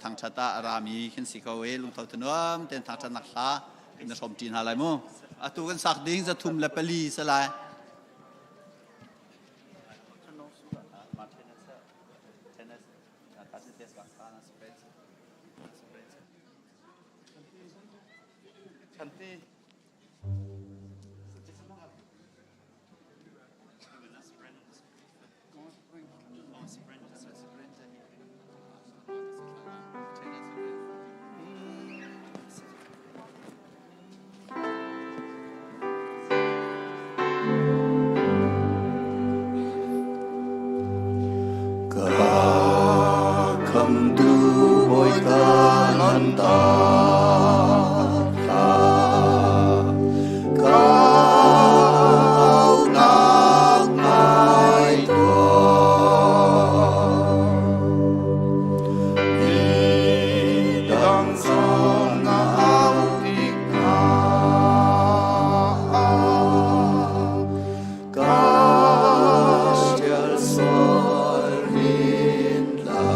thangṭhat ah a rami khin si ko i lungtho thanuam tein thangṭhatnak hla na hrawm ṭi hna lai mu. Atu kan sak ding 304 si lai. Ka khamtu Bawipa nan ta Ka aunak ngai tuah. Midang zong na au tik hna. Ka ṭial sual hin hlah.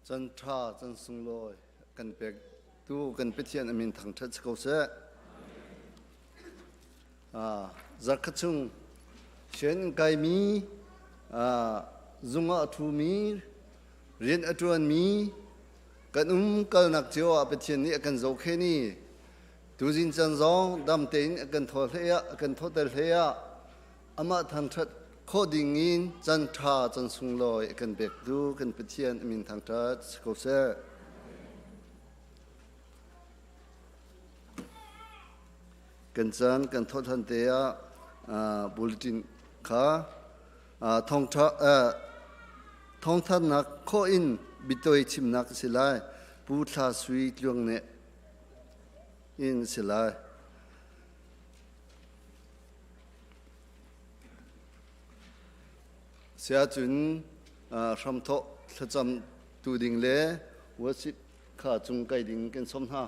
Can ṭha can sunglawi kan pek tu kan Pathian a min thangṭhat si ko seh. Zarkhat chung sian kaimi zung ah a ṭhumi rian a ṭuanmi kan um kalnak cio ah Pathian nih a kan zohkhen i tuzing can zong dam tein a kan thaw hlei ah a kan thawter hlei ah amah thangṭhat khawh ding in can ṭha can sunglawi a kan pektu kan Pathian a min thangṭhat si ko seh. Kan caan kan thawh than te ah bulletin kha thawngthannak khawh in biatawi chimnak a si lai. Pu Thla Sui Tluang nih in si lai. Siacun hramthawk thlacam tu ding le worship kha cung kai ding kan sawm hna.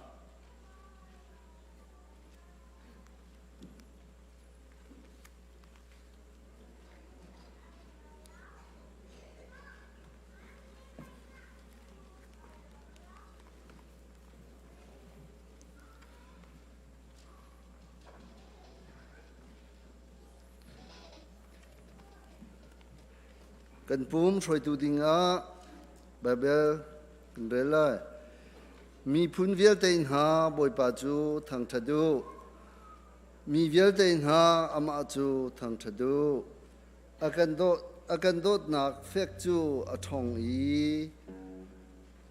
Kan pum hruaitu dingah Baibal kan rel lai. Miphun vialte hna Bawipa cu thangṭhat u. Mi vialte hna amah cu thangṭhat u. A kan dawtnak fek cu a ṭhawng i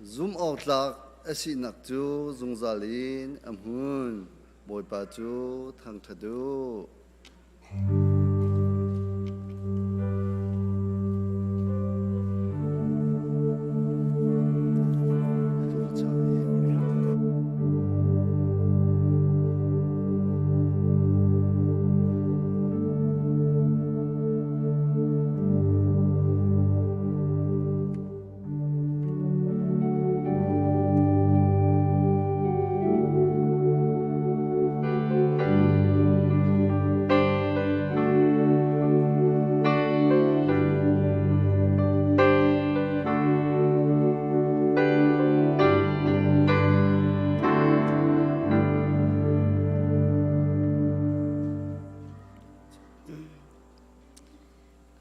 Zumhawktlak a sinak cu zungzal in a hmun. Bawipa cu thangṭhat u.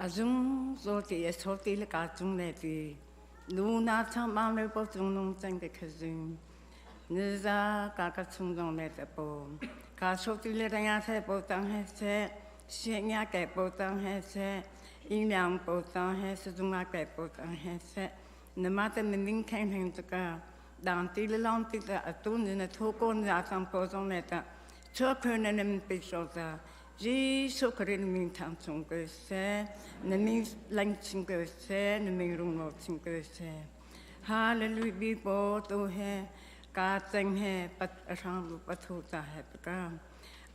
A zung zo ti a so ti le ka cung le ti nu na chang bang le po cung nung chang ke kha zing ni za ka ka chung zong le te po ka so ti le ranga se po tang he se sie nya ke po tang he se ing liang po tang he se zunga ke po tang he se na ma te min ding kheng heng tu ka dang ti le long ti ta atu ni na thu ko ni a chang po zong le ta chua khơ na nem pi so ta Jesuh Khrih na min thang chung ko seh, na min lang chin ko seh, na min rung chin ko seh. Hallelujah bi po tu he ka cheng he pat rang lu pathu ta he ka.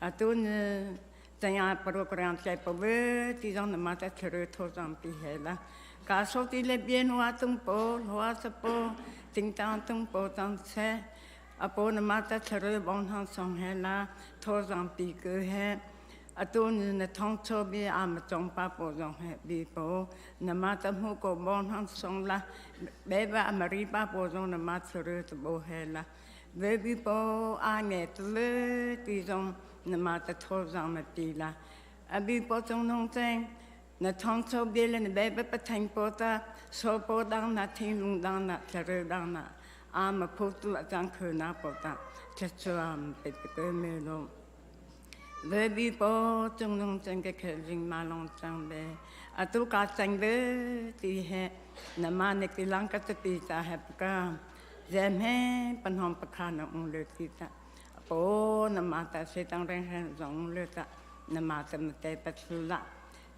Atu ni chaya program chai po ve ti jong na ma ta thru tho jam pi he la. Ka so ti le bien hua tung po hua sa po ting tang tung po tang se. Apo na mata thlaroi bong thang song he la tho zang pi ku he atu ni na thong cho bi a ma chong pa po zong he bi po na mata mu ko bong thang song la be ba ma ri pa po zong na ma thlaroi to bo he la ve bi po a nge tu le ti zong na mata tho zang ma pi la a bi po chong nong cheng na thong cho bi le na be ba pa thang po ta so po dang na thing lung dang na thlaroi dang na 阿么普度阿张口那不达，吃出阿么别别个没咯。来比波中东正个客人马龙张呗，阿都家正的地嘿，那么那个啷个子比咋还不干？人们不能不看那五六地的，不那么的谁当人很容易的，那么怎么得不出来？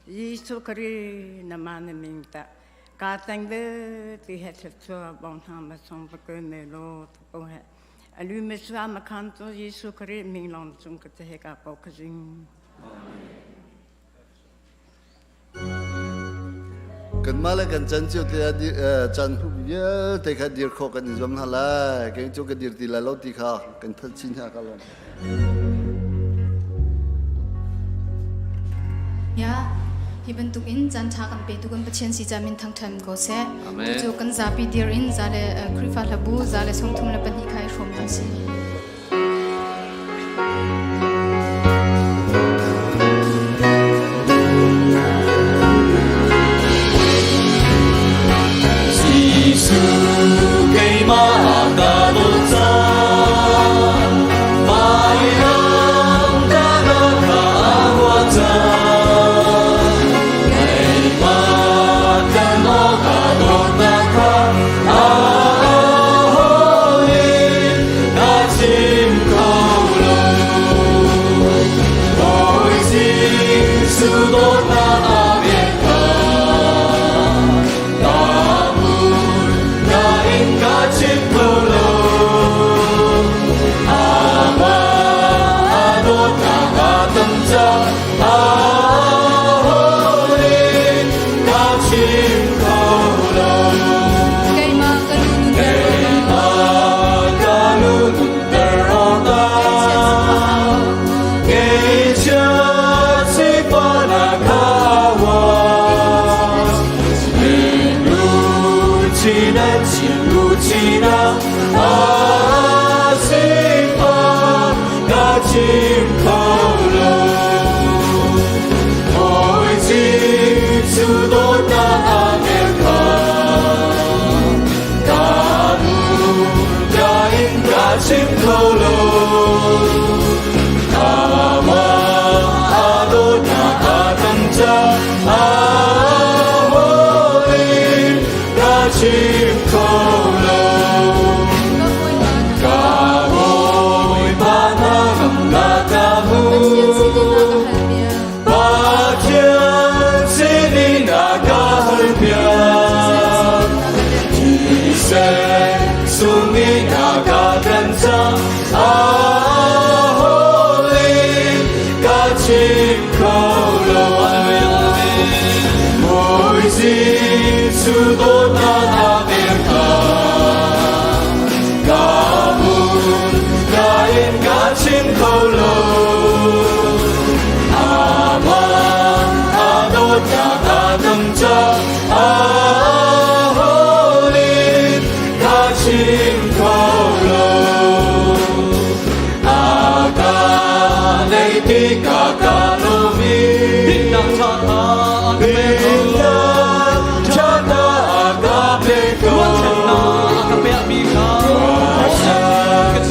耶稣基督那么的明白。Ka tang de ti he te tua bon ha ma song pa ko me lo to po he. Alu me sua ma kan to Jesu Kri ming long chung ka te he ka po ka jing. Kanmah le kan chan cio te ah chan hup vialte kha dir khawh kan i zuam hna lai. Kei cu ka dir ti lai lo ti kha kan thanh chin hna ka lawm. Ya. Hi bantuk in caan ṭha kan petu kan Pathian si ca min thangṭhat ko seh. Cucu kan zapi dir in za le Khrihfa hlabu 132 kha i hrawm hna sih. Jesuh keimah ka dawt cang, vailam tahnak kha a huah cang. Keimah kan awk ah dawtnak kha a hawl in ka chim kho lo. Bawi Jesuh dawtnak a vel kha ka hmun nain ka chim kho lo. Amah a dawtnak a tam cang, a hawl in ka chim kho lo. Keimah ka lu nunter Keimah ka lu nunter awkah Ngeihchiat sifahnak kha huam. Lucina, Lucina, a sifah ka chim kho lo. Bawi Jesuh dawtnak a vel kha ka hmurka in ka chim kho lo. Amah a dawtnak a tam caah hawl in ka chim kho lo. Ka Bawipa na ram na ka hmu. Pathian sinin a ka halpiak. Thisen sungin a ka tlanh cang. A hawl in ka chim kho lo. Bawi Jesuh dawtnak a vel kha ka hmun ka in ka chim kho lo. Amah a dawtnak a dam caah hawl in ka chim kho lo. A ka neih tikah ka lawm i Dinnak ṭha a ka pe ko. Dinnak ṭha a ka pe ko. Ruahchannak a ka pekmi kha ka chim kho lo.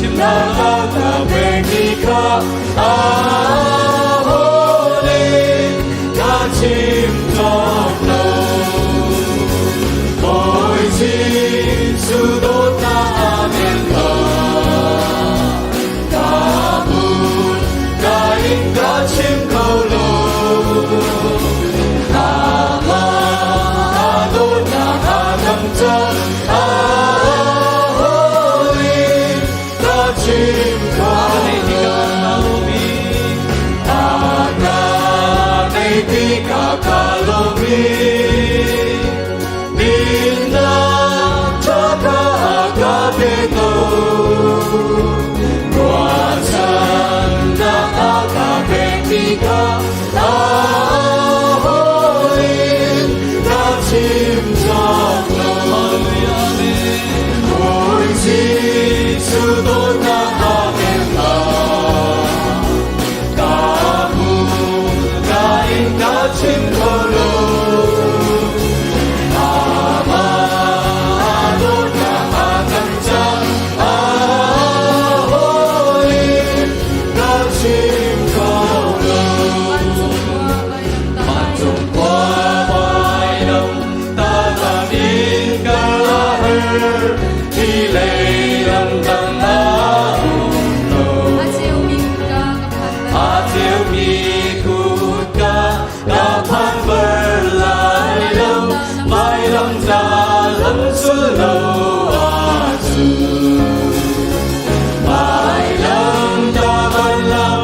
Ka pekmi kha a hawl in ka chim cawk lo. Bawi Jesuh dawtnak a vel kha ka hmun ka in ka chim kho lo. Amah a dawtnak a dam caah hawl in ka chim kho A ka neih tikah ka lawm i A ka neih tikah ka lawm i dinnak ṭha kha a ka pe ko. Ruahchannak a ka pekmi kha a hawl in ka chim cawk lo. Hallelujah, Amen. Bawi Jesuh dawtnak a vel kha ka hmurka in ka chim kho lo. Amah a dawtnak a dam caah hawl in ka chim kho lo. Vancung khua vailam Vancung khua vailam tahnak in ka har, hi lei lam dang a um lo. A ceumi kutka ka phan bal. A ceumi kutka ka phan bal lai lo, vailam ta lam sul lo ahcun. Vailam ta van lam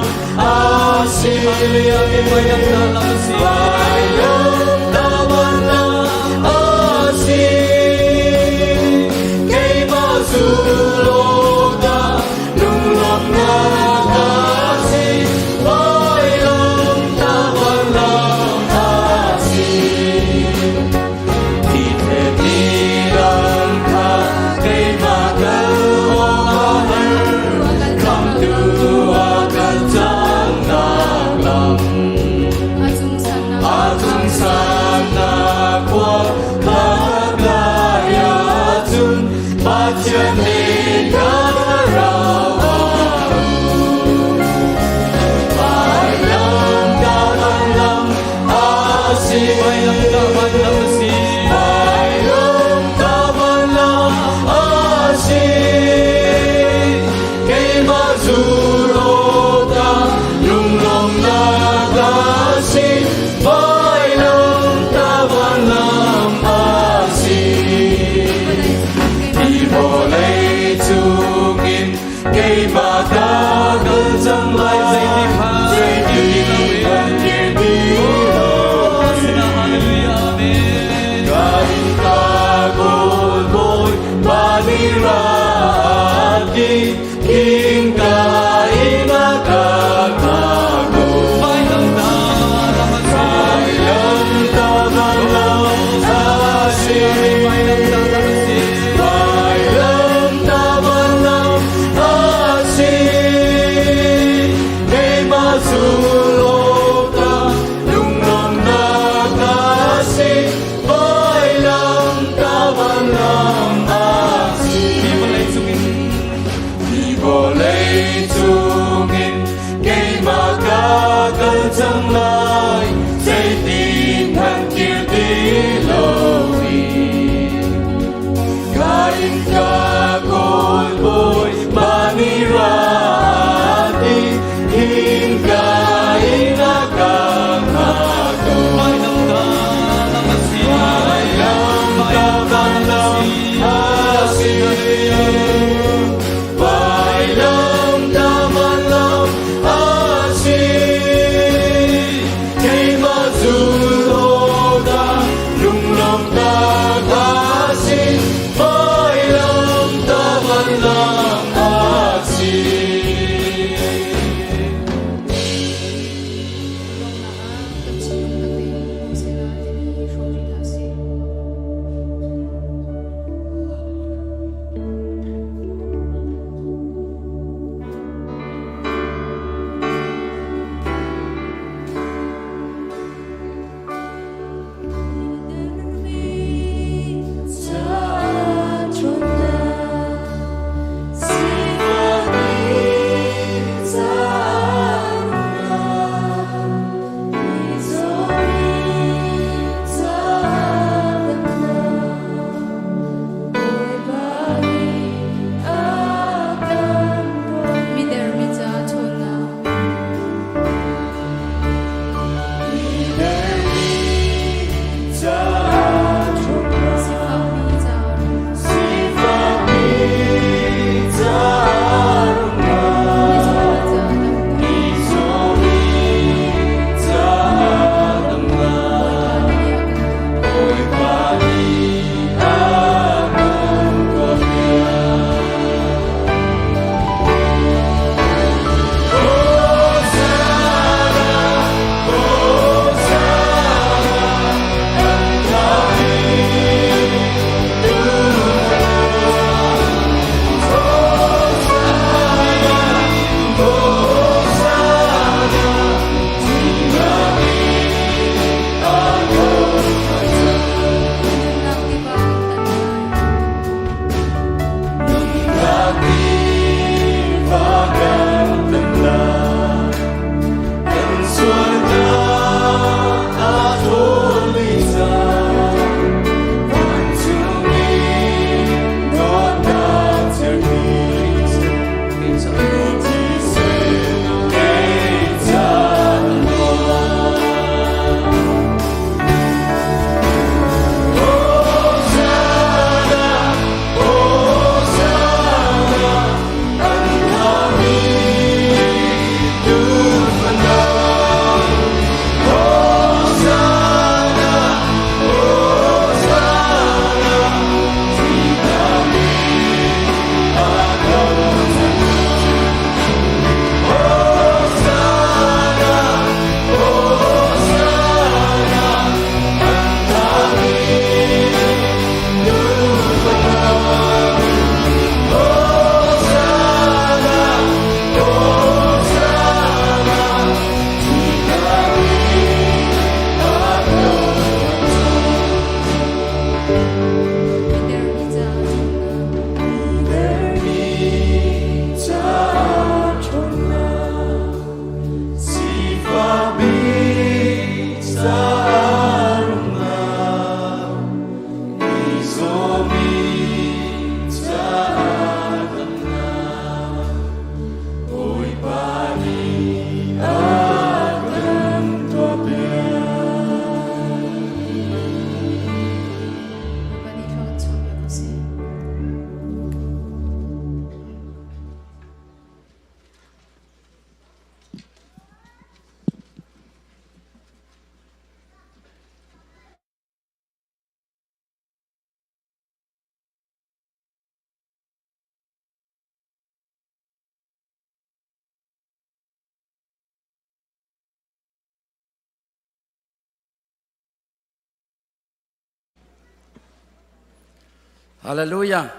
Hallelujah.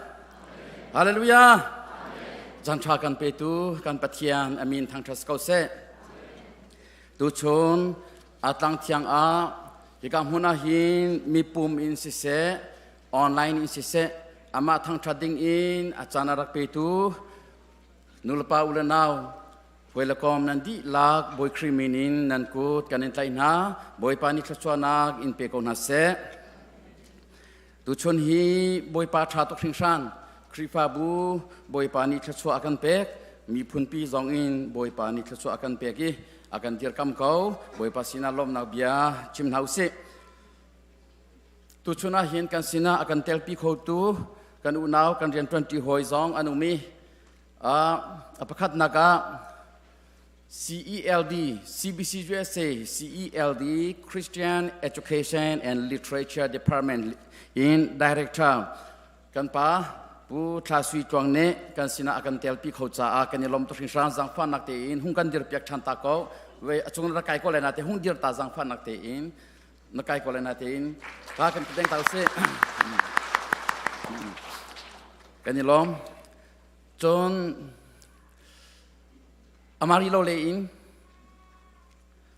Hallelujah. Chan tha kan petu kan Pathian amin thangthat ko seh. Tuchun atlang thiang ah hika hmun ah hin mipum in siseh online in siseh amah thangthat ding in a caan a rak petu nulepa u le nau Hawilekom nan dihlak Bawi Khrih min in nan kut kan in tlaih hna. Bawipa nih thluachuahnak in pe ko hna seh. Tuchun hi Bawipa ṭha tuk hringhran. Khrihfabu Bawipa nih thluachuah a kan pek. Miphunpi zong in Bawipa nih thluachuah a kan pek i a kan dirkam ko. Bawipa sinah lawmhnak bia chim hna usih. Tuchun ah hin kan sinah a kan telpi khotu kan unau kan rianṭuanṭi hawi zong an um i A pakhatnak ah CELD, CBC USA, CELD, Christian Education and Literature Department in Director kan pa Pu Thla Sui Tluang nih kan sinah a kan telpi kho caah kan i lawm tuk hringhran zaangfahnak tein hung kan dirpiak ṭhan ta ko we a cung rak kai ko lai na te hung dir ta zaangfahnak tein na kai ko lai na tein ka kan deng ta usih kan i lawm Cun amari lo le in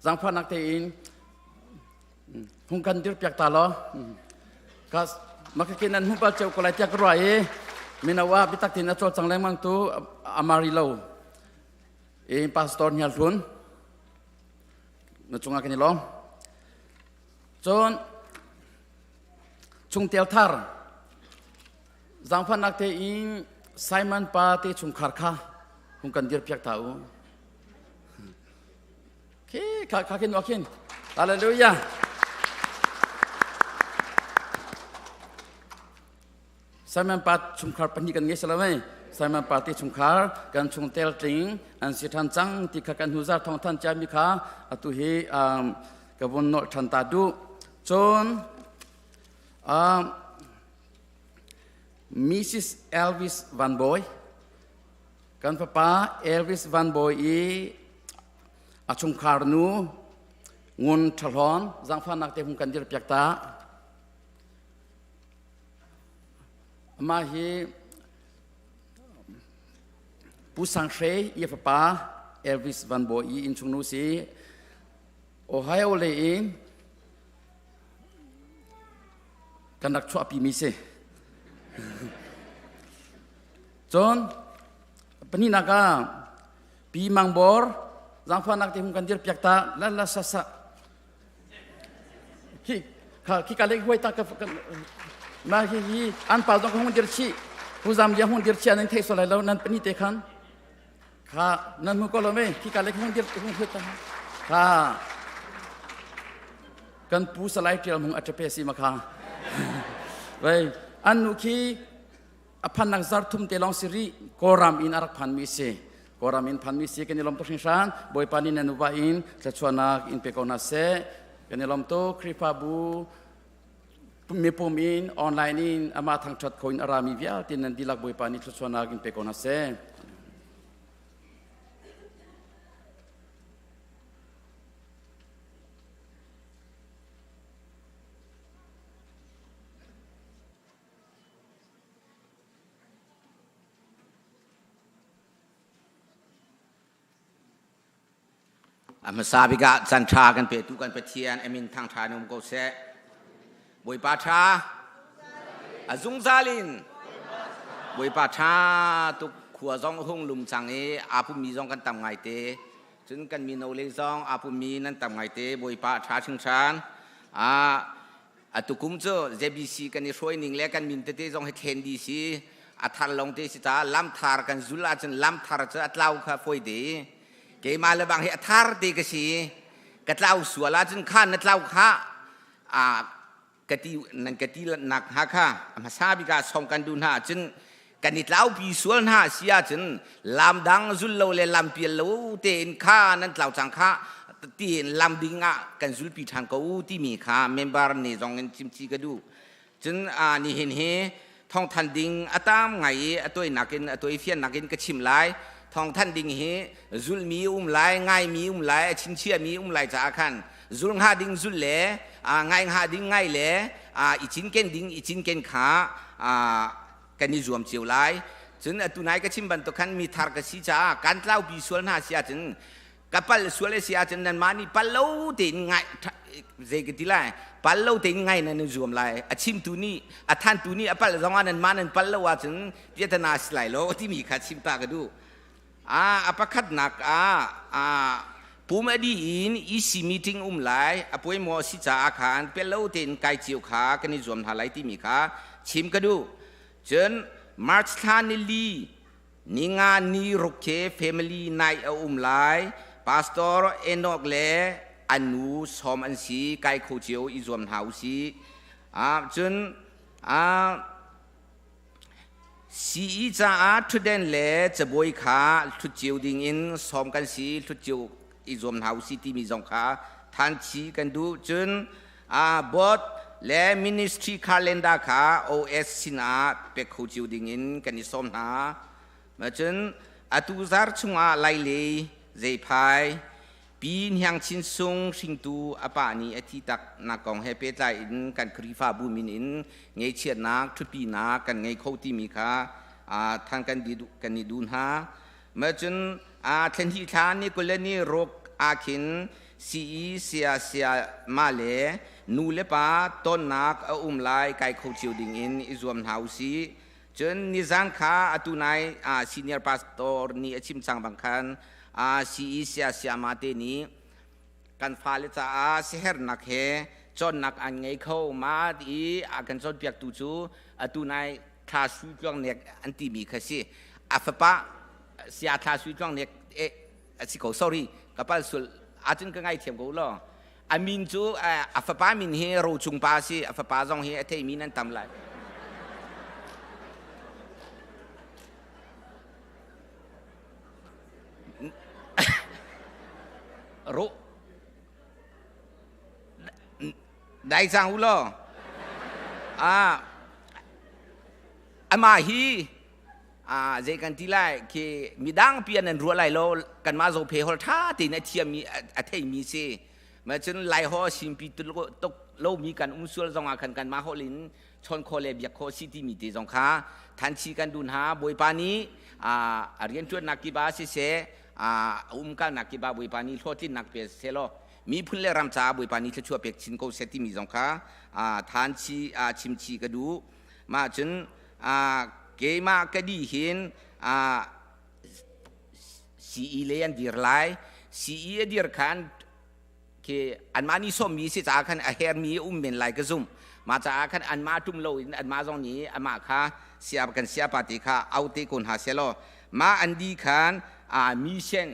zaangfahnak tein hung kan dirpiak ta law ka makake nan hmu bal ceu ko lai tiah ka ruah i mino ah biatak tein a cawlcang lengmang tu amari lo in pastor Hnial Hlun na cungah kan i lawm. Cun chungtel thar Zaangfahnak tein Simon pa te chungkhar kha hung kan dirpiak ta u. Khi kha kha khin khin. Hallelujah. Simon pa chungkhar pahnih kan ngei salamai. Simon pa te chungkhar kan chung tel tling an si than cang ti kha kan huzar thong than chia mi kha atu hi ka vun nolh than ta du. Cun Mrs. Elvis Van Boy kan fapa Elvis Van Boy i a chungkhar nu Ngun Ṭhahlawn zaangfahnak te hung kan dirpiak ta. Amah hi Pu Sang Hre i a fapa Elvis Van Boy i innchung nu si. Ohio lei in kan rak chuahpimi si. Cun pahnihnak ah Pi Mang Bor zaangfahnak te hung kan dir piak ta la la sa sa khi kha khi ka lek huai ta ka na hi hi an pa zong hung dir chi pu zam lia hung dir chi an thei so lai lo nan pani te khan Kha nan hmu ko lo mei khi ka le hung dir hung huat ta. Kha kan pu salai tial hung aṭape si ma kha. Vai an nu khi a phan nak zar thum te long si ri Kawlram in a rak phan mi si. Kawlram in phan mi si kan i lom tuk hringhran Bawipa nih nan uva in thluachuahnak in pe ko hna seh. Kan i lom tuk Khrihfabu mipum in online in amah thangṭhat kho in a rami vialte nan dihlak Bawipa nih thluachuahnak in pe ko hna seh. A hmasa bik ah chan ṭha kan petu kan Pathian a min thangṭha in um ko seh. Bawipa ṭha a zungzal in Bawipa ṭha tuk khua zong a hung lum cang i aa pummi zong kan tam ngaite. Cun kan mino le zong aa pummi nan tam ngaite. Bawipa a ṭha hringhran. Atu kum cu ZBC kan i hruai ning le kan min tete zong hi thlen dih si. A thar lawng te si caah lam thar kan zul ahcun lam thar cu a tlau kha fawi te. Keimah le bang hi a thar te ka si. Ka tlau sual ahcun kha na tlau kha a ka ti nan ka ti nak hnga kha a hmasa bik ah song kan duh hna ahcun kan i tlaupi sual hna si ahcun lam dang zul lo le lam pial lo tein kha nan tlau cang kha tiin lam ding ah kan zulpi ṭhan ko u timi kha member nih zong in chimchi ka duh. Cun nihin hi thawngthan ding a tam ngai i a tuainak in a tuaifiannak in ka chim lai. Thawngthan ding hi zulmi um lai, ngaimi um lai, a chinchiami um lai caah khan zul hnga ding zul le ngai hnga ding ngai le i cinken ding i cinken kha kan i zuam cio lai. Cun atu nai ka chim bantuk khan mi thar ka si caah kan tlaupi sual hna si ahcun ka pal sual a si ahcun nanmah nih pal lo tein ngai zei ka ti lai pal lo tein ngai nan i zuam lai. A chimtu nih a thantu nih a pal zongah nanmah nan pal lo ahcun piatana si lai lo timi kha chim ta ka duh. A pakhatnak ah pum a dih in EC meeting um lai a puai maw a si caah khan pel lo tein kai cio kha kan i zuam hna lai timi kha chim ka duh. Cun March thla ni li ninga ni ruk khi family night a um lai. Pastor Enoch le an nu sawm an si kai kho cio i zuam hna u sih. Cun Sii caah ṭhutden le cabuai kha ṭhut cio dingin sawm kan si, ṭhut cio i zuam hna usih timi zong kha thanchi kan duh. Cun board le ministry calendar kha OS sinah pek kho cio dingin kan i sawm hna. Cun atu zar chungah Lailei, Zeiphai, Pi Hniang Chin Sung hringtu a pa nih a thi tak nak kong he pehtlai in kan Khrihfabu min in ngeichiatnak ṭhutpinak kan ngei kho timi kha than kan kan i duh hna. Ma cun thlen hi thla ni 20 le ni ruk ah khin CE sia sia ma le nu le pa tonnak a um lai kai kho cio ding in i zuam hna usih. Cun nizan kha atu nai senior pastor nih a chim cang bang khan CE sia siama te nih kan fale caah siaherhnak he cawnnak an ngei kho ma ti a kan cawnpiaktu cu atu nai thla sui tluang nek an timi kha si a fapa sia thla sui tluang nek eh a si ko sorry ka pal sul acun ka ngaithiam ko law a min cu a fapa min hi Rochung pa a si a fapa zong hi a theimi nan tam lai Ro dai cang u law ah amah hi ah zei kan ti lai khi midang pi an ruah lai lo kanmah zophe hol tha tein a thiammi a theimi si ma cun lai ho simpi tuk lomi kan um sual zong ah khan kanmah hol in chawn khawh le biak khawh si timi te zong kha thanchi kan dun ha bawipa nih a rianṭuannak kip ah siseh a umkalnak kip ah bawipa nih hlawhtlinnak pe seh law miphun le ram caah bawipa nih thluachuah pek chin ko seh timi zong kha thanchi chimchi ka duh mah cun keimah ka dih hin CE le an dir lai CE a dir khan khi anmah nih sawmmi si caah khan a hermi a um men lai ka zumh mah caah khan anmah ṭum loin anmah zong nih amah kha sia kan siapa te kha au te ko hna selaw mah an di khan a mission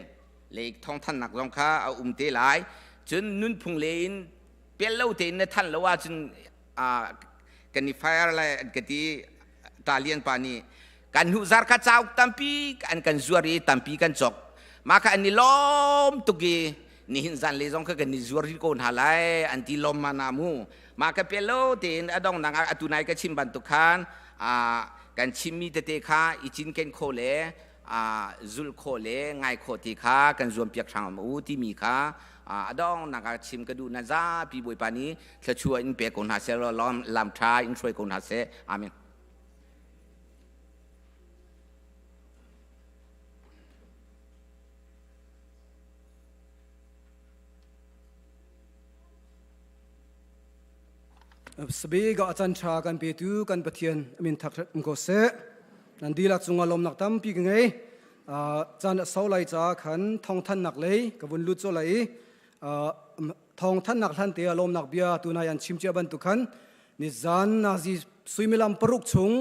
le thawngthannak zong kha a um te lai cun nunphung le in pel lo tein na than lo ahcun kan i fire lai an ka ti Talian pa nih kan hnu zar kha cauk tampi an kan zuar i tampi kan cawk mah kha an i lawm tuk i nihin zan le zong kha kan i zuar rih ko hna lai an ti lawm ma na mu mah ka pe lo tein a dong nang atu nai ka chim bantuk khan kan chimmi tete kha i cinken kho le zulh khawh le ngai khawh ti kha kan zuam piak hram u timi kha a dong nak ah chim ka duh na zapi bawipa nih thluachuah in pe ko hna seh lam ṭha in hruai ko hna seh amen Sabi ga chan tha kan petu kan Pathian amin thak um ko seh. Nan dihlak cungah lawmnak tampi ka ngei. Caan a sau lai ca khan thawngthan nak lei ka vun lut chaw lai i thawngthan nak hlan te ah lawmnak bia tunai an chim cia bantuk khan nizan nazi suimilam paruk chung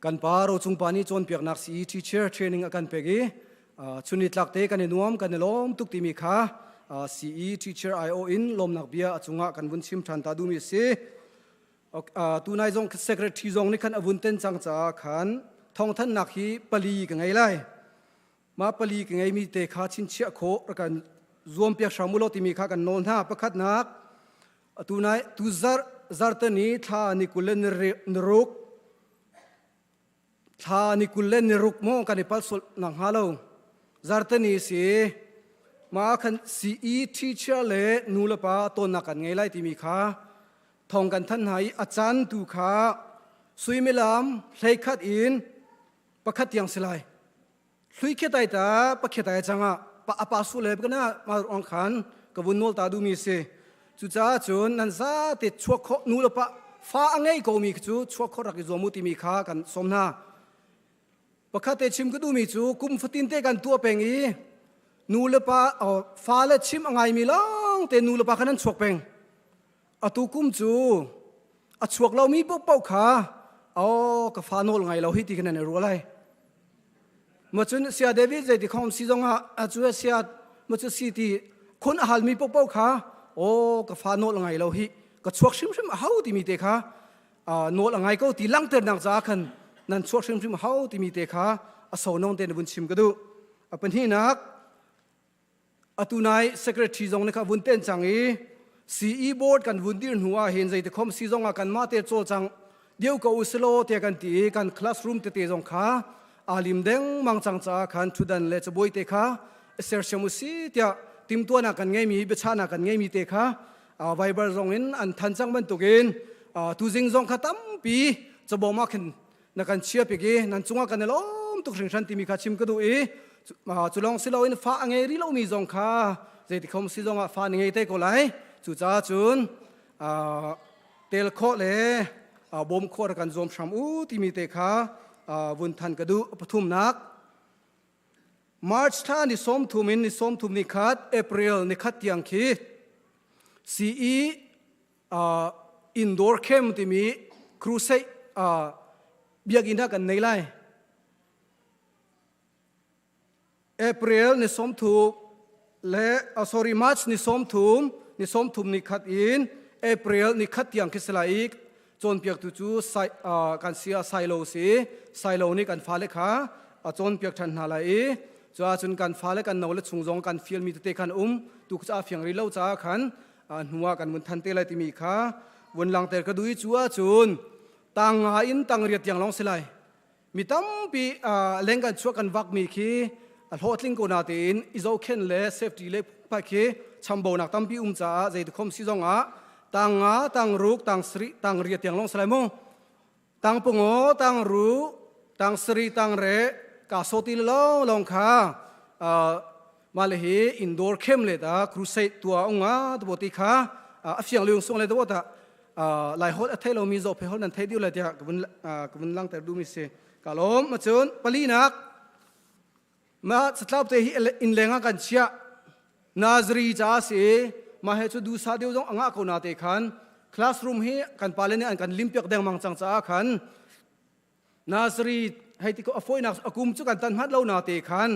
kan pa rochung pa nih cawnpiaknak CE teacher training a kan pek i chun nitlak te kan i nuam kan i lawm tuk timi kha CE teacher IO in lawmnak bia a cungah kan vun chim ṭhan ta duhmi a si. Tunai zong secretary zong nih khan a vun ten cang caah khan thawngthannak hi pali ka ngei lai. Mah pali ka ngeimi te kha chinchiah khawh rak kan zuampiak hram u law timi kha kan nawl hna. Pakhatnak atu nai tu zar zartani thla ni 20 le ni ruk thla ni 26 maw kan i pal sual nak hnga lo zartani si. Ma khan CE teacher le nu le pa tonnak kan ngei lai timi kha thong kan than hna i a caan tu kha suimilam 11 in 1 tiang si lai. Hlui khetai ta pakhetai changa pa apa su le kana ma ong khan ka vun nol ta du mi si. Cucaah cun nan za te chuak kho nu le pa fa a ngei ko mi cu chuak kho rak i zuam u timi kha kan som hna. Pakhat te chim ka duhmi cu kum fatin te kan tuah peng i nu le pa fa le chim a ngaimi lawng te nu le pa khan an chuak peng. Atu kum cu a chuak lomi paohpaoh kha oh ka fa nawl ngai lo hi ti khan an i ruah lai. Ma cun sia David zeiti khom si zongah a cu sia ma cu si ti khun a halmi paohpaoh kha oh ka fa nawl ngai lo hi ka chuak hrimhrim a hau timi te kha nawl a ngai ko ti langhternak caah khan nan chuak hrimhrim hau timi te kha a sonong te na vun chim ka duh. A pahnihnak atu nai secretary zong nih kha vun ten cang i CE board kan vun dir hnu ah hin zeiti khom si zong ah kan mah te cawlcang deu ko usilo te kan ti i kan classroom tete zong kha alim deng mang cang caah khan thudan le cabuai te kha sersiam usi tiah timtuanak kan ngeimi biachahnak kan ngeimi te kha Viber zong in an than cang bantukin tuzing zong kha tampi cabawm ah khin na kan chia pik i nan cungah kan i lawm tuk hringhran timi kha chim ka duh i cu lawng si loin fa a ngei rih lomi zong kha zeiti khom si zongah fa na ngei te ko lai. Cucaah cun tel khawh le bawm khawh rak kan zuam hram u timi te kha vun than ka duh. Pathumnak March thla ni 30 in ni 31 April ni khat tiang khi CE indoor camp timi crusade biakinn ah kan nei lai. April ni 30 le sorry March ni 30 ni 30 ni khat in April ni khat tiang khi si lai i cawnpiaktu cu kan sia Silo si Silo nih kan fale kha a cawnpiak ṭhan hna lai i cu ahcun kan fale kan no le chung zong kan fialmi tete khan um tu cu a fiang rih lo caah khan hnu ah kan vun than te lai timi kha vun langter ka duh i cu ahcun tang nga in tang riat tiang lawng si lai. Mi tampi leng kan chuah kan vakmi khi a hlawhtling ko natein i zohkhenh le safety le phungphai khi chambonak tampi um caah zeitikhom si zong ah tang nga tang ruk tang sarih tang riat tiang lawng si lai mu. Tang pungo tang ru tang sarih tang re ka so ti lawng lawng kha mah le hi indoor khem le ta crusade tua unga to ti kha a fiang leung sung le to ta lai hol a thei lomi zo phe hol nan thei diu le tiah ka vun ka vun langter duhmi si. Ka lawm. Ma cun palinak ma catlap te hi in leng ah kan chiah. Nazari ca si ma he cu dusa deu zong anga ko na te khan classroom hi kan pale nih an kan limpiak dengmang cang caah khan Nazari hei ti ko a foinak a kum cu kan tan hmat lo na te khan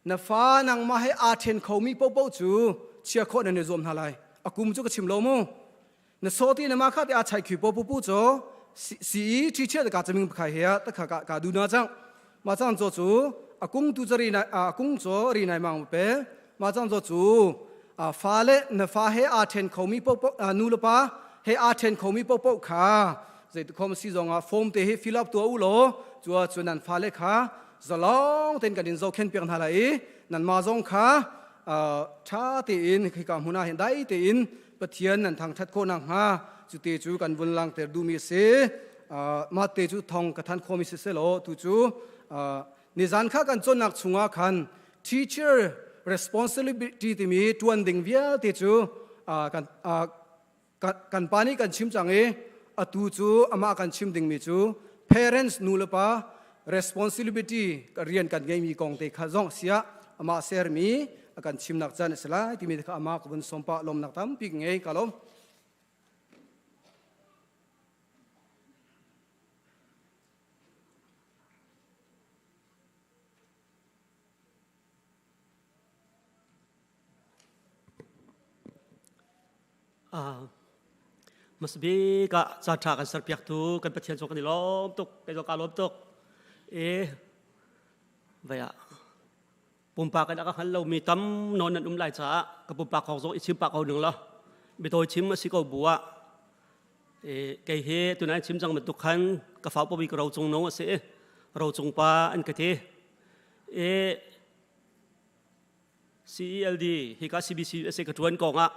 na fa nangmah he aa ṭhen khomi popo cu chia khawh nan i zuam hna lai. A kum cu ka chim lo mu. Na so ti na ma kha te a chai khui po pu pu cho si i chi chia ka chaming phai he ta kha ka du na chang ma chang cho chu a kung tu chari na a kung cho ri nai mang pe ma chang cho chu a fa le na fa he a ṭhen khomi po po nu le pa he a ṭhen khomi po po kha zei khom si zong ah form te hi fill up tua u law chua chu nan fa le kha zalong ten kan in zo khen piak hna lai i nan ma zong kha ṭha tein khika hmun ah hin dai tein Pathian nan thangṭhat khawh nakhnga cu te cu kan vun langter duhmi a si. Mah te cu thong ka than khomi si selaw tu cu nizan kha kan cawnnak chungah khan teacher responsibility timi ṭuan ding vialte cu kan kan pa nih kan chim cang i atu cu amah kan chim dingmi cu parents nu le pa responsibility rian kan ngeimi kong te kha zong siah amah sermi a kan chimnak caan a si lai timi kha amah ka vun sawm pah. Lawmnak tampi ka ngei. Ka lawm. Hmasabik ah caan ṭha kan serpiaktu kan Pathian cu kan i lawm tuk. Kei zong kaa lawm tuk. E vai ah pumpak in a ka hngal lomi tam nawn nan um lai caah ka pumpak kong zong i chim pah ko ning law biatawi chim a si ko bu ah e kei hi tunai chim cang bantuk khan ka fa pawi ka ro cung nung a si. Ro cung pa an ka ti. E. CELD hika CBC USA ka ṭuan kong ah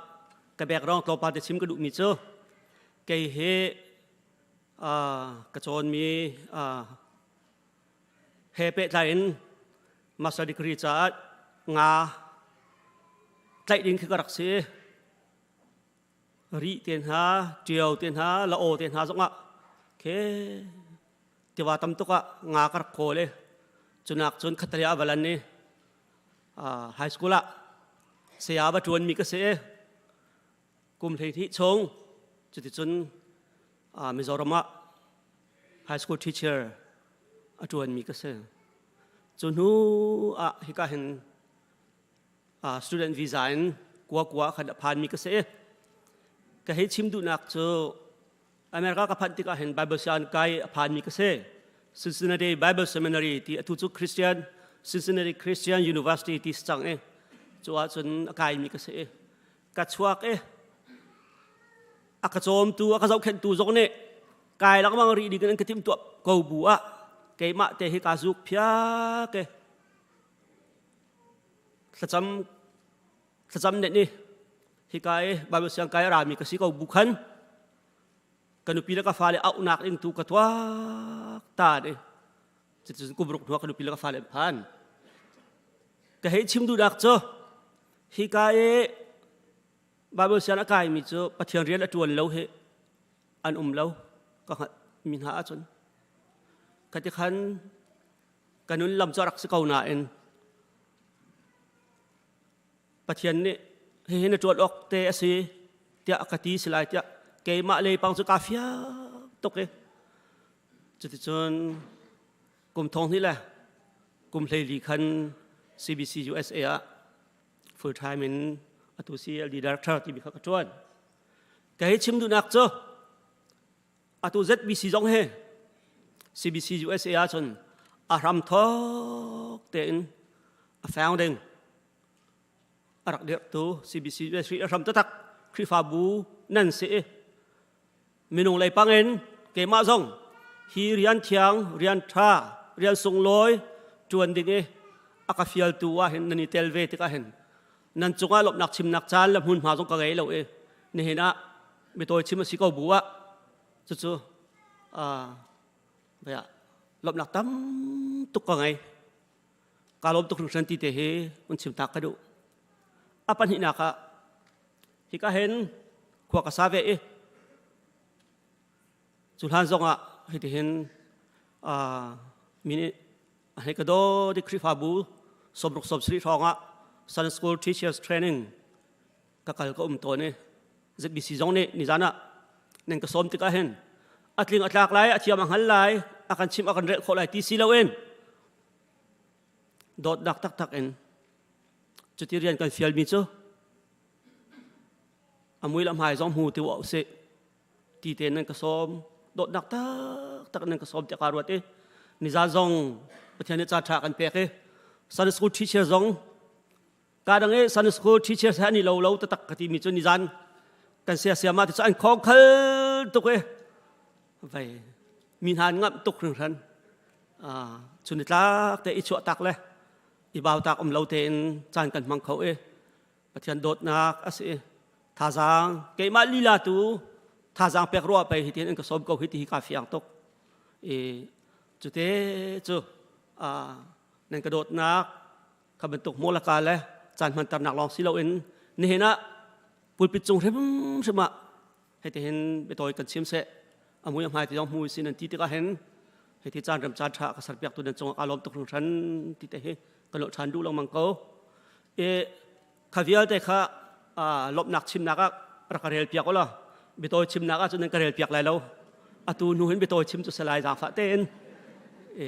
ka background tlawmpal te chim ka duhmi cu kei hi ka cawnmi he pehtlai in master degree caah nga tlaih ding khi ka rak si. Rih te hna, ṭio te hna, la-aw te hna zongah khe tiva tam tuk ah nga ka rak kawl i cunak cun khatalei ah va lan i high school ah saya va ṭuanmi ka si i kum 12 chung cuticun Mizoram ah high school teacher a ṭuanmi ka si. Cu hnu ah hika hin student visa in kua kua khan a phanmi ka si. Ka hei chim duhnak cu America ka phanh tikah hin Bible sian kai a phanmi ka si. Cincinnati Bible Seminary ti atu cu Christian Cincinnati Christian University ti si cang i cu ahcun a kaimi ka si i ka chuak i a ka cawmtu a ka zohkhenhtu zong nih kai lengmang rih ding in ka timhtuah ko bu ah keimah te hi kaa zuk phiak i thlacam thlacam net ni hika i Bible siang kai a rami ka si ko bu khan ka nupi le ka fale auhnak in tu ka tuak ta ne cuticun kum ruk hnuah ka nupi le ka fale an phan ka hei chim duhnak cu hika i Bible sian a kaimi cu Pathian rian a ṭuan lo hi an um lo ka hngalh mi hna ahcun khati khan ka nun lam cu a rak si ko nain Pathian nih hihi na ṭuan awk te a si tiah a ka ti si lai tiah keimah lei pang cu kaa fiang tuk i cuticun kum thong hnih le kum 14 khan CBC USA ah full time in atu CLD director timi kha ka ṭuan. Ka hei chim duhnak cu atu ZBC zong hi CBC USA ahcun a hram thawk tein a founding a rak dirhtu CBC USA a hram taktak Khrihfabu nan si i minung lei pangin keimah zong hi rian thiang rian ṭha rian sunglawi ṭuan ding i a ka fialtu ah hin nan i tel ve tikah hin nan cungah lawmhnak chimnak caan le hmunhma zong ka ngei lo i nihin ah mitawi chim a si ko bu ah cucu lawmhnak tam tuk ka ngei. Ka lawm tuk hringhran ti te hi un chim tak ka duh. A pahnihnak ah hika hin khua ka sa ve i cu hlan zong ah hitihin mi nih hei ka daw di Khrihfabu 60 70 hrawng ah Sunday School Teachers Training ka kal ka um tawn i ZBC zong nih nizan ah nan ka sawm tikah hin a tling a tlak lai a thiam a hngal lai a kan chimh a kan relh khawh lai ti si loin dawtnak taktak in cuti rian kan fialmi cu a mui le hmai zong hmu ti wa usih ti te nan ka sawm dawtnak taktak nan ka sawm tiah kaa ruat i nizan zong Pathian nih ca ṭha kan pek i Sunday school teacher zong ka dang i Sunday school teacher he an i lo lo taktak ka timi cu nizan kan sia siama te cu an khong khal tuk i vei mi hna an ngamh tuk hringhran chun tlak te i chuah tak le i bau tak um lo tein caan kan hmang kho i Pathian dawtnak a si thazaang keimah lila tu thazaang pek ruah pei hi tin an ka sawm ko hi ti hi ka fiang tuk i cute cu nan ka dawtnak kha bantuk molaka le caan hmanternak lawng si loin nihin ah pulpit cung hrimhrim ah hitihin biatawi kan chim seh a mui a hmai ti zong hmu si nan ti tikah hin hiti caan rem caan ṭha ka serpiak tu nan cungah ka lawm tuk hringhran ti te hi ka lawh ṭhan duh lengmang ko i kha vialte kha lawmhnak chimnak ah rak ka rel piak ulaw biatawi chimnak ah cun nan ka rel piak lai lo atu hnu hin biatawi chim cu salai zaangfah tein i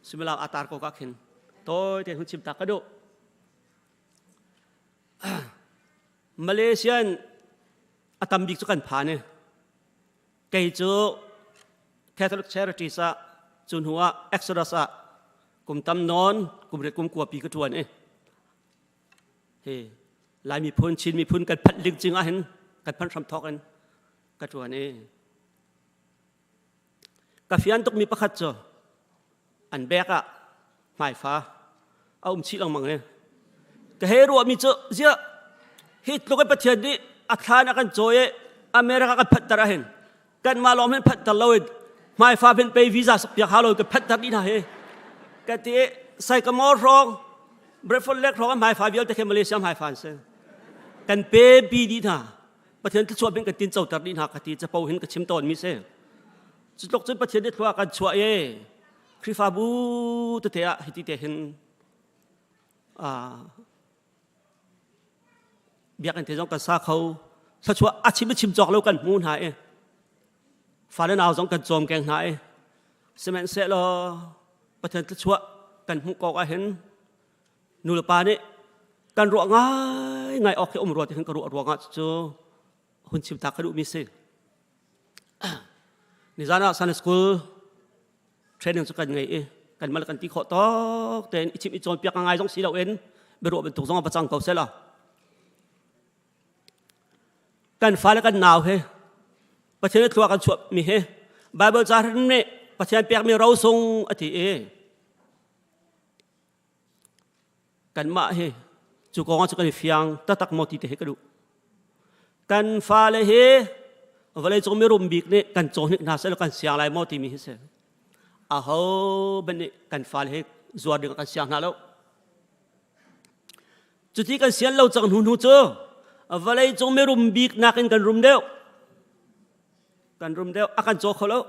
suimilam atar ko ka khin tawi tein hun chim tak ka duh Malaysian a tam bik cu kan phan i kei cu Catholic Charities ah cu hnu ah Exodus ah kum tam nawn kum riat kum kua pi ka ṭuan i hi Lai miphun Chin miphun kan phanh ling cing ah hin kan phanh hram thawk in ka ṭuan i ka fian tukmi pakhat cu an bek ah hmaifa a um chih lengmang i. Ka he ruahmi cu ziah hi tluk in Pathian nih a thlan a kan cawi i America kan phanhter ahhin kanmah lawng hin phanhter loin hmaifa hin pei visa piak hau lo kan phanhter dih hna hi ka ti i Sycamore hrawng Bradford Lake hrawng hmaifa vialte khi Malaysia hmaifa an si kan pe pi dih hna Pathian thluachuah bin kan tin coter dih hna ka ti capo hin ka chim tawn mi si cu tluk cun Pathian nih thlua kan chuah i Khrihfabu tete ah hiti te hin biakinn te zong kan sa kho thluachuah a chim chim cawk lo kan hmu hna i fale nau zong kan cawm keng hna i sihmanhsehlaw Pathian thluachuah kan hmuh kok ah hin nu le pa nih kan ruah ngai ngai awk hi um rua ti hin ka ruah ruangah cu hun chim ta ka duhmi si nizan ah Sunday school training cu kan ngei i kan mal kan ti khawh tawk tein i chim i cawnpiak ngai zong si loin biaruah bantuk zong va cang ko sela kan fale kan nau he Pathian thlua kan chuah mi he Bible ca hrim nih Pathian pek mi rosung a ti i kanmah hi cu kong ah cu kan i fiang taktak maw ti te hi ka duh kan fale hi vawleicung mirum bik nih kan cawhnik hna seh kan siang lai maw timi hi si aho ban nih kan fale hi zuar ding kan siang hna lo cuti kan sian lo cang hnu hnu cu vawleicung mirum bik nakin kan rum deuh kan rum deuh a kan caw kho lo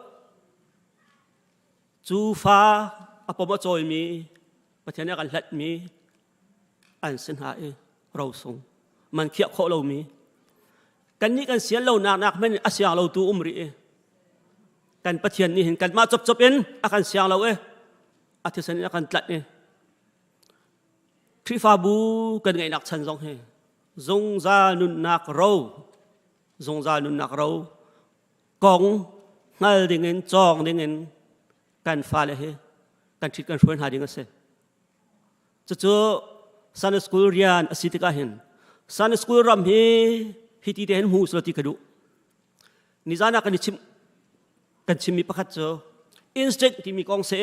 Cu fa a pom a cawimi Pathian nih a kan hlatmi an si hna i rosung man khiah khawh lomi kannih kan sian lonak nak hmanh a siang lotu um rih i kan Pathian nih hin kanmah copcop in a kan siang lo i a thisen in a kan tlanh i Khrihfabu kan ngeihnak chan zong hi zungzal nunnak ro zungzal nunnak ro kong hngal dingin cawng dingin kan fale hi kan ṭhit kan hruai hna ding a si. Cucu Sunday school rian a si tikah hin Sunday school ram hi hiti te hin hmu selaw ti ka duh. Nizan ah kan i chim kan chimmi pakhat cu instinct timi kong si.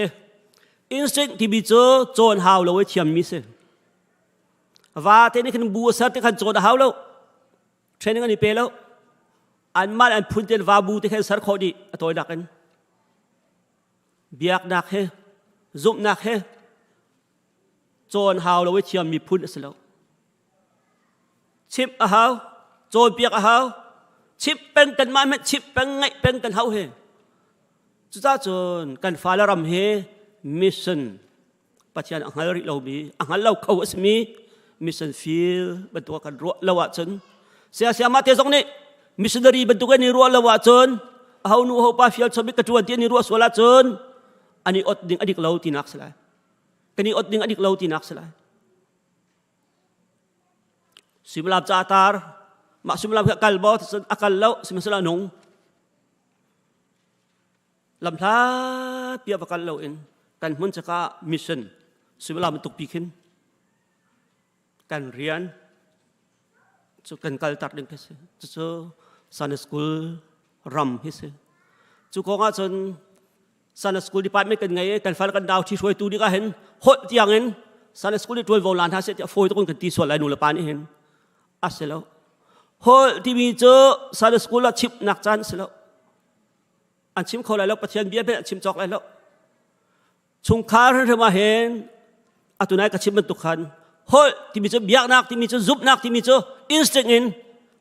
Instinct timi cu cawn hau lo i thiammi si. Va te nih khin bu a ser te khan cawn a hau lo. Training an i pe lo. Anmah le an phun tein vabu te khan ser khawh dih a tawinak in biaknak he zumhnak he cawn hau lo i thiam mi phun a si lo chimh a hau cawnpiak a hau chimh peng kan mah hmanh chimh peng ngaih peng kan hau he cucaah cun kan fale ram hi mission Pathian a hngal rih lomi a hngal lo kho a simi mission field bantuk kan ruah lo ahcun saya sayama te zong nih missionary bantuk an i ruah lo ahcun aho nu ho pa fial chom ka tuan ti an i ruah sual ahcun an i ot ding a dik lo tinak si lai kan i ot ding a dik lo tinak si lai suimilam ca tar mah suimilam khi a kal maw a kal lo sihmanhsehlaw a nung Lamhlatpi ah va kal loin kan hmun caka mission suimilam bantuk pi khin kan rian cu kan kalter ding khi si. Cucu Sunday school ram hi si. Cu kong ah cun Sunday school department kan ngei i kan fal kan dau thi hruaitu ding ah hin holh tiang in Sunday school i ṭuanvo la hna seh tiah fawi tuk in kan ti sual lai nu le pa nih hin a si lo. Holh timi cu Sunday school ah chimhnak caan si lo. An chim kho lai lo Pathian bia hmanh an chim cawk lai lo chungkhar hrimhrim ah hin atu nai ka chim bantuk khan holh timi cu biaknak timi cu zumhnak timi cu instinct in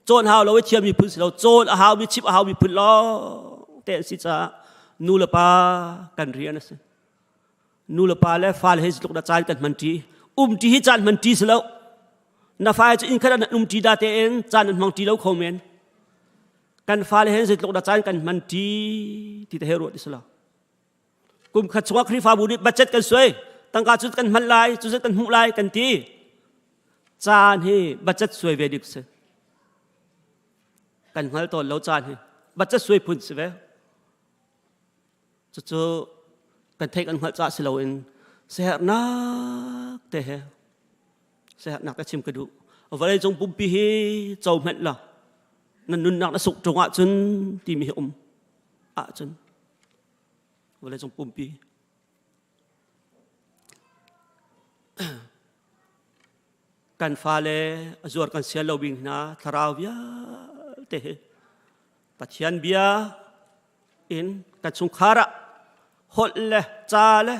cawn hau lo i thiammi phun si lo cawn a haumi chim a haumi phun lawng te an si caah nu le pa kan rian a si nu le pa le fale he tluk na caan kan hman ṭi um ṭi hi caan hman ṭi si lo na fa cu inn khat ah um ṭi da tein caan an hmang ṭi lo kho men kan fale he zeitluk dah caan kan hman ṭi ti te he ruah ti si lo kum khat chungah Khrihfabu nih budget kan suai tangka cu kan hman lai cu kan hmuh lai kan ti caan hi budget suai ve dik si kan hngal tawn lo caan hi budget suai phun si ve cucu kan theih kan hngalh caah si loin siaherhnak te he siaherhnak te chim ka duh vawleicung pumpi hi co hmanh la na nunnak na suk ṭung ahcun timi hi um ahcun vawleicung pumpi Kan fale a zuar kan sial lo bing hna thlarau vialte hi Pathian bia in kan chungkhar ah holh le ca le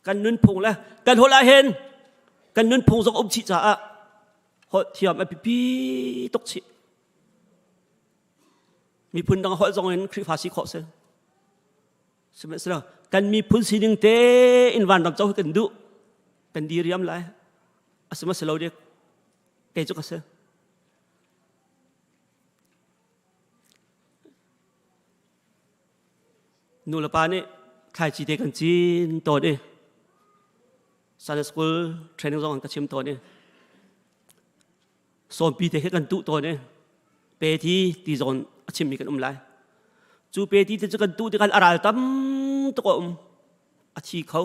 kan nunphung le kan holh ah hin kan nunphung zong um chih caah holh thiam a biapi tuk chih. Miphun dang holh zong in Khrihfa si khawh si. Sihmanhsehlaw kan miphun sining te in vanram co hi kan duh kan diriam lai asihmanhsehlaw dik kei cu ka si. Nu le pa nih thlaici te kan cin tawn i Sunday school training zong an ka chim tawn i sawmpi te khi kan tuh tawn i pe thi ti zawn a chimmi kan um lai cu pe ti te cu kan tuh tikhan a ral tam tuk a um a thi kho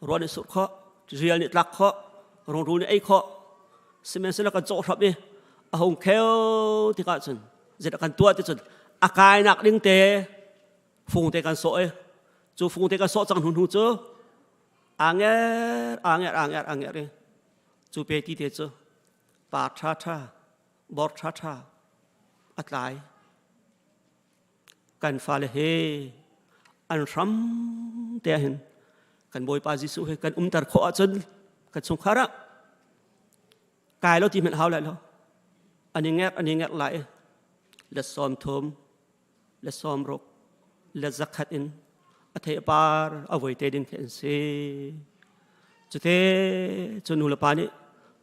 ruah nih surh khawh rial nih tlak khawh rungrul nih ei khawh sihmanhsehlaw kan cawh hrap i a hung kheu tikah cun zeidah kan tuah ti cun a kainak ding te fung te kan sawh i cu fung te kan sawh cang hnu hnu cu anger anger anger anger i cu pe ti te cu pa ṭha ṭha bor ṭha ṭha a tlai kan fale he an hram te ah hin kan Bawipa Jesuh he kan umter khawh ahcun kan chungkhar ah kai lo ti hmanh hau lai lo an i ngerh an i ngerh lai le 30 le 60 le 100 in a theipar a voi te ding khi an si. Cute cu nu le pa nih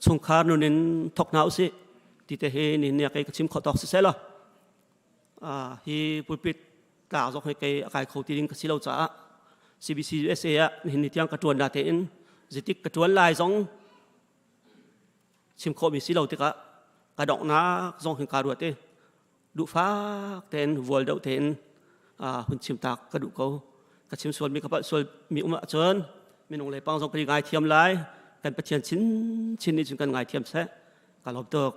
chungkhar nun in thok hna usih ti te hi ni ni kei ka chim khawh tawk si seh law hi pulpit tlak zong hi kei a kai kho ti ding ka si lo caah CBC USA ah nihin ni tiang ka tuan na tein zitik ka tuan lai zong chim khawhmi si lo tikah ka donghnak zong hin kaa ruat i duhfak tein vual deuh tein hun chim tak ka duh ko ka chim sual mi ka palh sual mi um ahcun minung le pang zong kan i ngaithiam lai kan Pathian chin chin nih cun kan ngaithiam seh ka lawm tuk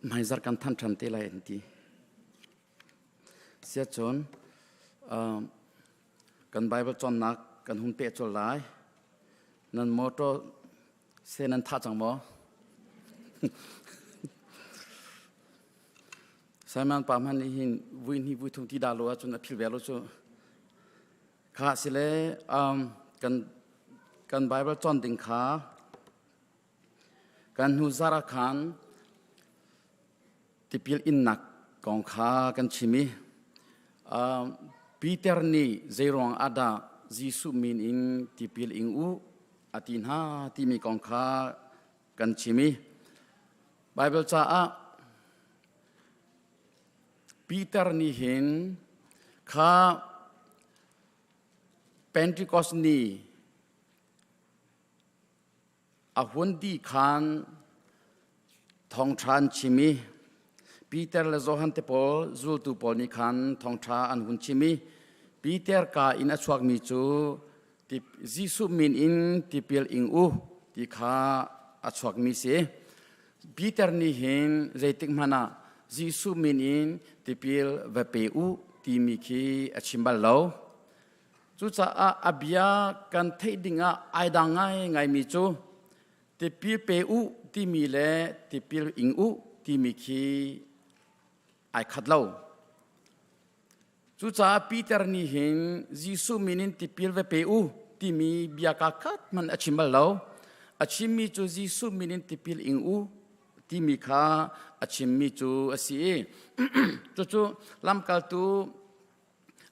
Hmaizarh kan than ṭhan te lai an ti. Siacun kan Bible cawnnak kan hun peh colh lai. Nan motor se nan thah cang maw? Simon pa hmanh nih hin vui hnih vui thum ti dah lo ahcun a phil ve lo cu. Kha sile kan kan Bible cawn ding kha kan hnu zarh ah khan tipil innak kong kha kan chim i Peter nih zeiruang ah dah Jesuh min in tipil ing u a ti hna timi kong kha kan chim i Bible caah Peter nih hin kha Pentecost ni a hun dih khan thawngṭha an chim i Peter le Johan te pawl zultu pawl nih khan thawngṭha an hun chim i Peter ka in a chuakmi cu Jesuh min in tipil ing u ti kha a chuakmi si. Peter nih hin zeitik hmanh ah Jesuh min in tipil va pe u timi khi a chim bal lo. Cucaah a bia kan theih dingah ai dang ngaingaimi cu tipil pe u timi le tipil ing u timi khi ai khat lo. Cucaah Peter nih hin Jesuh min in tipil va pe u timi bia ka khat hmanh a chim bal lo. A chimmi cu Jesuh min in tipil ing u timi kha a chimmi cu a si i cucu lamkaltu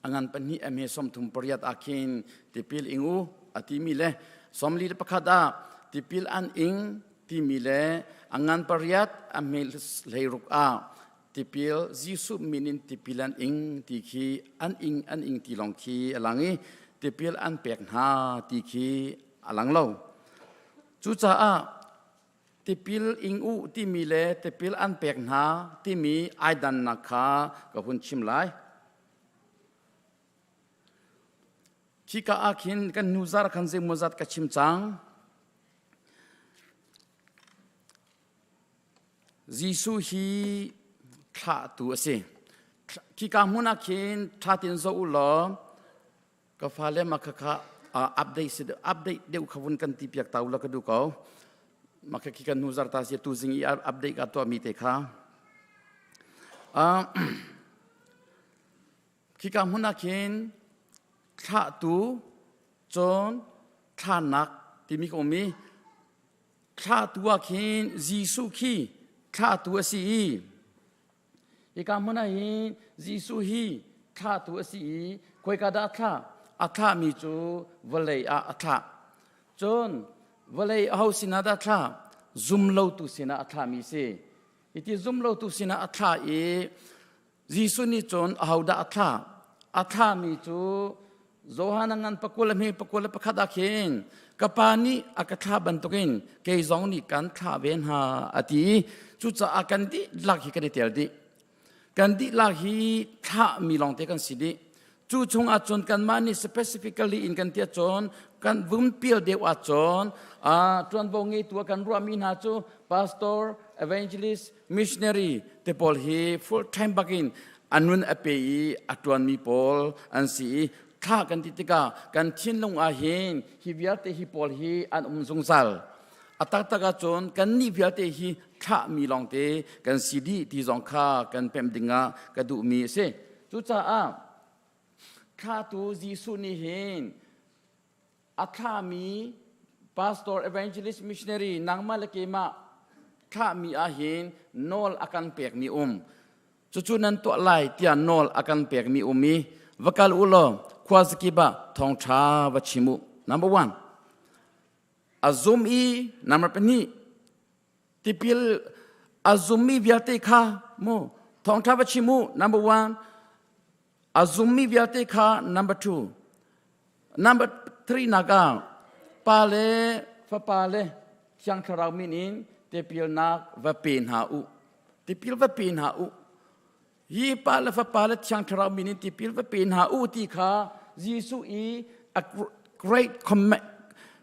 a ngan pahnih a hme 38 ah khin tipil ing u a timi le 41 ah tipil an ing timi le a ngan pariat a hme 16 ah tipil Jesuh min in tipil an ing ti khi an ing an ing ti lawng khi a lang i tipil an pek hna ti khi a lang lo. Cucaah tipil ing u timi le tipil an pek hna timi ai dannak kha ka hun chim lai. Khika ah khin kan hnu zar khan zeimawzat ka chim cang. Jesuh hi thlahtu a si. Khika hmun ah khin ṭha tein zoh u law ka fale mah khakha update si update deuh kha vun kan ti piak ta u la ka duh ko. Mah kha khi kan hnu zarta si tu zing i update ka tuah mi te kha. Khika hmun ah khin thlahtu cun thlanak timi ka um i thlahtu ah khin Jesuh khi thlahtu a si i hika hmun ah hin Jesuh hi thlahtu a si i khoika dah a thlah? A thlahmi cu vawlei ah a thlah. Cun vawlei aho sinah dah a thlah? Zumlotu sinah a thlahmi si. Hiti zumlotu sinah a thlah i Jesuh nih cun ahodah a thlah? A thlahmi cu Johan a ngan pakul a hme pakul le pakhat ah khin ka pa nih a ka thlah bantukin kei zong nih kan thlah ve hna a ti i cucaah kan dihlak hi kan i tel dih. Kan dihlak hi thlahmi lawngte kan si dih. Cu chung ahcun kanmah nih specifically in kan ti ahcun kan vun pial deuh ahcun ṭuanvo ngeitu ah kan ruahmi hna cu pastor, evangelist, missionary te pawl hi full time bakin a nun a pe i a ṭuanmi pawl an si i thla kan ti tikah kan thinlung ah hin hi vialte hi pawl hi an um zungzal. A taktak ahcun kannih vialte hi thlahmi lawngte kan si dih ti zong kha kan pemh dingah ka duhmi a si. Cucaah thlatu Jesuh nih hin a thlami pastor, evangelist, missionary nangmah le keimah thlahmi ah hin nawl a kan pekmi um. Cucu nan tuah lai tiah nawl a kan pekmi um i va kal u law khua zakip ah thawngṭha va chim u. Number one, a zum i number pahnih tipil a zummi vialte kha mu thawngṭha va chim u number one a zummi vialte kha number two number three nak ah pa le fapa le thiang thlarau min in tipilnak va pe hna u tipil va pe hna u hi pa le fapa le thiang thlarau min in tipil va pe hna u ti kha Jesuh i a great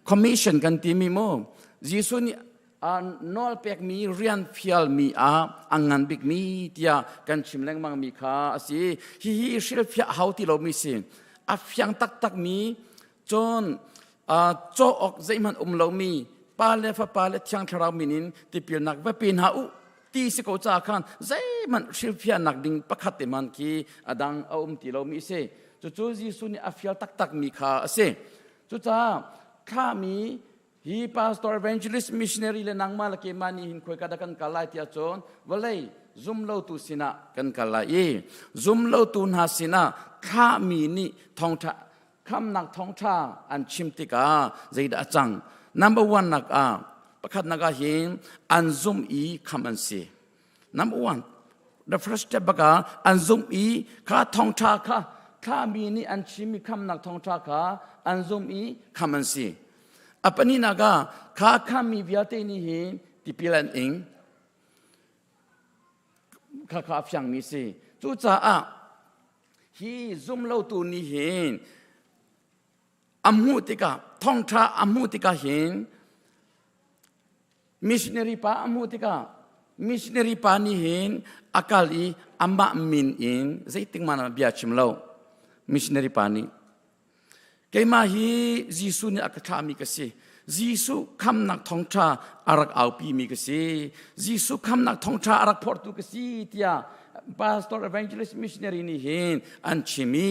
commission kan timi mu Jesuh nih nawl pekmi rian fialmi ah a ngan bikmi tiah kan chim lengmang mi kha a si hihi hrilhfiah hau ti lomi si a fiang taktak mi cun caw awk zeihmanh um lomi pa le fapa le thiang thlarau min in tipilnak va pe hna u ti si ko ca khan zeihmanh hrilhfiahnak ding pakhat te man khi a dang a um ti lomi a si cucu Jesuh nih a fial taktak mi kha a si cucaah thlahmi hi pastor evangelist missionary le nangmah le keimah nih hin khoika dah kan kal lai tiah cun vawlei zumlotu sinah kan kal lai i zumlotu hna sinah thlahmi nih thawngṭha khamnak thawngṭha an chim tikah zeidah a cang number one nak ah pakhat nak ah hin an zum i kham an si number one the first step baka an zum i kha thawngṭha kha thlami nih an chimmi khamnak thawngṭha kha an zum i kham an si a pahnihnak ah kha khammi vialte nih hin tipil an ing kha kha a fiangmi si cucaah Hi zumlotu nih hin a hmuh tikah thawngṭha a hmuh tikah hin missionary pa a hmuh tikah missionary pa nih hin a kal i amah min in zeitik hmanh ah bia chim lo missionary pa nih Keimah hi Jesuh nih a ka thlahmi ka si. Jesuh khamnak thawngṭha a rak aupimi ka si. Jesuh khamnak thawngṭha a rak phortu ka si tiah pastor evangelist missionary nih hin an chim i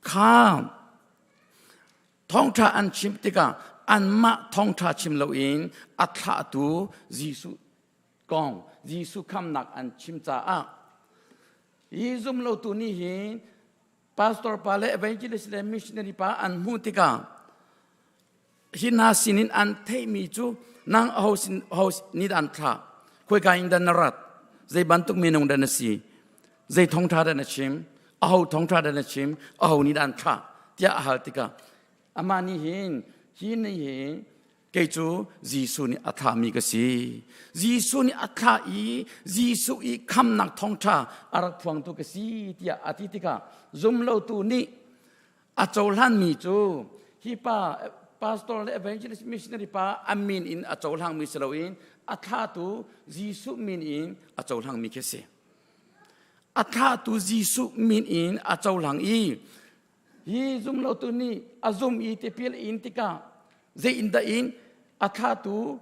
kha thawngṭha an chim tikah anmah thawngṭha chim loin a thlahtu Jesuh kong Jesuh khamnak an chim caah hi zumlotu nih hin pastor pa le evangelist le missionary pa an hmuh tikah hi hna sinin an theihmi cu nang aho sin aho ni dah an thlah khoika in dah na rat zei bantuk minung dah na si zei thawngṭha dah na chim aho thawngṭha dah na chim aho nih dah an thlah tiah a hal tikah amah nih hin hi nih hin Kei cu Jesuh nih a thlahmi ka si. Jesuh nih a thlah i Jesuh i khamnak thawngṭha a rak phuangtu ka si tiah a ti tikah zumlotu nih a cohlanmi cu hi pa. pastor le evangelist missionary pa a min in a cohlangmi si loin a thlatu Jesuh min in a cohlangmi khi si. A thlatu Jesuh min in a cohlang i hi zumlotu nih a zum i tipil in tikah zei in dah in a thlatu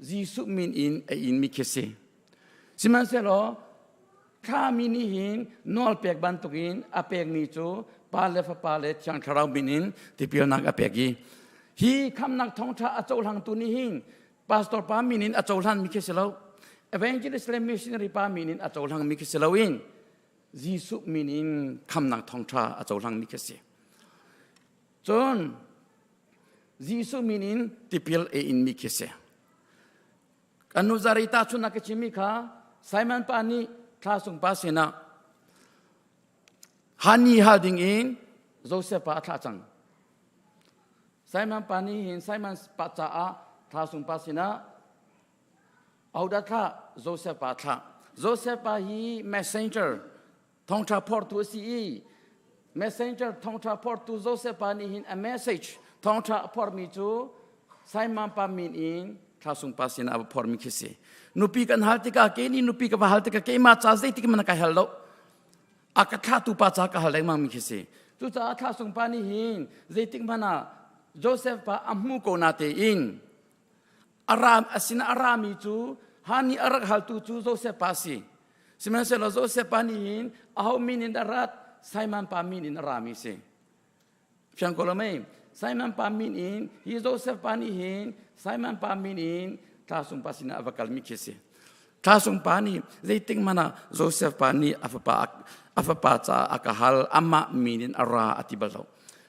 Jesuh min in a inmi khi si. Sihmanhsehlaw thlami nih hin nawl pek bantukin a pekmi cu Pa le Fapa le Thiang Thlarau min in tipilnak a pek i hi khamnak thawngṭha a cohlangtu nih hin pastor pa min in a cohlanmi khi si lo, evangelist le missionary pa min in a cohlangmi khi si loin Jesuh min in khamnak thawngṭha a cohlangmi khi si. Cun Jesuh min in tipil a inmi khi si. Kan nu Zarita chun a ka chimmi kha Simon pa nih thla sung pa sinah hani hal ding in Joseph pa a thlah cang. Simon pa nih hin Simon pa caah thla sung pa sinah ahodah thlah? Joseph pa thlah. Joseph pa hi messenger thawngṭha phortu a si i messenger thawngṭha phortu Joseph pa nih hin a message thawngṭha a phormi cu Simon pa min in thlasung pa sinah a va phormi khi si. Nupi kan hal tikah ke nih nupi ka va hal tikah keimah ca zeitik man ka hal lo, a ka thlahtu pa ca ka hal lengmang mi khi si. Cucaah thlasung pa nih hin zeitik hmanh ah Joseph pa a hmu ko na tein a sinah a rami cu hani a rak haltu cu Joseph pa si. Sihmanhsehlaw Joseph pa nih hin aho min in a rat? Simon pa min in a rami si. Fiang ko lo mei? Simon pa min in hi Joseph pa nih hin Simon pa min in thlasung pa sinah a va kalmi khi si. Thlasung pa nih zeitik hmanh ah Joseph pa nih a fapa caah a ka hal, amah min in a ra a ti bal lo.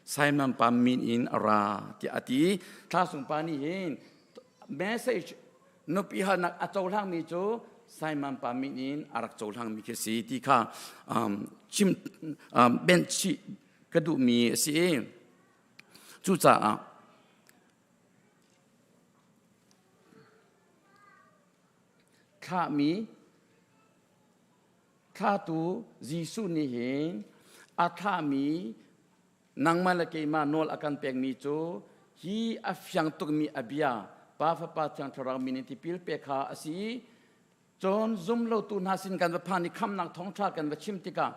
Simon pa min in a ra tiah a ti. Thlasung pa nih hin message nupi halnak a cohlangmi cu Simon pa min in a rak cohlangmi khi si ti kha chim benh chih ka duhmi a si. Cucaah thlahmi thlatu Jesuh nih hin a thlahmi nangmah le keimah nawl a kan pekmi cu hi a fiang tukmi a bia Pa Fapa Thiang Thlarau min in tipil pek kha a si i cun zumlotu hna sin kan va phan i khamnak thawngṭha kan va chim tikah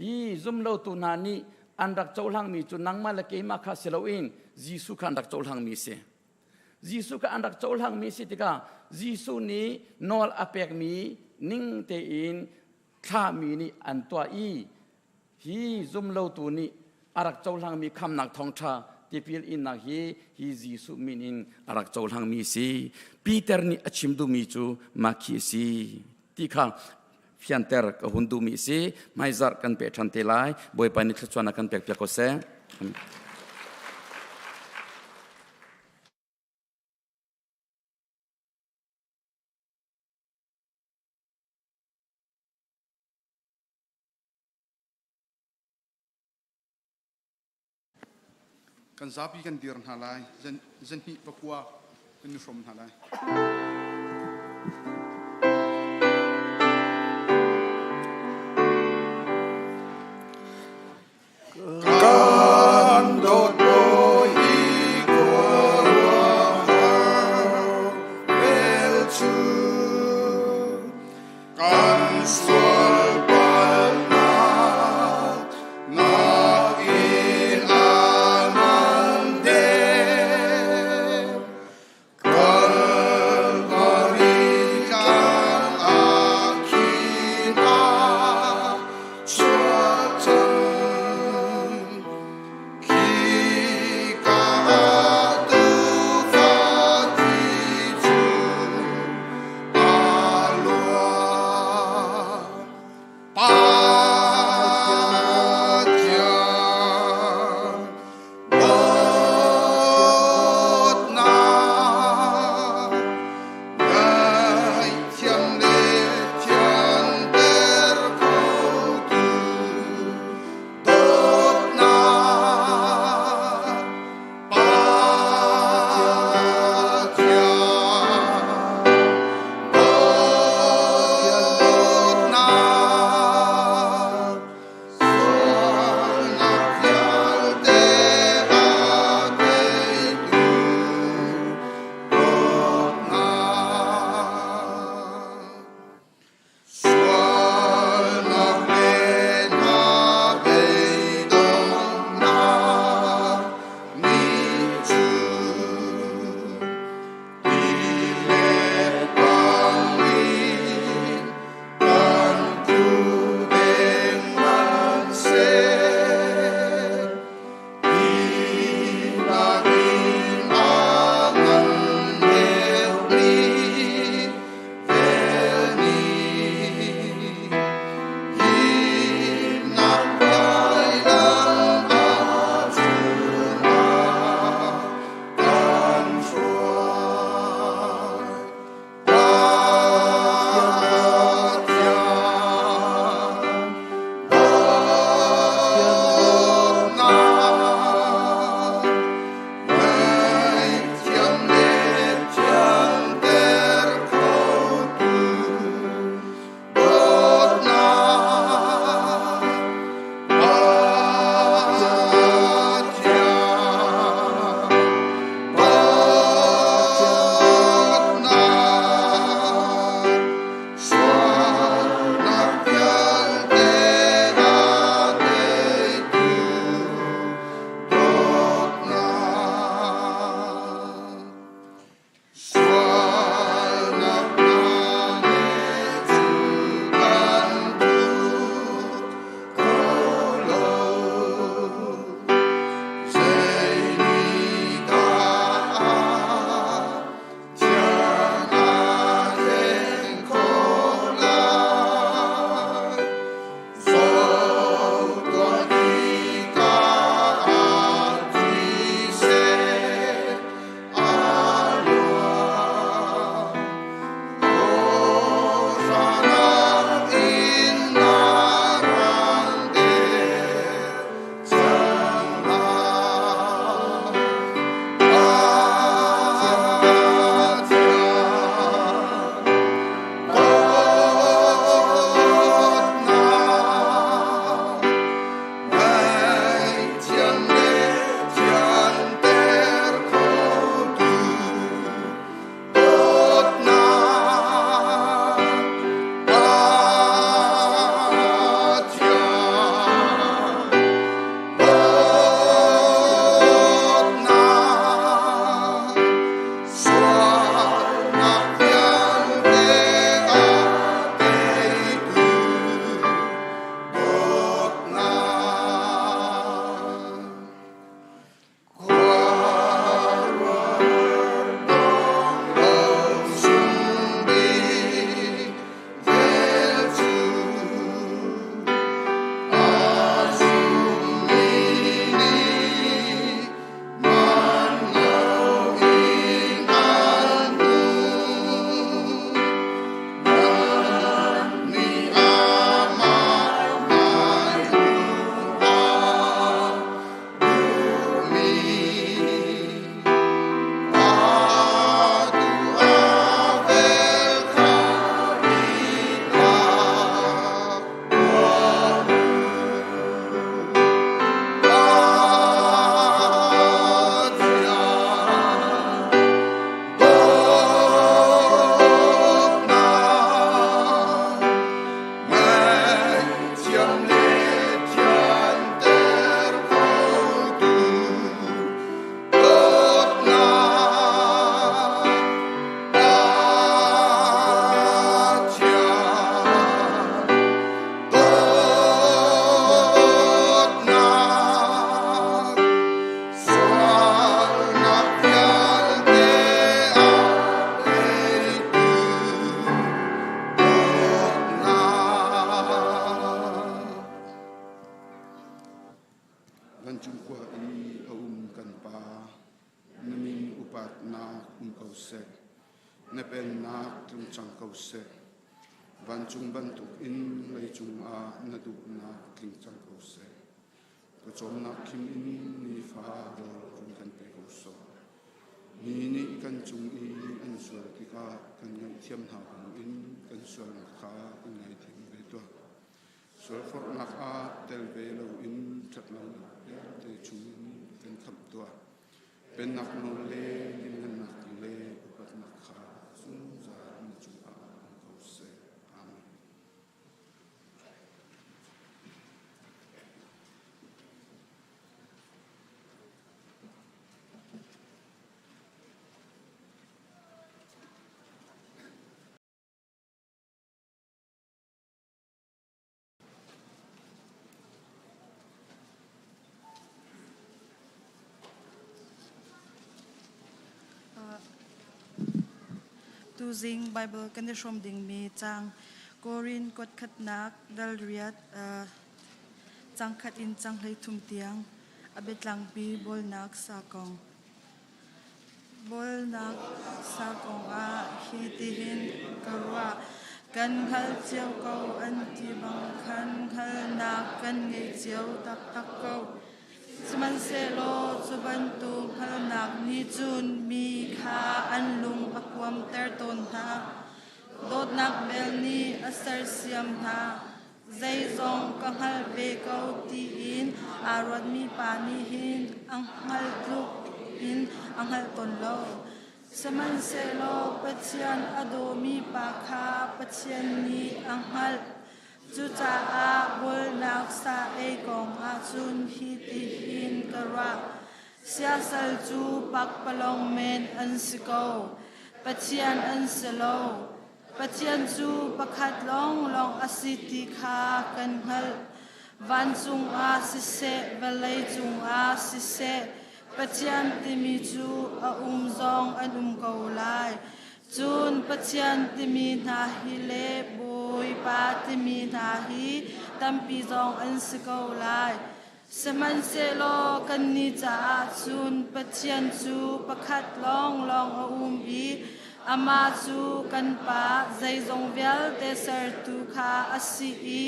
hi zumlotu hna nih an rak cohlangmi cu nangmah le keimah kha si loin Jesuh kha an rak cohlangmi a si. Jesuh kha an rak cohlangmi si tikah Jesuh nih nawl a pekmi ning tein thlahmi nih an tuah i hi zumlotu nih a rak cohlangmi khamnak thawngṭha tipil innak hi hi Jesuh min in a rak cohlangmi a si. Peter nih a chim duhmi cu mah khi a si ti kha fianter ka hun duhmi a si. Hmaizarh kan peh ṭhan te lai. Bawipa nih thluachuah a kan pekpiak ko seh. Kan zapi kan dir hna lai. Zanhnih pakua kan i hrawm hna lai. Kan dawt bawi khuaruahhar vel cu Kan sual palhnak nakin a ngan deuh. Kalvari tlang ah khin a chuah cang. Khika ah tuufa thi cu a luang. duhnak tlung cang ko seh. Vancung bantukin leicung ah na duhnak tling cang ko seh. Pawcawmnak khim in nifa rawl run kan pe ko sawh. Mi nih kan cung i an sual tikah kan ngaihthiam hna bangin kan sualnak kha kan ngaithiam ve tuah. Sualforhnak ah tel ve loin ṭhatlonak vialte chungin kan khamh tuah. Pennak nawl le lianngannak le upatnak kha zungzal na cungah um ko seh. Amen. Tuzing Bible kan i hrawm dingmi caang Korin kuat khatnak dal riat cang khat in cang 13 tiang a biatlangpi bawlnak sa kong. Bawlnak sa kong ah hi tihin ka ruah. Kan hngal cio ko an ti bang khan hngalhnak kan ngei cio taktak ko. Sihmanhsehlaw cu bantuk hngalhnak nih cun mi kha an lung a kuamter tawn hna. Dawtnak bel nih a sersiam hna. Zeizong ka hngalh ve ko tiin aa ruatmi pa nih hin a hngalh tluk in a hngalh tawn lo. Sihmanhsehlaw Pathian a dawmi pa kha Pathian nih a hngalh. Cucaah bawlnak sa ei kong ahcun hitihin ka ruah. Siasal cu pakpalawng men an si ko. Pathian an si lo. Pathian cu pakhat lawnglawng a si ti kha kan hngalh. Vancung ah siseh, vawlei cungah siseh, Pathian timi cu a um zong an um ko lai. Cun Pathian timi hna hi le Bawipa timi hna hi tampi zong an si ko lai. Sihmanhsehlaw kannih caah cun Pathian cu pakhat lawnglawng a um i amah cu kan Pa, zeizong vialte sertu kha a si i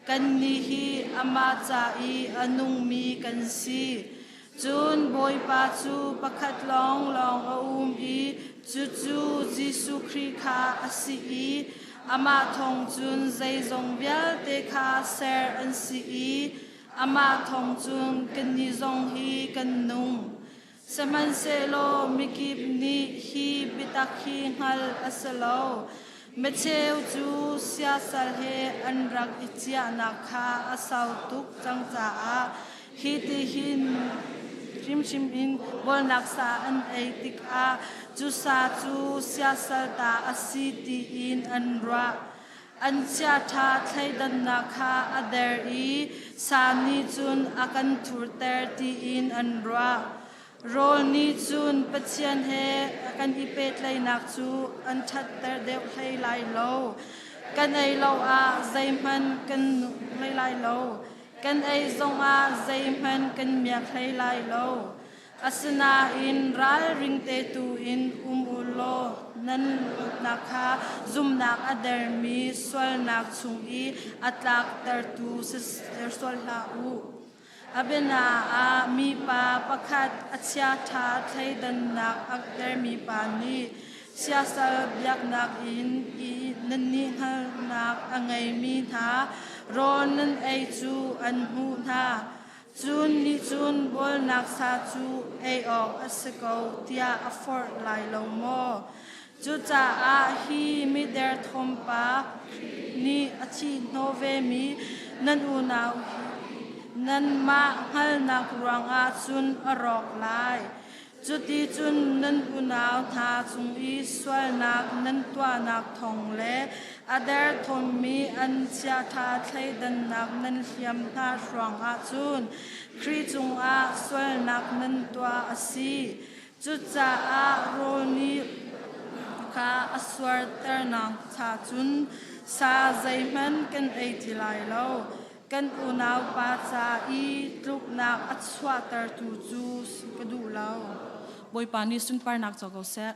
kannih hi amah ca i a nungmi kan si. Cun Bawipa cu pakhat lawnglawng a um i cucu Jesuh Khrih kha a si i amah thawng cun zeizong vialte kha ser an si i amah thawng cun kannih zong hi kan nung. Sihmanhsehlaw mikip nih hi biatak hi hngalh a si lo. Micheu cu siasal he an rak i ciahnak kha a sau tuk cang caah hitihin hrimhrim in bawlnak sa an ei tikah cu sa cu siasal ta a si tiin an ruah. An chiaṭha thleidannak kha a der i sa nih cun a kan thurter tiin an ruah. Rawl nih cun Pathian he kan i pehtlaihnak cu an ṭhatter deuh hlei lai lo. Kan ei lo ah zeihmanh kan hlei lai lo. Kan ei zongah zeihmanh kan miak hlei lai lo. Asinain ralring te tu in um u law nan luatnak kha zumhnak a dermi sualnak chung i a tlaktertu siter sual hlah u. A biana ah mipa pakhat a chiaṭha thleidannak a dermi pa nih siasal biaknak in i nannih hngalhnak a ngeimi hna rawl nan ei cu an hmuh hna. Cun nih cun bawlnak sa cu ei awk a si ko tiah a forh lai lo maw? Cucaah hi miderthawm pa nih a thihhnawh vemi nan unau hi nanmah hngalhnak ruangah cun a rawk lai. Cuticun nan unau hna cung i sualnak nan tuahnak thawng le a derthawmmi an chiaṭha thleidannak nan hliam hna ruangah cun Khrih cungah sualnak nan tuah a si. Cucaah rawl nih kha a suarternak cha cun sa zeihmanh kan ei ti lai lo. Kan unaupa ca i tluknak a chuahtertu cu ka duh lo. Bawipa nih sunparnak co ko seh.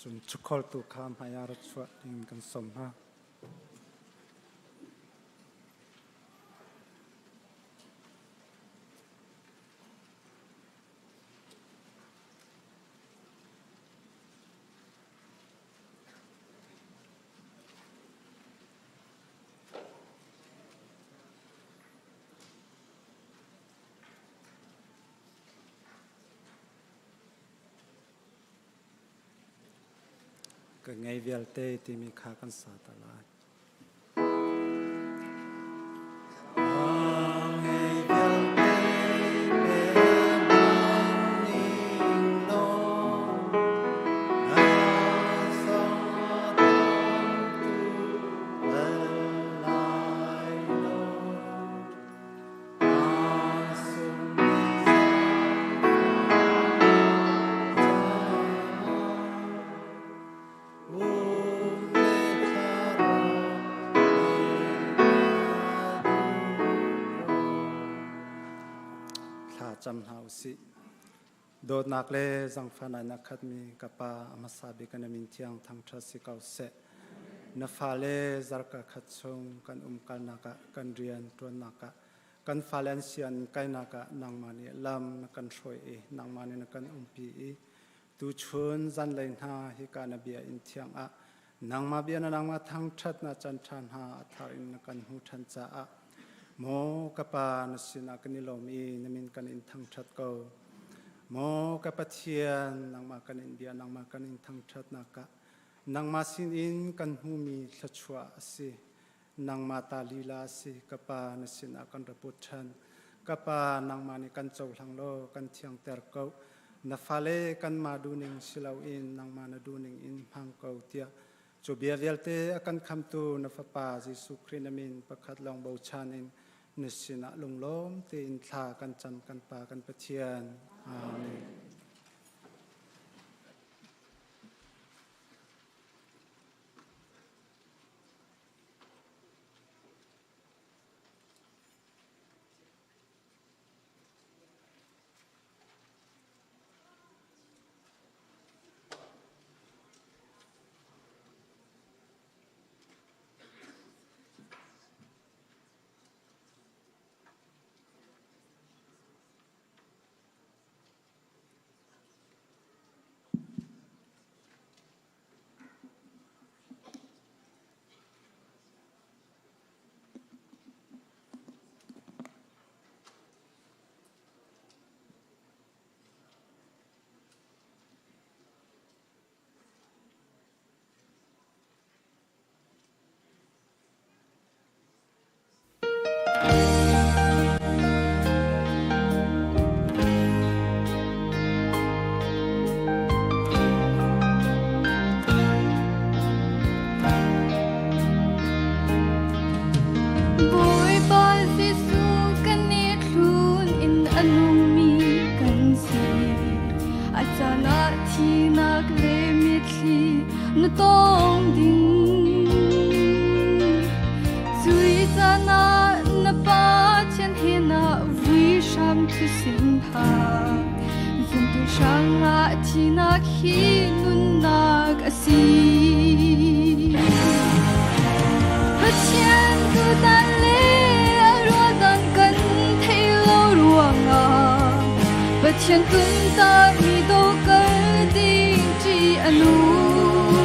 Cun chukholtu kha hmai ah ra chuah ding kan sawm hna. Ka ngei vialte timi kha kan sa ta lai. Thla cam hna usih. Dawtnak le zangfahnak in a khatmi ka Pa a hmasa bik na min thiang thangṭhat si ko seh. Na fale zarka khat chung kan umkalnak ah kan rian ṭuannak ah kan fale an sian kainak ah nangmah nih lam na kan hruai i nangmah nih na kan umpi i tuchun zanlei hna hika na bia inn thiang ah nangmah bia na nangmah thangṭhat na can ṭha hna a thar in na kan hmu ṭhan caah maw ka pa na sinah kan i lawm i na min kan in thangṭhat ko. Maw ka Pathian nangmah kan in bia nangmah kan in thangṭhatnak ah nangmah sinin kan hmumi thluachuah a si. Nangmah ta lila a si ka pa na sinah kan ra put ṭhan. Ka pa nangmah nih kan cohlang law kan thiangter ko. Na fale kanmah duhning si loin nangmah na duhning in hmang ko tiah cu bia vialte a kan khamtu na Fapa Jesuh Khrih na min pakhat lawng bochan in na sinah lunglawm tein thla kan cam kan Pa kan Pathian. Amen. Bawipa Jesuh kan i thlun in a nungmi kan si. A caan ah thihnak le mitthli na tong ding. Cui caan ah na pa thian he na vui hram thu sim hlah. Zumtu hrangah thihnak hi nunnak a si. Pathian tutan le a ruahdan kan thei lo ruangah Pathian tumtak mi do kal ding ṭi a nung.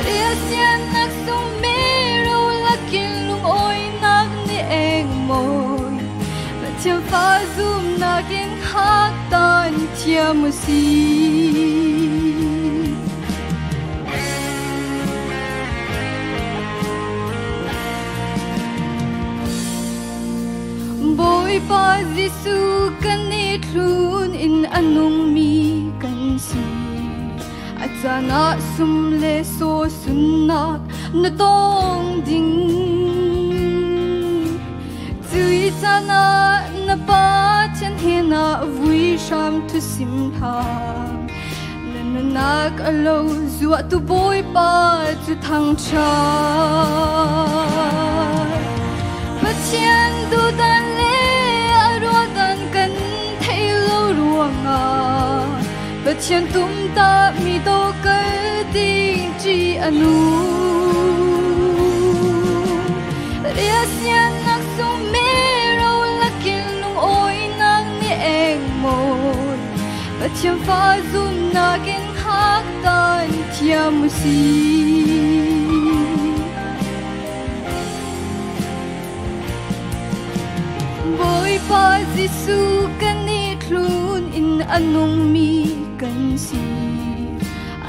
Riasiannak sung mero lakin lungawinak nih eng mawi Pathian fa zumnak in hak tan thiam u si. Bawipa Jesuh kan i thlun in a nungmi kan si. A caan ah sum le saw sunnak na tong ding. Cui caan ah na pa thian he na vui hram thu sim hlah. Na nunnak a lo zuah tu Bawipa cu thangṭhat. Pathian duhdan le a ruahdan kan thei lo ruangah. Pathian tum ta mi do kal ding ṭi a nung. Riasian nak sung me ro lakin lung oi nak ni eng mawi. Pathian fa zum nakin hak tan thiam si. Bawipa Jesuh kan i thlun in a nungmi kan si.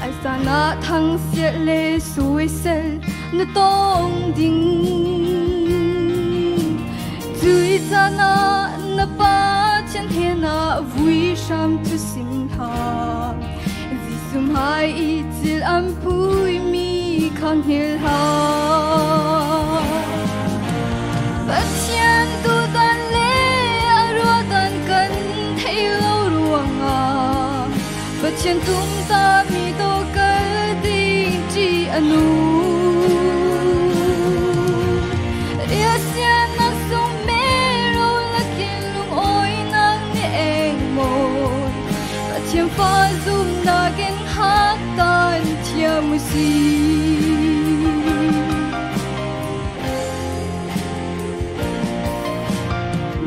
Ai sana thang siat le suisel na tong ding. Cui sana na pa thian he na vui hram tu sim ha. Jesuh hmai i thil an phui mi kha hngilh hlah. Pathian tutan le a ruahdan kan thei lo ruangah Pathian tumta mi to kal ding ṭih a nung. Riasianak sung mero lakin lungawinak nih eng mawi. Pathian fa zumnak in hak tan thiam u sih.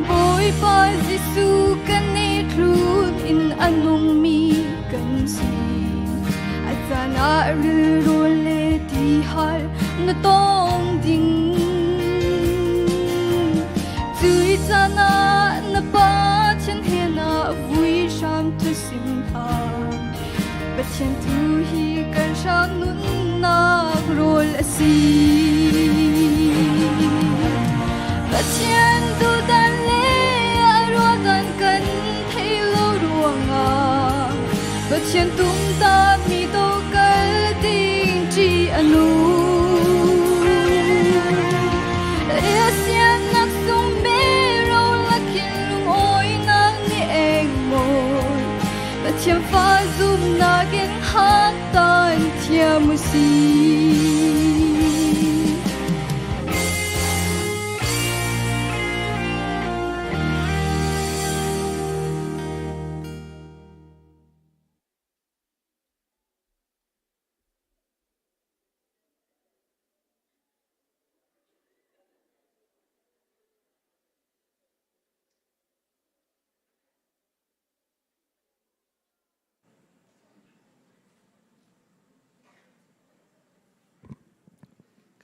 Bawipa Jesuh kan i thlun in a nungmi kan si. A caan ah rilru le tihal na tong ding. Cui caan ah na pa Pathian he na vui hram tu sim hlah. Pathian tu hi kan hrang nunnak rawl a si. Pathian duhdan le a ruahdan kan thei lo ruangah Pathian tumta mi to kal ding ṭih a nung. Riasianak sung mero lakin lungawinak nih eng mawi. Pathian fa zumnak in hak tan thiam u sih.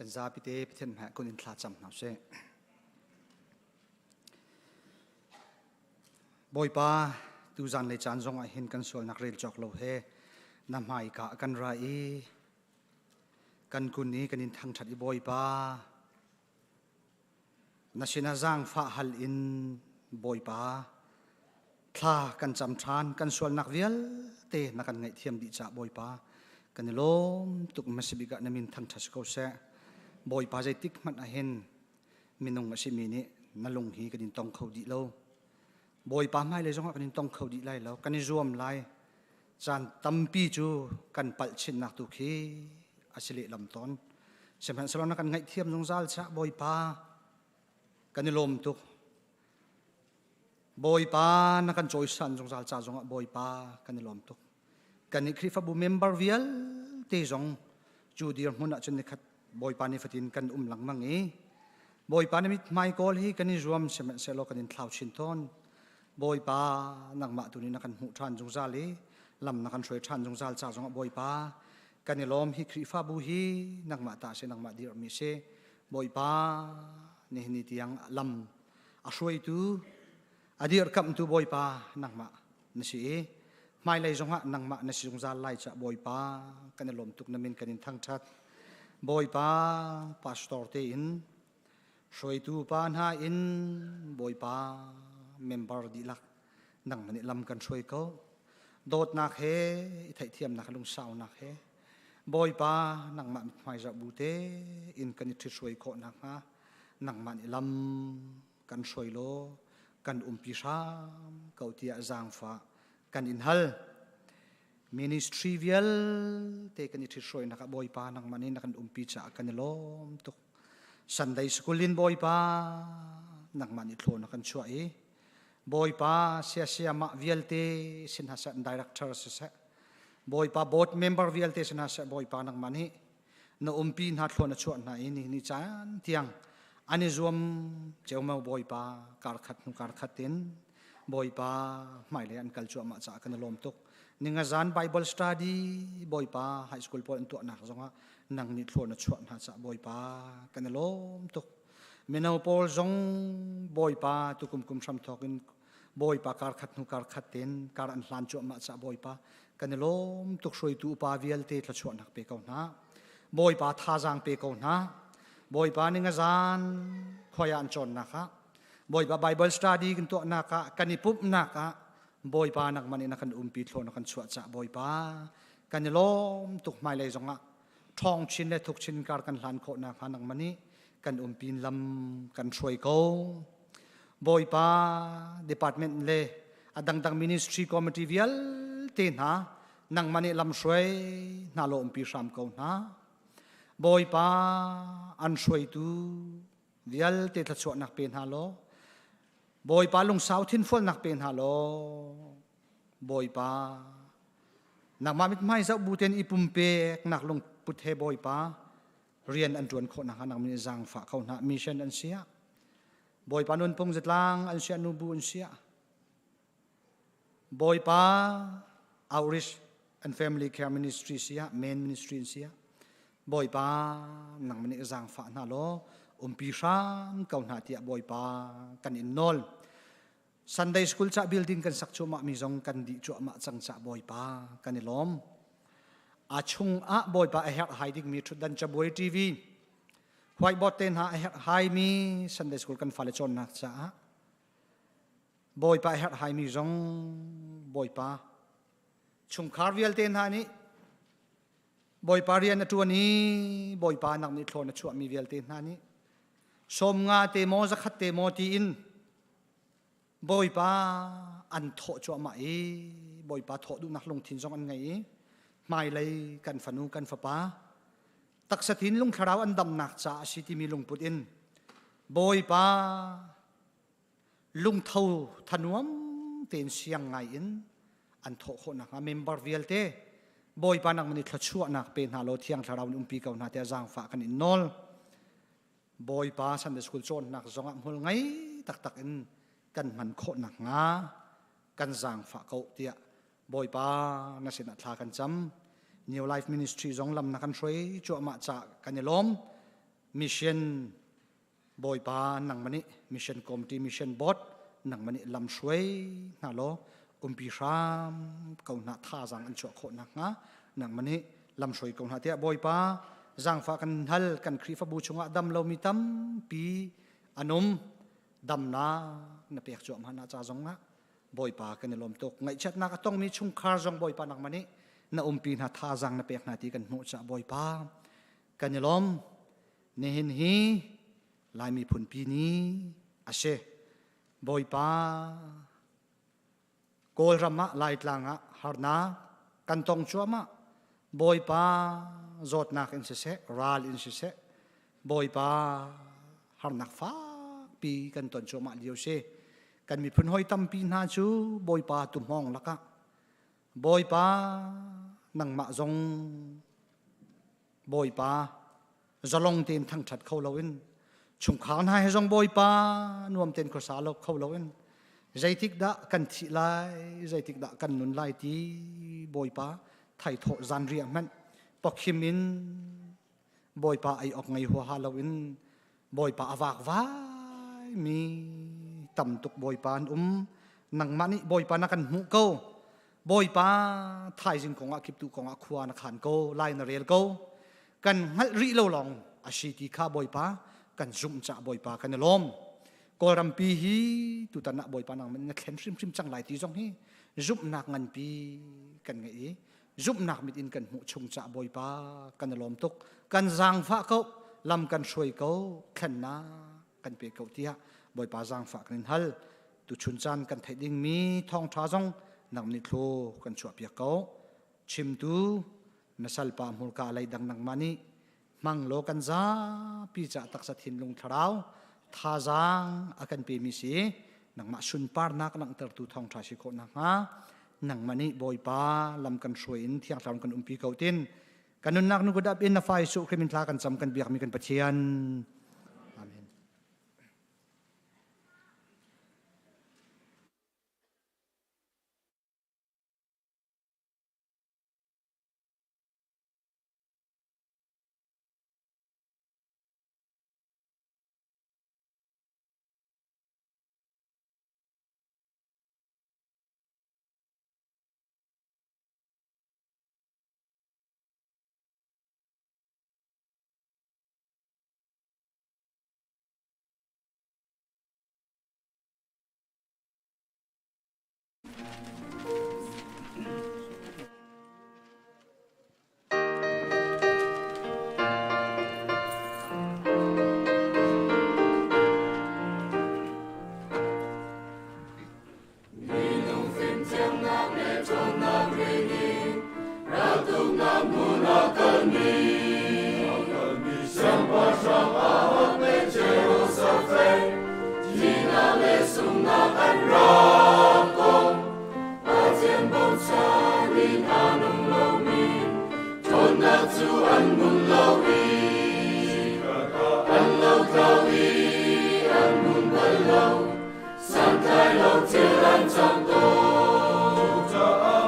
Kan zapi te Pathian hmai kun in thla cam hna sih. Bawipa, tuzan le caan zong ah hin kan sualnak rel cawk lo he na hmai ka kan ra i kan kun i kan in thangthat i Bawipa Na sinah zaangfah hal in Bawipa, thla kan cam ṭhan, kan sualnak vialte na kan ngaihthiam dih caah Bawipa, kan i lawm tuk hmasabik ah na min thangṭhat si ko seh. Bawipa zeitik hmanh ah hin minung a simi nih na lung hi kan in tong kho dih lo. Bawipa hmailei zongah kan in tong kho dih lai lo, kan i zuam lai. Caan tampi cu kan palh chinnak tu khi a si lehlam tawn. Sihmanhsehlaw na kan ngaihthiam zungzal caah Bawipa kan i lawm tuk. Bawipa na kan cawisan zungzal ca zongah Bawipa kan i lawm tuk. Kan i Khrihfabu member vialte zong cu dirhmun ah cun nikhat Bawipa ni fatin kan um lengmang i Bawipa na mithmai kawl hi kan i zuam sihmanhsehlaw kan in thlau chin tawn. Bawipa nangmah tu nih na kan hmuh ṭhan zungzal i lam na kan hruai ṭhan zungzal ca zongah Bawipa kan i lawm hi Khrihfabu hi nangmah ta si nangmah dirhmi si Bawipa nihin ni tiang lam a hruaitu a dirhkamhtu Bawipa nangmah na si i hmailei zongah nangmah na si zungzal lai ca Bawipa kan i lawm tuk na min kan in thangṭhat Bawipa pastor te in Hruaitu pa hna in Bawipa member dihlak nangmah nih lam kan hruai ko. Dawtnak he i theihthiamnak lungsaunak he Bawipa nangmah mithmai zoh bu te in kan i ṭhithruai khawh nakhnga nangmah nih lam kan hruai law kan umpi hram ko tiah zaangfah kan in hal. Ministry vialte kan i ṭhithruainak ah Bawipa nangmah nih na kan umpi caah kan i lawm tuk. Sunday School in Bawipa nangmah nih thlawn na kan chuah i Bawipa siasia mah vialte sin hna seh director siseh. Bawipa board member vialte si hna seh Bawipa nangmah nih na umpi hna thlua na chuah hna i ni ni caan tiang an i zuam ceumau Bawipa kar khat hnu kar khat in Bawipa hmailei an kal cuahmah caah kan i lawm tuk. Ningazan Bible study Bawipa high school pawl an tuahnak zongah nang nih thlua na chuah hna caah Bawipa kan i lawm tuk. Mino pawl zong Bawipa tukum kum hram thawk in Bawipa kar khat hnu kar khat ten kar an hlan cuahmah caah Bawipa kan i lawm tuk hruaitu upa vialte thluachuahnak pe ko hna. Bawipa thazaang pe ko hna. Bawipa ningazan khuai ah an cawnnak ah Bawipa Bible study kan tuahnak ah kan i pumhnak ah Bawipa nangmah nih na kan umpi thlaw na kan chuah cah Bawipa kan i lawm tuk hmailei zongah ṭhawng chin le thuk chin kar kan hlan khawh nakhnga nangmah nih kan umpin lam kan hruai ko. Bawipa department le a dangdang ministry committee vialte hna nangmah nih lam hruai hna law umpi hram ko hna. Bawipa an hruaitu vialte thluachuahnak pe hna law Bawipa lungsau thinfualnak pe hna law Bawipa nangmah mithmai zoh bu tein i pumpek nak lungput he Bawipa rian an ṭuan khawh nakhnga nang min zaangfah ko hna mission an siah Bawipa nunphung zatlang an siah nubu an siah Bawipa outreach and family care ministry siah main ministry an siah Bawipa nangmah nih zaangfah hna law umpi hram ko hna tiah Bawipa kan in nawl. Sunday school ca building kan sak cuahmah mi zong kan dih cuahmah cang ca Bawipa kan i lawm. A chung ah Bawipa a herh hai ding mi thutdan cabuai TV whiteboard te hna a herh hai mi Sunday school kan fale cawnnak caah Bawipa a herh hai mi zong Bawipa chungkhar vialte hna nih Bawipa rian a ṭuan i Bawipa nak nih thlawn a chuahmi vialte hna nih 50 te maw 100 te maw tiin Bawipa an thawh cuahmah i Bawipa thawh duhnak lungthin zong an ngei i hmailei kan fanu kan fapa taksa thin lungthlarau an damnak caah a si timi lungput in Bawipa lungtho thanuam tein siang ngai in an thawh khawh nakhnga member vialte Bawipa nangmah nih thluachuahnak pe hna law Thiang Thlarau nih umpi ko hna tiah zaangfah kan in nawl. Bawipa Sunday School cawnnak zongah hmul ngei taktak in kan hman khawh nakhnga kan zaangfah ko tiah Bawipa na sinah thla kan cam. New Life Ministry zong lam na kan hruai cuahmah ca kan i lawm. Mission Bawipa nangmah nih mission committee mission board nangmah nih lam hruai hna law umpi hram ko hna thazaang an chuah khawh nakhnga nangmah nih lam hruai ko hna tiah Bawipa zaangfah kan hal kan Khrihfabu chungah dam lomi tampi an um damnak na pek cuahmah hna ca zongah Bawipa kan i lawm tuk ngaihchiatnak a tongmi chungkhar zong Bawipa nangmah nih na umpi hna thazaang na pek hna ti kan hmuh caah Bawipa kan i lawm Nihin hi Lai miphunpi ni a si. Bawipa Kawlram ah Laitlang ah harnak kan tong cuahmah. Bawipa zawtnak in siseh, ral in siseh, Bawipa harnak fakpi kan ton cuahmah lio si. Kan miphun hawi tampi hna cu Bawipa tuhmawng lakah Bawipa nangmah zong Bawipa zalong tein thangṭhat kho loin chungkhar hna he zong Bawipa nuam tein khuasa lo kho loin zeitik dah kan thih lai zeitik dah kan nun lai ti Bawipa thaithawh zanriah hmanh pokhim in Bawipa ei awk ngei huaha loin Bawipa a vakvai mi tam tuk Bawipa an um nangmah nih Bawipa na kan hmuh ko Bawipa thaizing kongah kiptu kongah khua na khan ko lai na rel ko kan hngalh rih lo lawng a si ti kha Bawipa kan zumh cah Bawipa kan i lawm Kawlrampi hi tutan ah Bawipa nang na thlen hrimhrim cang lai ti zong hi zumhnak nganpi kan ngei i zumhnak mit in kan hmuh chung cah Bawipa kan i lawm tuk kan zaangfah ko lam kan hruai ko thlennak kan pe ko tiah Bawipa zaangfah kan in hal tuchun caan kan theih dingmi thawngṭha zong nang nih thlu kan chuahpiak ko chimtu na salpa hmurka lei dang nangmah nih hmang law kan zapi ca taksa thinlung thlarau thazaang a kan pemi si nangmah sunparnak langhtertu thawngṭha si khawh nakhnga. Nangmah nih Bawipa lam kan hruai in Thiang Thlarau kan umpi ko tin kan nunnak nu kut in na fa Jesuh Khrih min thla kan cam kan biakmi kan Pathian. Amen. Minung fimthiamnak le ṭhawnnak rin in raltuknak hmun a kalmi siangpahrang Ahab le Jehoshaphat thihnak le sunghnak an rak kong Pathian bochan in a nung lomi ṭhawnnak cu an hmun lo i an lotlau i an hmun bal lo. Santlai lo thil an cang tawn.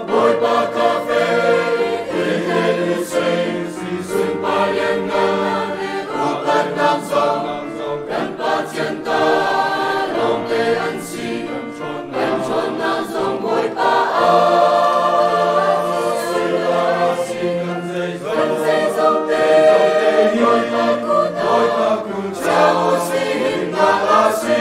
Bawipa ka fek, i u sing, sunpar lianngan, upatnak zong, kan Pathian ta lawngte an si. Kan ṭhawnnak zong Bawipa ah si. Kan zeizong te Bawipa kut ah chia u sih, himnak a si.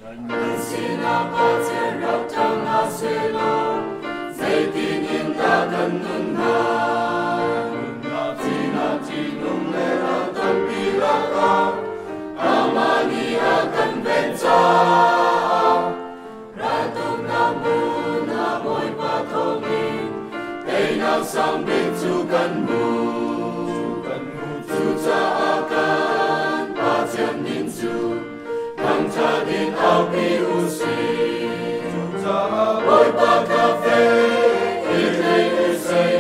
Kan sinah Pathian rak ṭang hna sehlaw zeitin in dah kan nun hnga? Thihnak ṭihnung le ral tampi lakah amah nih a kan ven caah raltuknak hmun ah Bawipa thawngin teinak sang bik cu kan hmu. Cucaah kan Pathian min cu Thangṭhat in aupi u sih. Cucaah Bawipa kha fek i hlei u sih.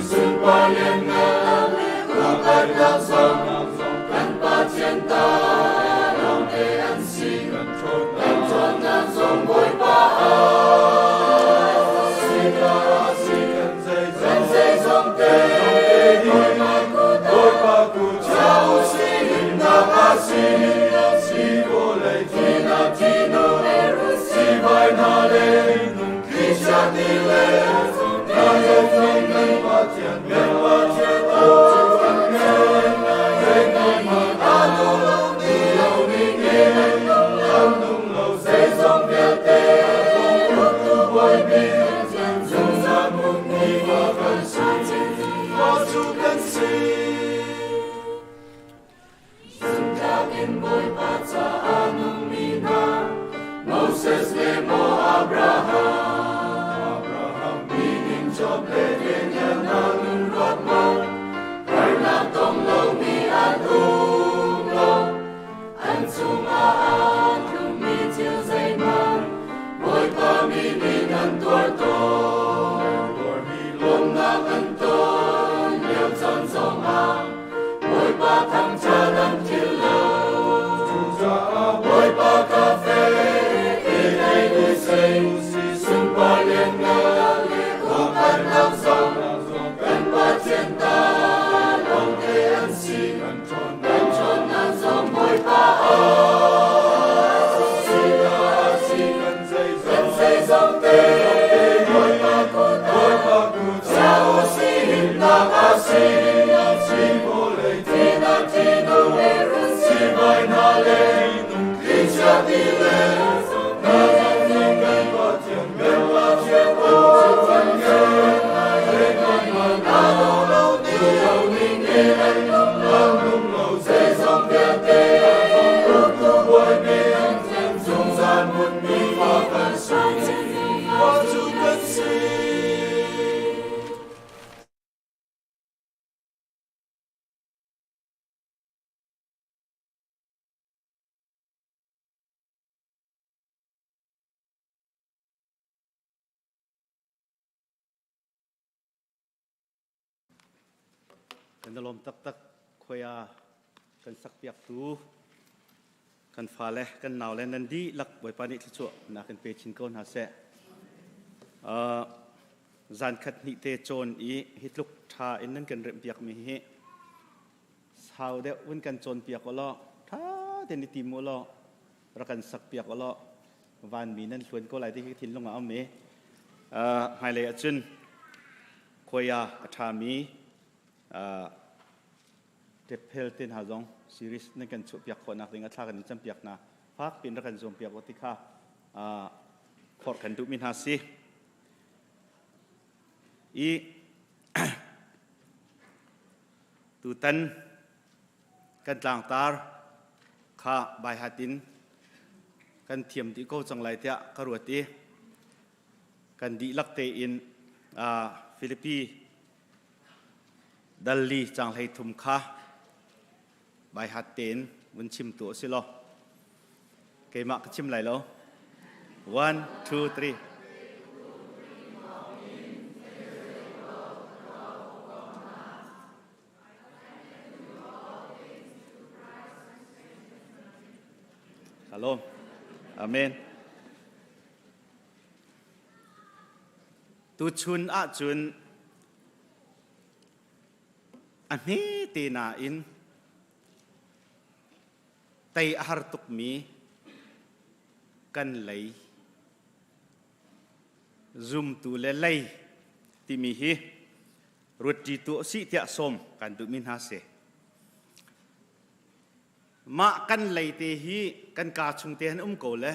Sunpar lianngan upatnak zong kan Pathian ta lawngte an si. Kan ṭhawnnak zong Bawipa ah si. Kan zeizong te Bawipa kut chia u sih. Himnak a si. Sivai hna le thlichia ti le hna zong kan Pathian kan Pathian kan zeitik Nang nung lo zeizong vialte uktu bawi min zungzal hmunmi fa kan si fa cu kan si. Kan i lawm taktak khuai kan sakpiaktu kan fale kan naule nan dihlak Bawipa nih thluachuah nak in pe chin ko hna seh. Uh, zan khat hnih te cawn i hi tluk tha in nan kan remh piak mi hi sau deuh vun kan cawn piak law tha tein i tim u law rak kan sak piak law vanmi nan hluan ko lai ti hi thinlung ah um i hmailei ahcun khuaia a ṭhami tephel te hna zong series nan kan chuah piak khawh nak ding a thla kan in cam piak hna fak piin rak kan zuam piak ti kha khor kan duhmi hna si i tutan kan tlangtar kha baihat in kan thiam dih ko cang lai tiah ka ruat i kan dihlak tein Filipi dalli cang hlei thum kha baihat tein vun chim tu a si law keimah ka chim lai lo one two three Shalom. Amen. Tuchun ahcun a hme te nain tei a har tukmi kan lei zumtu le lei timi hi ruatṭi tu a si tiah sawm kan duhmi hna si. Mah kan lei te hi kan kaa chung te han um ko le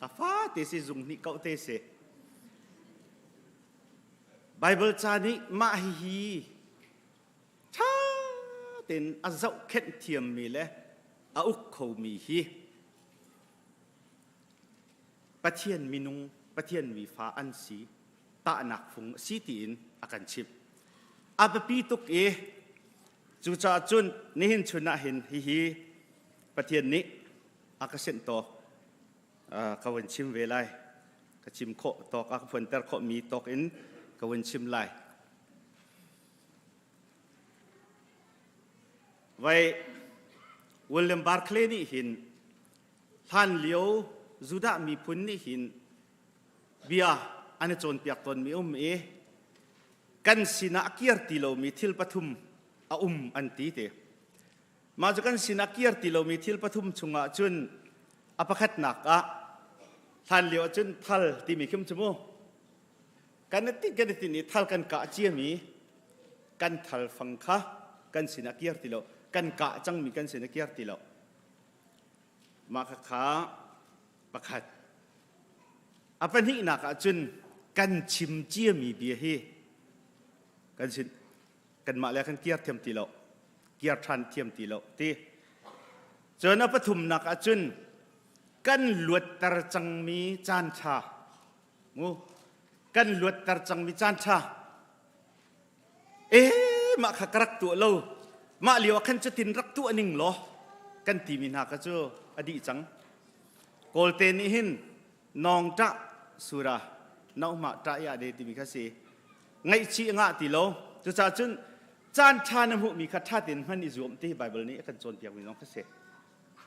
a fa te si zung hnih koh te si. Bible ca nih mah hihi ṭha tein a zohkhenh thiammi le a uk khomi hi Pathian minung, Pathian mifa an si tahnak fung a si tiin a kan chimh. A biapi tuk i cucaah cun nihin chun ah hin hihi Pathian nih a ka senh tawk ka vun chim ve lai. Ka chim khawh tawk a ka phuanter khawhmi tawk in ka vun chim lai. Vai William Barclay nih hin hlanlio Judah miphun nih hin bia an i cawnpiak tawnmi um i kan sinah a kir ti lomi thil pathum a um an ti te. Mah cu kan sinah kir ti lomi thil pathum chungah cun a pakhatnak ah hlanlio ahcun thal timi khim cu mu kan i tin kan i tin i thal kan kah ciami kan thal fang kha kan sinah kir ti lo kan kah cangmi kan sinah kir ti lo Mah khakha pakhat. A pahnihnak ah cun kan chim ciami bia hi kan sin kanmah le kan kiar thiam ti lo kiar ṭhan thiam ti lo ti. Cun a pathumnak ah cun kan luatter cangmi caan ṭha mu kan luatter cangmi caan ṭha e mah kha ka rak tuah lo mah lio ah khan cutin rak tuah ning law kan timi hna kha cu a dih cang kawlte nih hin nawng ṭah sura nauhma ṭah ya de timi kha si ngaihchih ngah ti lo cucaah cun caan ṭha na hmuhmi kha ṭha tein hman i zuam ti Bible nih a kan cawnpiakmi zong kha si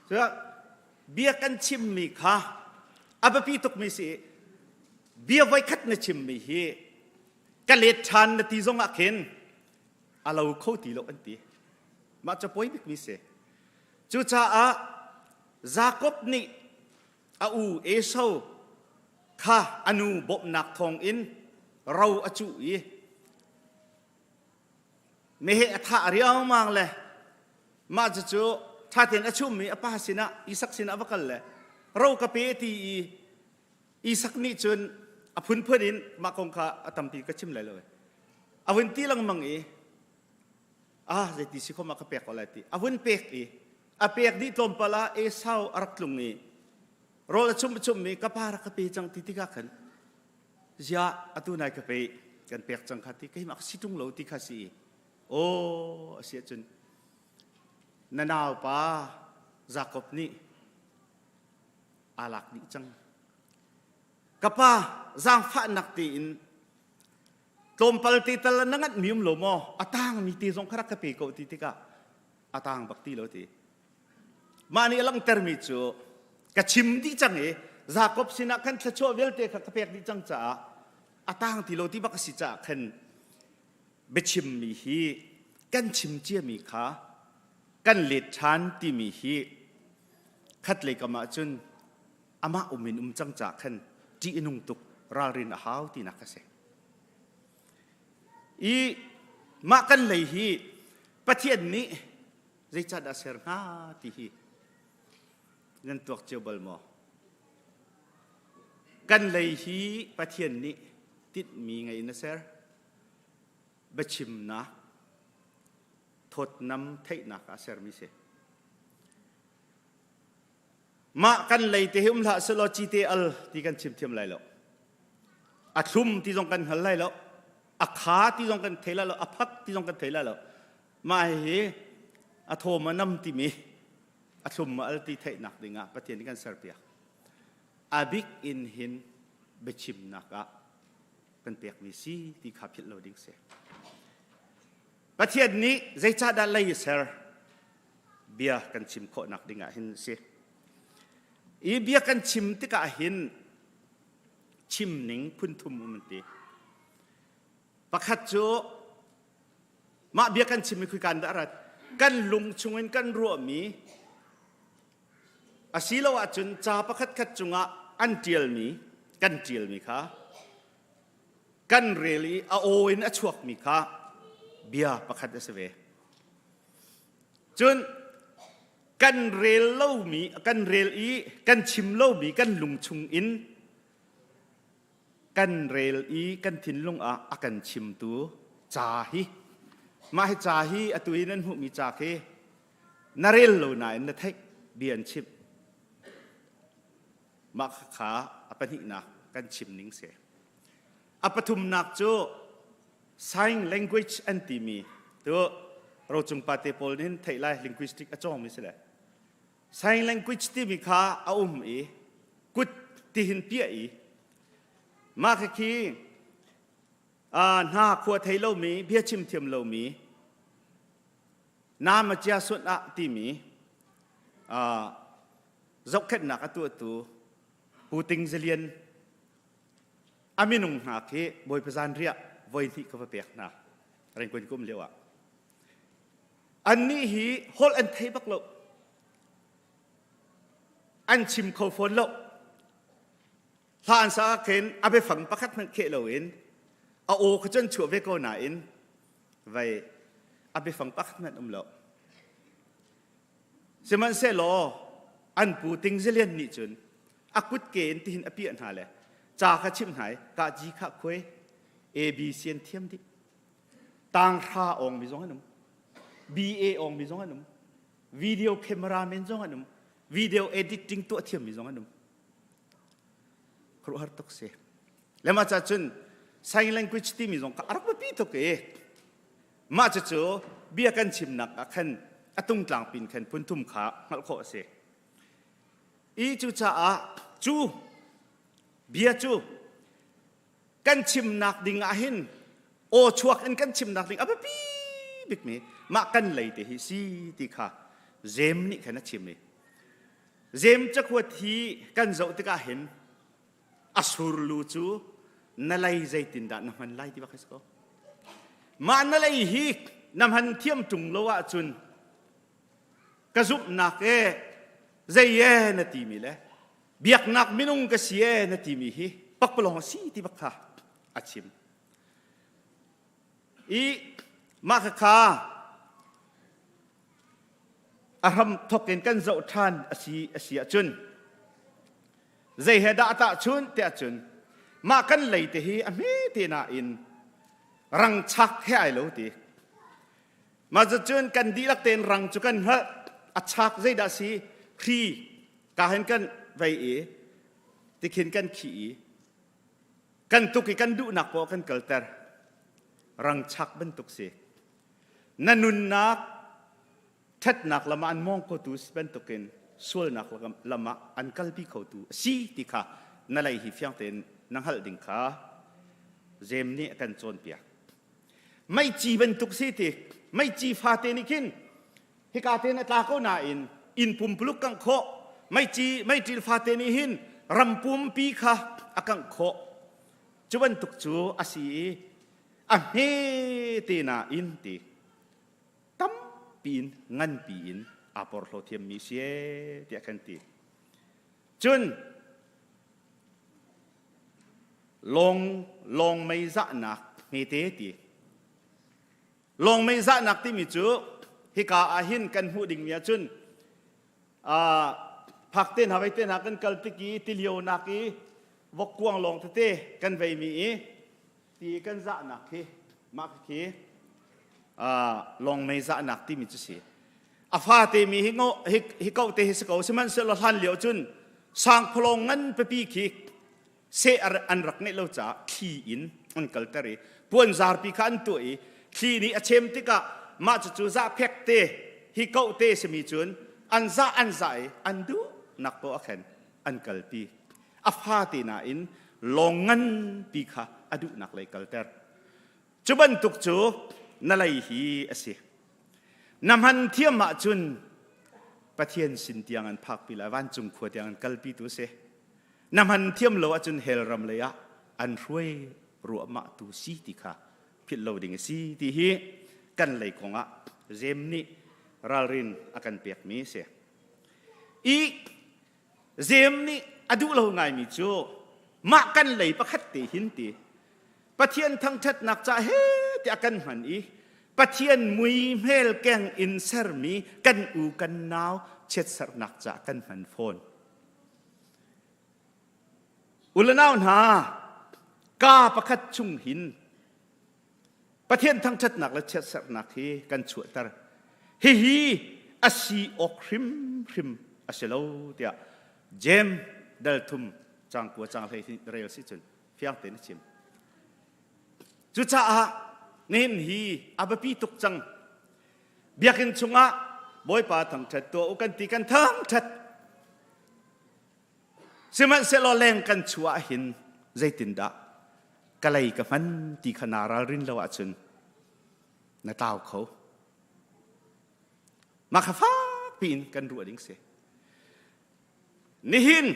cuah bia kan chimmi kha a biapi tukmi si bia voikhat na chimmi hi ka let ṭhan na ti zong ah khin a lo kho ti lo an ti mah cu poi bikmi si cucaah Jakob nih a u Esau kha a nu bawmhnak thawng in ro a cuh i meheh a thah riangmang le mah cucu ṭha tein a chummi a pa sinah Isak sinah va kal le ro ka pe ti i Isak nih cun a phunphun in mah kong kha a tampi ka chim lai lo. A vun ti lengmang i. Ah zeiti si khom ah ka pek ko lai ti. A vun pek i a pek dih tlawmpal ah Esau a rak tlung i rawl a chum a chum i ka pa rak ka pe cang ti tikah khan ziah atu nai ka pe kan pek cang kha ti keimah ka si ṭung lo ti kha si i aw a si ahcun na naupa Jakob nih aa lak dih cang. Ka pa zaangfahnak tein tlawmpal te tal na nganh mi um lo maw? A tangmi te zong kha rak ka pe ko ti tikah a tang bak ti lo ti. Mah nih a langhtermi cu ka chim dih cang i Jakob sinah khan thluachuah vialte kha ka pek dih cang caah a tang ti lo ti bak a si caah khan biachimmi hi kan chim ciami kha kan let ṭhan timi hi khatlei kam ah cun amah um in um cang caah khan ṭih a nung tuk ralrin a hau tinak a si. I mah kan lei hi Pathian nih zeicahdah ser hnga ti hi nan tuak cio bal maw? Kan lei hi Pathian nih tinhmi ngei in a ser. Biachimnak, thawtnam theihnak ah a sermi si. Mah kan lei te hi um hlah selaw cite al ti kan chim thiam lai lo. A thlum ti zong kan hngal lai lo. A kha ti zong kan thei lai lo. A phak ti zong kan thei lai lo. Mah hihi a thawm a nam timi a thlum a al ti theihnak dingah Pathian nih kan serpiak. A bik in hin biachimnak ah kan pekmi si ti kha philh lo ding si. Pathian nih zeicahdah lei a ser? Bia kan chim khawhnak dingah hin a si. I bia kan chim tikah hin chim ning phun thum um an ti. Pakhat cu mah bia kan chimmi khuikan dah rat kan lung chungin kan ruahmi asilo ahcun ca pakhat khat cungah an ṭialmi kan ṭialmi kha kan rel i a aw in a chuakmi kha bia pakhat a si ve. Cun kan rel lomi kan rel i kan chim lomi kan lung chungin kan rel i kan thinlung ah a kan chimtu ca hi mah hi ca hi atu i nan hmuhmi ca khi na rel lo nain na theih bia an chimh mah kha a pahnihnak kan chim ning si a pathumnak cu sign language an timi tu rocung pate pawl nih theih lai linguistic a cawngmi si le sign language timi kha a um i kut tihin piah i mah khi hna khua thei lomi bia chim thiam lomi nama chia suan ah timi zohkhenhnak a tuahtu Pu Ting Zalian a minung hna khi Bawipa zanriah voi hnih ka va pek hna Rengkun kum lio ah annih hi holh an thei bak lo an chim kho fawn lo hla an sa khin a biafang pakhat hmanh kheh loin a aw kha cun chuah ve ko nain vai a biafang pakhat hmanh um lo Sihmanhsehlaw an pu Ting Zilian nih cun a kutke in tihin a piah hna le ca kha chimh hna i kah ji khah khuai ABC an thiam dih. Tanghra awngmi zong an um. BA awngmi zong an um. Video cameraman zong an um. Video editing tuah thiammi zong an um. Khuaruahhar tuk si. Le mah ca cun sign language timi zong kha a rak biapi tuk i Mah cucu bia kan chimnak ah khan a tungtlang pin khan phunthum kha hngalh khawh a si. I cucaah cu bia cu kan chimnak ding ah hin aw chuak in kan chimnak ding a biapi bikmi mah kan lei te hi si ti kha Jem nih khan a chim i Jem cakuat hi kan zoh tikah hin a surlu cu na lei zeitindah na hman lai ti bak si ko mah na lei hi na hman thiam ṭung lo ahcun ka zumhnak e zei e na timi le biaknak minung ka si e na timi hi pakpalawng a si ti bak kha a chim i mah kha a hram thok in kan zoh ṭhan a si a si ahcun zei he dah tahchun tiah cun mah kan lei te hi a hme te nain rangchak he ai lo ti. Mah cun kan dihlak tein rang cu kan hngalh. A chak zeidah si hri ka hin kan vei i tikhin kan khih i kan tuk i kan duhnak poah kan kalter. Rang chak bantuk si. Na nunnak ṭhatnak lam ah an mawng khotu si bantukin sualnak lam ah an kalpi khotu a si ti kha na lei hi fiang tein na hngalh ding kha Jeim nih a kan cawnpiak. Meici bantuk si ti meici fate nih khin hika tein a tla ko nain inn pumpuluk kangh khawh meici meiṭil fate nih hin ram pumpi kha a kangh khawh cu bantuk cu a si i a hme te nain ti tampi in nganpi in aa porhlaw thiammi si ee tiah kan ti. Cun lawng lawng mei zahnak hmete ti. Lawng mei zahnak timi cu hika ah hin kan hmuh dingmi ahcun phak te hna vei te hna kan kal tik i tilionak i vokkuang lawng tete kan veimi i ti kan zahnak khi mah khi lawng mei zahnak timi cu si a fate mi hi ngo hi hi ko te hi si ko sihmanhsehlaw hlan lio cun sangphalawng ngan pipi khi seh an rak ngeih lo caah thli in an kalter i puanzarpi kha an tuah i thli nih a chem tikah mah cucu zahphek te hi ko te simi cun an zah an zah i an duhnak poah khan an kalpi a fate nain lawng nganpi kha a duhnak lei kalter. Cu bantuk cu na lei hi a si. Na hman thiam ahcun Pathian sin tiang an phakpi lai, vancung khua tiang an kalpi tu a si. Na hman thiam lo ahcun hell ram lei ah an hruai ruahmah tu si ti kha philh lo ding a si ti hi kan lei kong ah Jem nih ralrin a kan pekmi a si. I Jem nih a duh lo ngaimi cu mah kan lei pakhat te hin ti Pathian thangṭhatnak ca he tiah kan hman i Pathian mui hmel keng in sermi kan u kan nau chiatserhnak ca kan hman fawn. U le nau hna, ka pakhat chung hin Pathian thangṭhatnak le chiatserhnak hi kan chuahter. Hihi a si awk hrimhrim a si lo tiah Jeim dal thum cang kua cang hlei rel si cun fiang tein a chim. Cucaah nihin hi a biapi tuk cang. Biakinn chungah Bawipa thangṭhat tuah u kan ti kan thangṭhat. Sihmanhsehlaw leng kan chuah hin zeitindah ka lei ka hman ti kha naa ralrin lo ahcun na tlau kho. Mah kha fakpi in kan ruah ding si. Nihin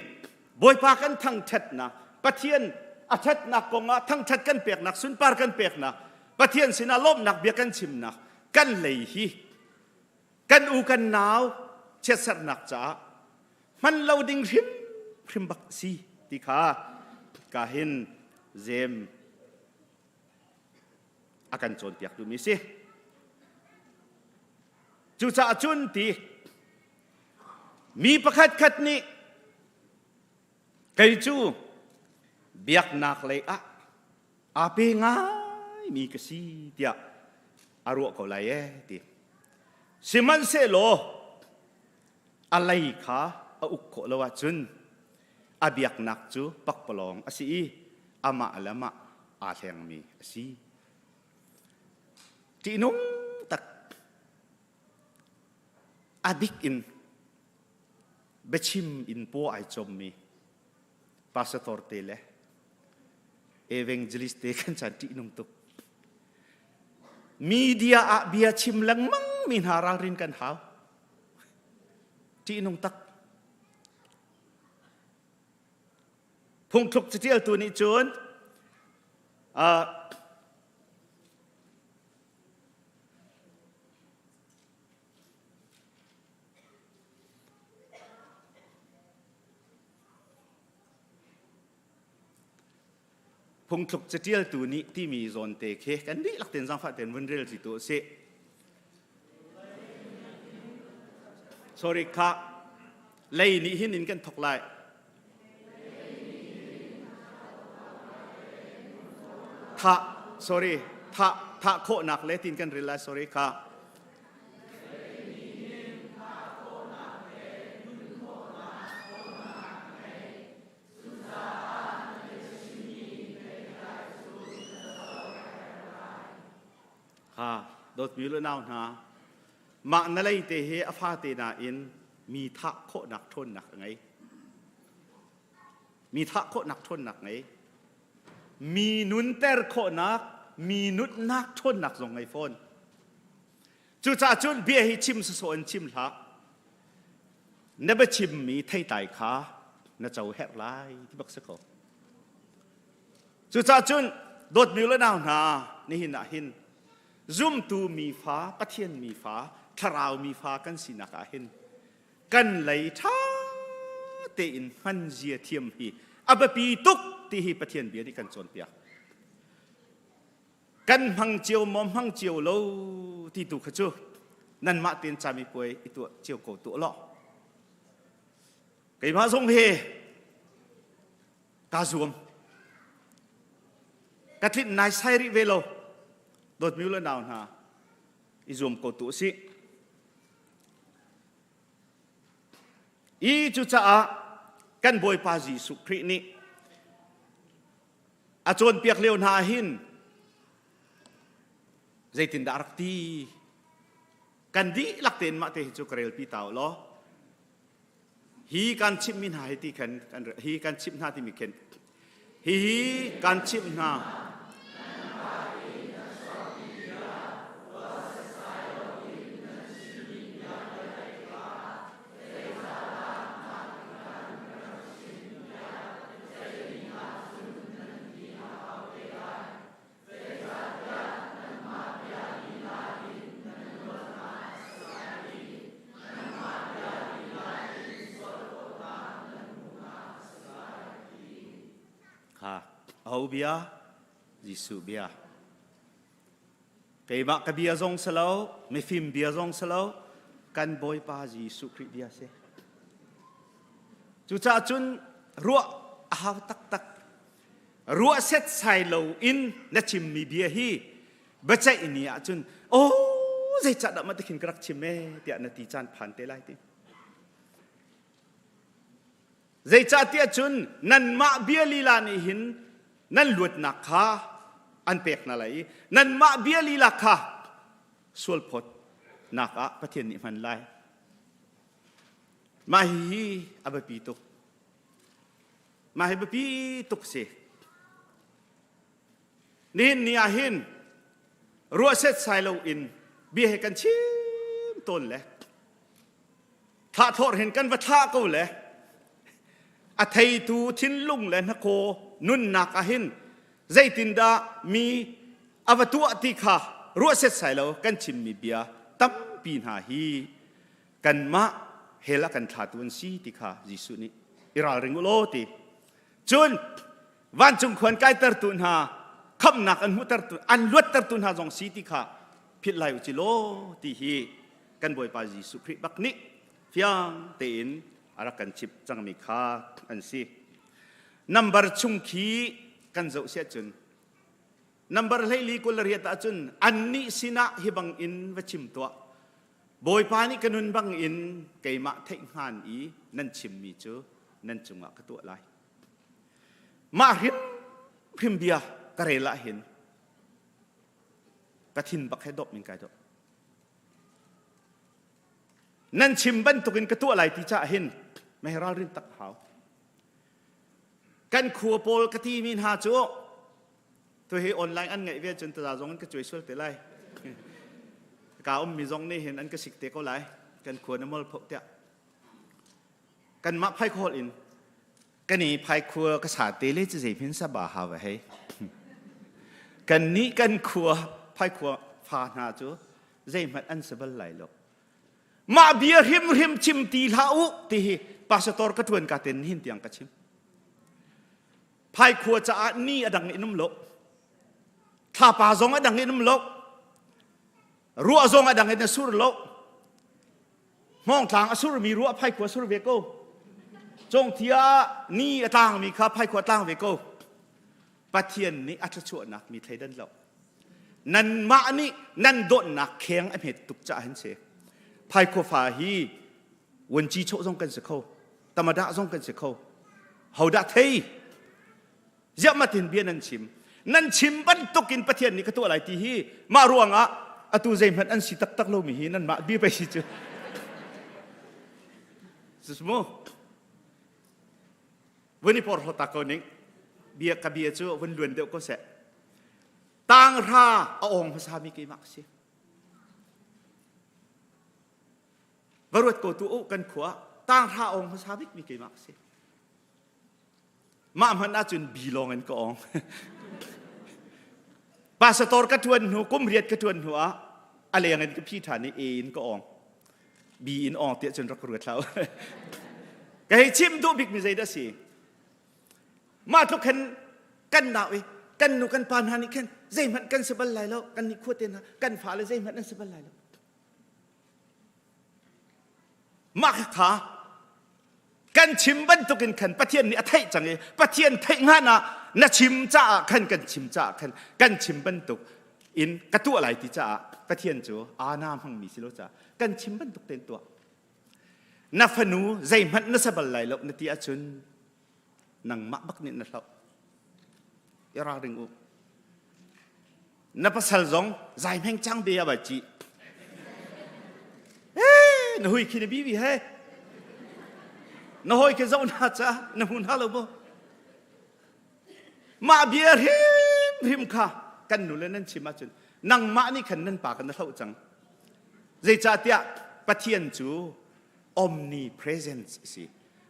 Bawipa kan thangṭhatnak, Pathian a ṭhatnak kongah thangṭhat kan peknak, sunpar kan peknak, Pathian sinah lawmhnak bia kan chimnak, kan lei hi kan u kan nau chiatserhnak caah hman lo ding hrimhrim bak si ti kha ka hin Jem a kan cawnpiak duhmi si. Cucaah cun ti mi pakhat khat nih kei cu biaknak lei ah aa pe ngaimi ka si tiah a ruah ko lai ee ti. Sihmanhsehlaw a lei kha a uk khawh lo ahcun a biaknak cu pakpalawng a si i amah le amah aa hlengmi a si. Ṭihnung tak a bik in biachim in paw ai cawmmi pastor te le evangelist te kan chan ṭihnung tuk. Media ah bia chim lengmang mi hna ralrin kan hau. Ṭihnung tak. Phungthluk catialtu nih cun uh, Phungthluk catialtu nih timi zawnte khi kan dihlak tein zaangfah tein vun rel ti tu a si. Sorry kha lei nih hin in kan thok lai. Thah sorry thah thah khawhnak le tin kan rel lai sorry kha. Dawtmi le nau hna, mah na lei te hi a fate nain mi thah khawhnak ṭhawnnak a ngei. Mi thah khawhnak ṭhawnnak ngei. Mi nunter khawhnak, mi nutnak ṭhawnnak zong ngei fawn. Cucaah cun bia hi chim sawsawh in chim hlah. Na biachimmi theitlai kha na co herh lai ti bak si ko. Cucaah cun dawtmi le nau hna nihin ah hin zumtu mifa Pathian mifa thlarau mifa kan sinak ah hin kan lei ṭha tein hman zia thiam hi a biapi tuk ti hi Pathian bia nih kan cawnpiak. Kan hmang cio maw hmang cio lo ti tu kha cu nanmah tein camipuai i tuah cio ko tuah law. Keimah zong hi kaa zuam. Ka tlinh nai sai rih ve lo. Dawtmi le nau hna, i zuam ko tu usih. I cucaah kan Bawipa Jesuh Khrih nih a cawnpiak lio hna hin zeitindah a rak ti? Kan dihlak tein mah te hi cu ka relpi ta u law. Hi kan chimhmi hna hi ti khan hi kan chimh hna timi khin hihi kan chimh hna. Kha aho bia? Jesuh bia. Keimah ka bia zong si lo, mifim bia zong si lo, kan Bawipa Jesuh Khrih bia si. Cucaah cun ruah a hau taktak. Ruah setsai lo in na chimmi bia hi biaceih ni ahcun aw zeicah dah mah tikhin ka rak chim ee tiah na ti caan phan te lai ti. Zeicahtiah cun nanmah bia lila nih hin nan luatnak kha an pek hna lai i nanmah bia lila kha sualphawt nak ah Pathian nih hman lai. Mah hihi a biapi tuk. Mah hi biapi tuk si. Nihin ni ah hin ruah setsai lo in bia he kan chim tawn le thlah thlawr hin kan va thlah ko le a theitu thinlung le hnakhaw nunnak ah hin zeitindah mi a va tuah ti kha ruah setsai lo kan chimmi bia tampi hna hi kanmah hell a kan thlatu an si ti kha Jesuh nih i ralring u law ti. Cun vancung khuan kaitertu hna khamnak an hmuhtertu an luattertu hna zong si ti kha philh lai u ci law ti hi kan Bawipa Jesuh Khrih bak nih fiang tein a rak kan chimh cangmi kha an si. Number chung khi kan zoh siah cun number 14 28 ahcun annih sinah hi bang in va chim tuah Bawipa nih ka nun bangin keimah theih hngan i nan chimmi cu nan cungah ka tuah lai. Mah hrimhrim bia ka rel ah hin ka thin bak he dawp in kai dawp. Nan chim bantukin ka tuah lai ti caah hin mei ralrin tak hau. Kan khua pawl ka timi hna cu Tu hi online an ngeih ve cun taza zong in ka cuai sual te lai. Ka ummi zong nih hin an ka sik te ko lai. Kan khua na mol phoh tiah. Kanmah phai khawl in kan i phai khua ka sa te le ci zei hin sa ba ha va hei. Kan nih kan khua phai khua fa hna cu zeihmanh an si bal lai lo. Mah bia hrimhrim chim ti hlah u ti hi pastor ka ṭuan ka ten hin tiang ka chim. Phaikhua caah ni a dang in um lo. Thlapa zong a dang in um lo. Ruah zong a dang in a sur lo. Hmawngtlang a surmi ruah phaikhua sur ve ko. Congthia ni a tlangmi kha phaikhua tlang ve ko. Pathian nih a thluachuahnak mi thleidan lo. Nanmah nih nan dawtnak kheng a hmet tuk caah hin si. Phaikhua fa hi vuanci chawh zong kan si kho. Tamadah zong kan si kho. Hodah thei? Ziah matin bia nan chim? Nan chim bantukin Pathian nih ka tuah lai ti hi mah ruangah Atu zeihmanh an si taktak lomi hi nanmah bia pei si cu. Mu. Vun i porhlaw ta ko ning. Bia ka bia cu vun luan deuh ko seh. Tanghra a awng hmasa mi keimah ka si. Va ruat ko tu u kan khua tanghra awng hmasa bik mi keimah ka si. Mah hmanh ahcun bi lawng in ka awng. Pastor ka ṭuan hnu, kum riat ka ṭuan hnu ah a leng in ka phi ṭhan i A in ka awng. B in awng tiah cun rak ruat hlah u. Ka hei chim duh bik mi zeidah si? Mah tluk khan kan nau i kan nu kan pa hna nih khan zeihmanh kan si bal lai lo, kan nih khua te hna kan fale zeihmanh an si bal lai lo. Mah kha kan chim bantukin khan Pathian nih a theih cang i Pathian theih hngan ah na chim caah khan kan chim caah khan kan chim bantuk in ka tuah lai ti caah Pathian cu ana hmangmi si lo caah kan chim bantuk tein tuah. Na fanu zeihmanh na sa bal lai lo na ti ahcun nangmah bak nih na hloh. I ralring u. Na pasal zong zai hmeng cang be aba ci. Eh, na hui khi na bi bi he. Na hoi ke zo na cha na hmu na lo bo. Mah bia hrim hrim kha kan nu le nan chim ahcun nangmah nih khan nan pa kan na hloh cang. Zeicahtiah Pathian cu omnipresence a si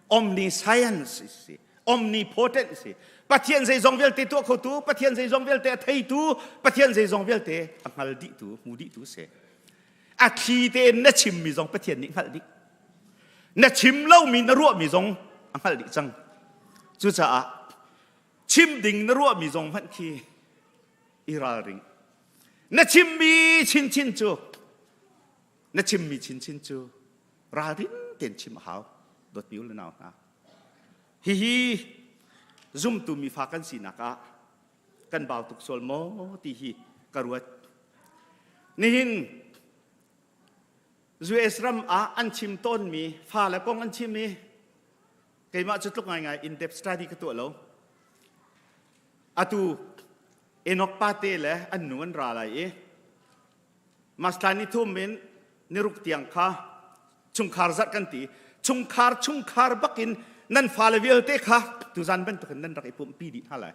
omniscience a si omnipotent a si Pathian zeizong vialte tuah khotu Pathian zeizong vialte a theitu Pathian zeizong vialte a hngal dihtu hmu dihtu si a thli tein na chimmi zong Pathian nih hngalh dih na chim lomi na ruahmi zong a hngalh dih cang cucaah chim ding na ruahmi zong hmanh khi i ralring na chimmi chinchin cu na chimmi chinchin cu ralrin tein chim a hau dawtmi u le nau hna hihi zumtu mifa kan sinak ah kan bau tuk sual maw ti hi ka ruat nihin US ram ah an chim tawnmi fale kong an chim i keimah cu tluk ngaingai in depth study ka tuah lo atu Enoch pate le an nu an ra lai i Masla ni thum in niruk tiang kha chungkhar zarh kan ti. Chungkhar chungkhar bakin nan fale vialte kha tuzan bantukin nan rak i pumhpi dih hna lai.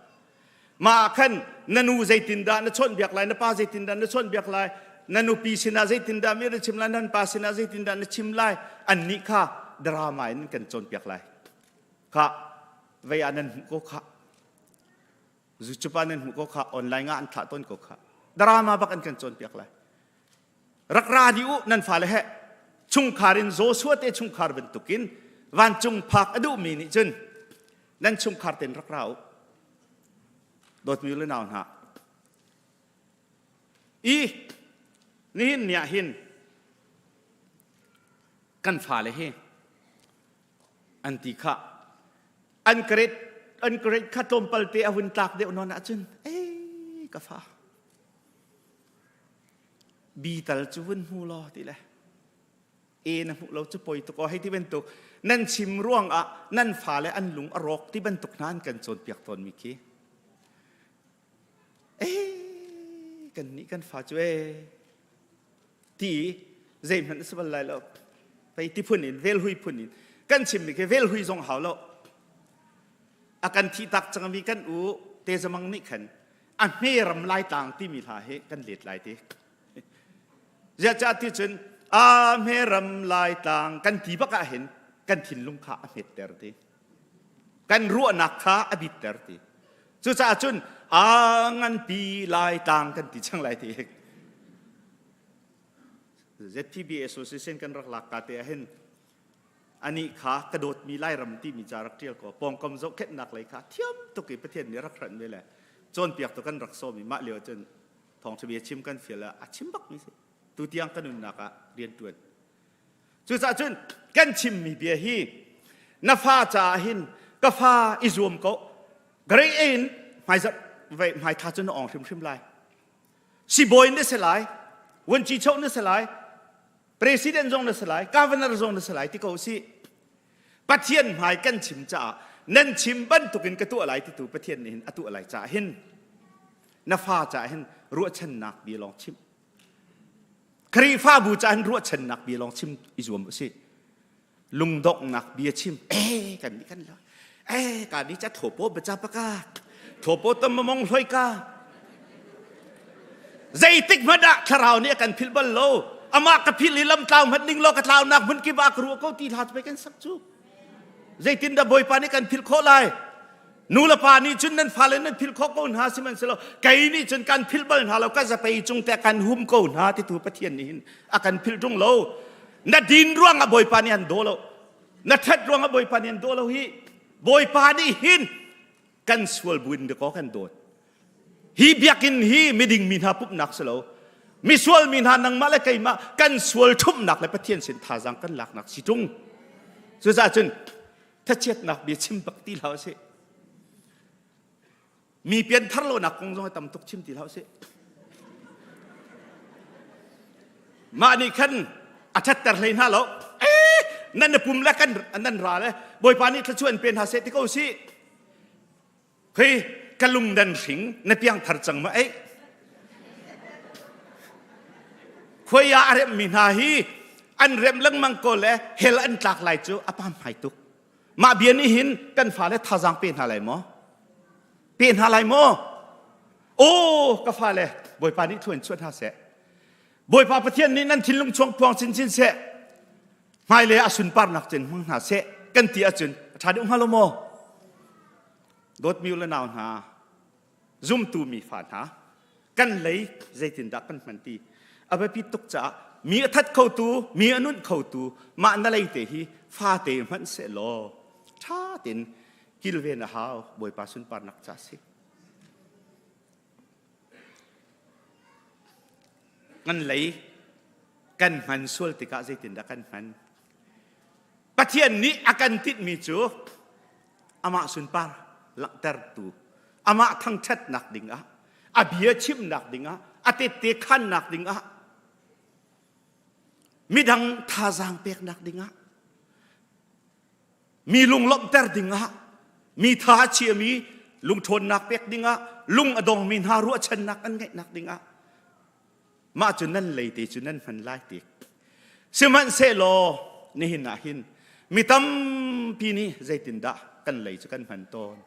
Mah ah khan na nu zeitindah na chawnhbiak lai, na pa zeitindah na chawnhbiak lai, na nupi sinah zeitindah mi na chim lai, nan pa sinah zeitindah na chim lai, annih kha drama in kan cawnpiak lai. Kha vei ah nan hmuh ko kha. Zucupa nan hmuh ko kha online ah an thlah tawn ko kha drama bak an kan cawnpiak lai rak ra dih u nan fale he chungkhar in Joshua te chungkhar bantukin vancung phak a duhmi nih cun nan chungkhar ten rak ra u dawtmi le nau hna i nihin ni ah hin kan fale hi an ti kha an grade an grade kha tlawmpal te a hun tlak deuh nawn ahcun ei ka fa bi tal cu vun hmu law ti le e na hmuh lo cu poi tuk aw hei ti bantuk nan chim ruang ah nan fale an lung a rawk ti bantuk hna an kan cawnpiak tawn mi khi ei kan nih kan fa cu ee ti zeihmanh a si bal lai lo pei ti phun in velhui phun in kan chimmi khi velhui zong hau lo a kan thi tak cangmi kan u te zamang nih khan a hme ram lai tlang timi hla hi kan let lai ti ziah ti cun a hme ram lai tlang kan ti bak ah hin kan thinlung kha a hmetter ti kan ruahnak kha a bitter ti cucaah cun a nganpi lai tlang kan ti cang lai ti ZPB Association kan rak lak ka te ah hin ani kha ka dawtmi Lairam timi ca rak ṭial ko pawngkam zohkhenhnak lei kha thiam tuk i Pathian nih rak hranh ve le cawnpiak tu kan rak sawm i mah lio cun thawngṭha bia chim kan fial ah a chim bak mi si tu tiang ka nunnak ah rian ṭuan Cucaah cun kan chimmi bia hi na fa caah hin ka fa i zuam ko grade A in hmaizarh vai hmaithla cu na ong hrimhrim lai sibawi na si lai vuanci choh na si lai president zong na si lai governor zong na si lai ti ko si Pathian hmai kan chim caah nan chim bantukin ka tuah lai titu Pathian nih hin a tuah lai caah hin na fa caah hin ruahchannak bia lawng chim. Khrihfabu ca hin ruahchannak bia lawng chim i zuam usih. Lungdonghnak bia chim eh kan nih kan lo eh ka ni cha thopo bacha paka thopo tam mong hloi ka zeitik hmanh ah thlarau nih a kan philh bal lo amah ka philh i lam tlau hmanh ning law ka tlaunak hmun kip ah ka ruah ko ti hla cu pei kan sak cu zeitin dah bawipa nih kan philh khawh lai nu le pa nih cun nan fale nan philh khawh ko hna sihmanhsehlaw kei nih cun kan philh bal hna lo ka zapei cung te kan hum ko hna titu pathian nih hin a kan philh ṭung lo na din ruangah bawipa nih an daw lo na ṭhat ruangah bawipa nih an daw lo hi bawipa nih hin kan sual buin dakaw kan dawt hi biakinn hi miding mi hna pumhnak si lo misual mi hna nangmah le keimah kan sual ṭhumhnak le pathian sin thazaang kan laknak si ṭung cucaah cun thachiatnak bia chim bak ti hlah usih mi pianthar lonak kong zong tam tuk chim ti hlah usih mah nih khan a ṭhatter hlei hna lo eh nan na pum le kan nan ra le bawipa nih thluachuah in pe hna seh ti ko usih Hei ka lung nan hring na piangthar cang ma ei khuai ah a remmi hna hi an rem lengmang ko le hell an tlak lai cu a pam hmai tuk mah bia nih hin kan fale thazaang pe hna lai maw pe hna lai maw aw ka fale bawipa nih thuan chuah hna seh bawipa pathian nih nan thinlung chuang phuang chinchin seh hmailei a sunparnak cun hmang hna seh kan ti ahcun a ṭha deuh hnga lo maw dawtmi u le nau hna zumtu mi fa hna kan lei zeitindah kan hman ti a biapi tuk caah mi a that khotu mi a nunh khotu mah na lei te hi fate hmanh seh law ṭha tein kilven a hau bawipa sunparnak ca si Kan lei kan hman sual tikah zeitindah kan hman? Pathian nih a kan tinhmi cu amah sunpar langhtertu, amah thangṭhatnak dingah, a bia chimnak dingah, a tette khannak dingah, midang thazaang peknak dingah, mi lunglawmhter dingah mi tha a chiami lungṭhawnnak pek dingah lung a dongmi hna ruahchannak an ngeihnak dingah mah cu nan leite cu nan hman lai ti sihmanhsehlaw nihin ah hin mi tampi nih zeitindah kan lei cu kan hman tawn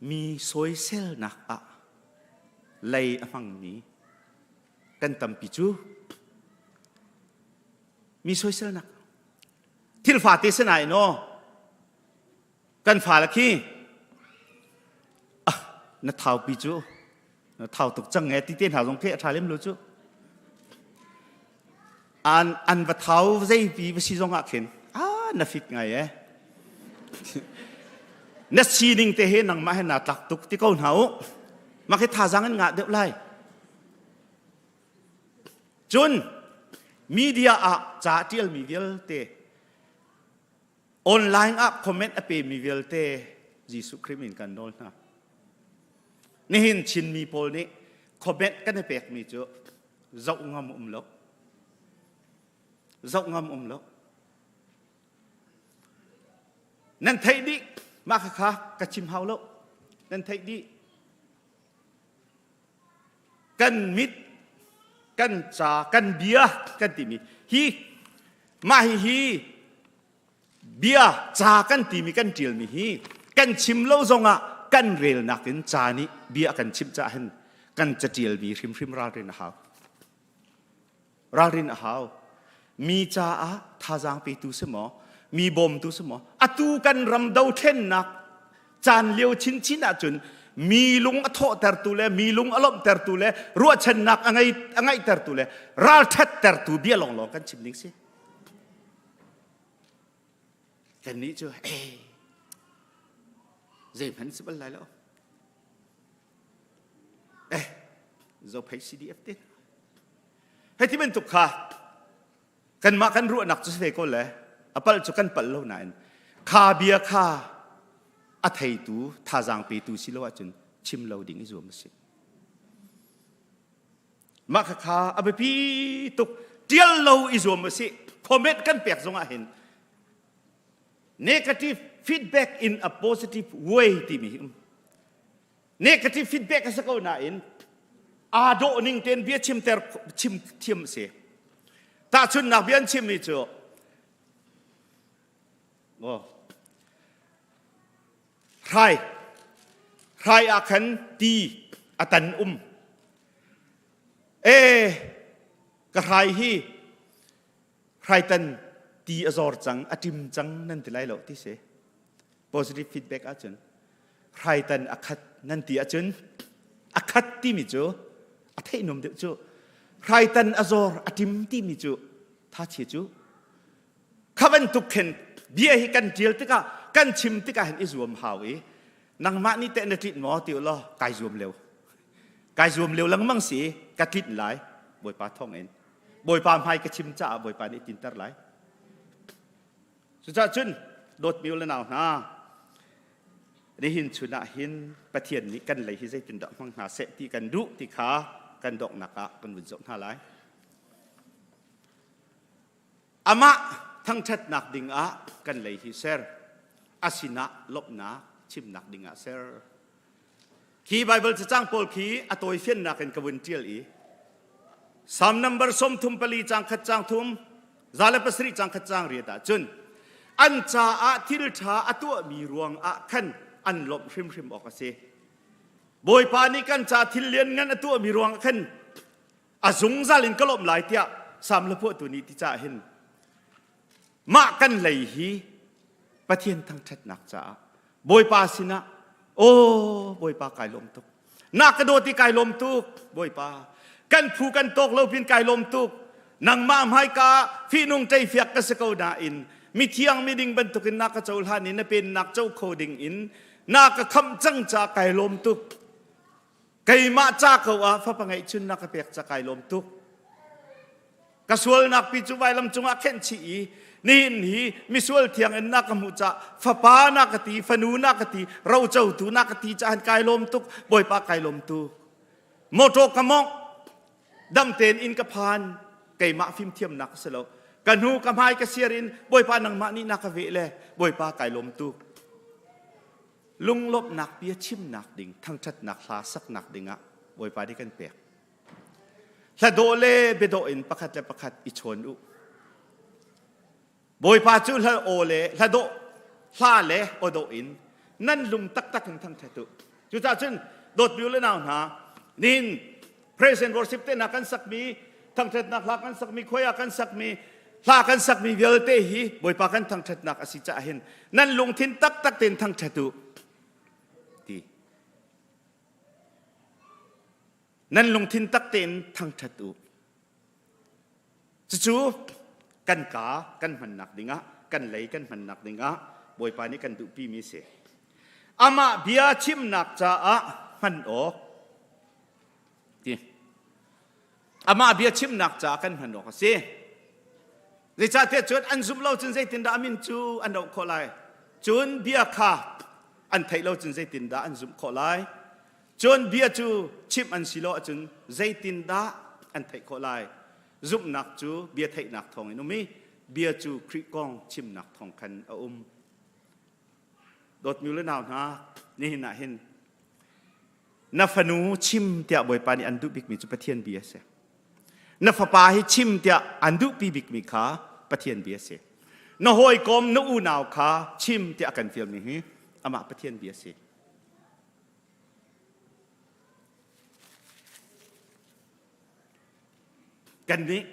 mi sawiselnak ah lei a hmangmi kan tampi cu mi sawiselnak Thil fate si nain aw kan fale khi ah na thaupi cu na thau tuk cang nge ti te hna zong khi a ṭha lem lo cu an an va thau zeipi va si zong ah khin ah na fit ngai eh na sining te he nangmah he naa tlak tuk ti ko hna u mah khi thazaang in ngah deuh lai Cun media ah ca a ṭialmi vialte, online ah comment a pemi vialte Jesuh Khrih min kan nawl hna. Nihin Chinmi pawl nih comment kan i pekmi cu zoh ngam um lo. Zoh ngam um lo. Nan theih dih mah khakha ka chim hau lo. Nan theih dih. Kan mit kan ca kan bia kan timi hi mah hi hi bia ca kan timi kan ṭialmi hi kan chim lo zongah kan relnak in ca nih bia kan chimh caah hin kan caṭialmi hrimhrim ralrin a hau. Ralrin a hau. Mi caah thazaang petu si maw? Mi bawmtu si maw? Atu kan ram dothlennak caan lio chinchin ahcun mi lung a thawhtertu le mi lung a lawmhtertu le ruahchannak a ngei a ngeihtertu le ralṭhattertu bia lawnglawng kan chim ding si. Kannih cu eh zeihmanh si bal lai lo. Eh zophei CDF te hei ti bantuk kha kanmah kan ruahnak cu si ve ko le a palh cu kan palh lo nain kha bia kha a theitu thazaang petu si lo ahcun chim lo ding i zuam a si mah kha kha a biapi tuk tial lo i zuam a si comment kan pek zong ah hin negative feedback in a positive way timi hi um negative feedback a si ko nain. Aa dawh ning tein bia chimter chim thiam a si. Tahchunhnak bia an chimmi cu oh, hrai hrai ah khan ti a tan um. E ka hrai hi hraitan ti a zor cang a ṭim cang nan ti lai lo ti si. Positive feedback ahcun hraitan a khat nan ti ahcun a khat timi cu a theih nuam deuh cu hraitan a zor a ṭim timi cu tha chia cu kha bantuk khin bia hi kan ṭial tikah kan chim tikah hin i zuam hau i nangmah nih teh na tlinh maw ti law kai zuam leo kai zuam leo lengmang si ka tlinh lai Bawipa thawng in Bawipa hmai ka chim caah Bawipa nih tinter lai Cucaah cun dawtmi u le nau hna, nihin chun ah hin Pathian nih kan lei hi zeitindah hmang hna seh ti kan duh ti kha kan donghnak ah kan vun zoh hna lai. Amah thangṭhatnak dingah kan lei hi ser, a sinah lawmhnak chimnak dingah ser. Khi Bible cacang pawl khi a tawifiannak in ka vun ṭial i Psalm number 34 cang khat cang thum 107 cang khat cang riat ah cun an caah thil ṭha a tuahmi ruang ah khan an lawmh hrimhrim awk a si. Bawipa nih kan ca thil lianngan a tuahmi ruang ah khan a zungzal in ka lawmh lai tiah Salm hlaphuahtu nih ti caah hin mah kan lei hi Pathian thangṭhatnak caah Bawipa sinah aw Bawipa kai lawm tuk na ka dawt i kai lawm tuk Bawipa kan phu kan tawk lo pin kai lawm tuk nangmah hmaika fihnung ṭeifiak ka si ko nain mithiang miding bantukin na ka cohlan i na pennak co kho ding in na ka khamh cang ca kai lawm tuk keimah ca ko ah fapa ngeihchun na ka pek ca kai lawm tuk ka sualnak pi cu vailam cungah khenh chih i nihin hi misual thiang in na ka hmuh ca fapa na ka ti fanu na ka ti rocotu na ka ti cahan kai lawm tuk bawipa kai lawm tuk motor ka mongh dam tein in ka phan keimah fimthiamnak ka si lo ka hnu ka hmai ka siar in bawipa nangmah nih na ka veh le bawipa kai lawm tuk lunglawmhnak bia chimnak ding thangṭhatnak hla saknak dingah Bawipa nih kan pek. Hla dawh le biadawh in pakhat le pakhat i chawn u. Bawipa cu hla aw le hla dawh hla le aw dawh in nan lung taktak in thangṭhat u. Cucaah cun dawtmi u le nau hna nihin praise and worship te hna kan sakmi thangṭhatnak hla kan sakmi khuai ah kan sakmi hla kan sakmi vialte hi Bawipa kan thangṭhatnak a si caah hin nan lungthin taktak tein thangṭhat u ti nan lungthin tak tein thangṭhat u cucu kan ka kan hmannak dingah kan lei kan hmannak dingah Bawipa nih kan duhpi mi si amah bia chimnak caah hman awk ti amah bia chimnak caah kan hman awk a si zeicahtiah cun an zumh lo cun zeitindah a min cu an auh khawh lai cun bia kha an theih lo cun zeitindah an zumh khawh lai cun bia cu chimh an si lo ahcun zeitindah an theih khawh lai zumhnak cu bia theihnak thawngin um i bia cu Khrih kong chimnak thawng khan a um dawtmi le nau hna nihin ah hin Na fanu chim tiah Bawipa nih an duh bikmi cu Pathian bia a si. Na fapa hi chim tiah an duhpi bikmi kha Pathian bia a si. Na hawikom na unau kha chim tiah a kan fialmi hi amah Pathian bia a si. Kannih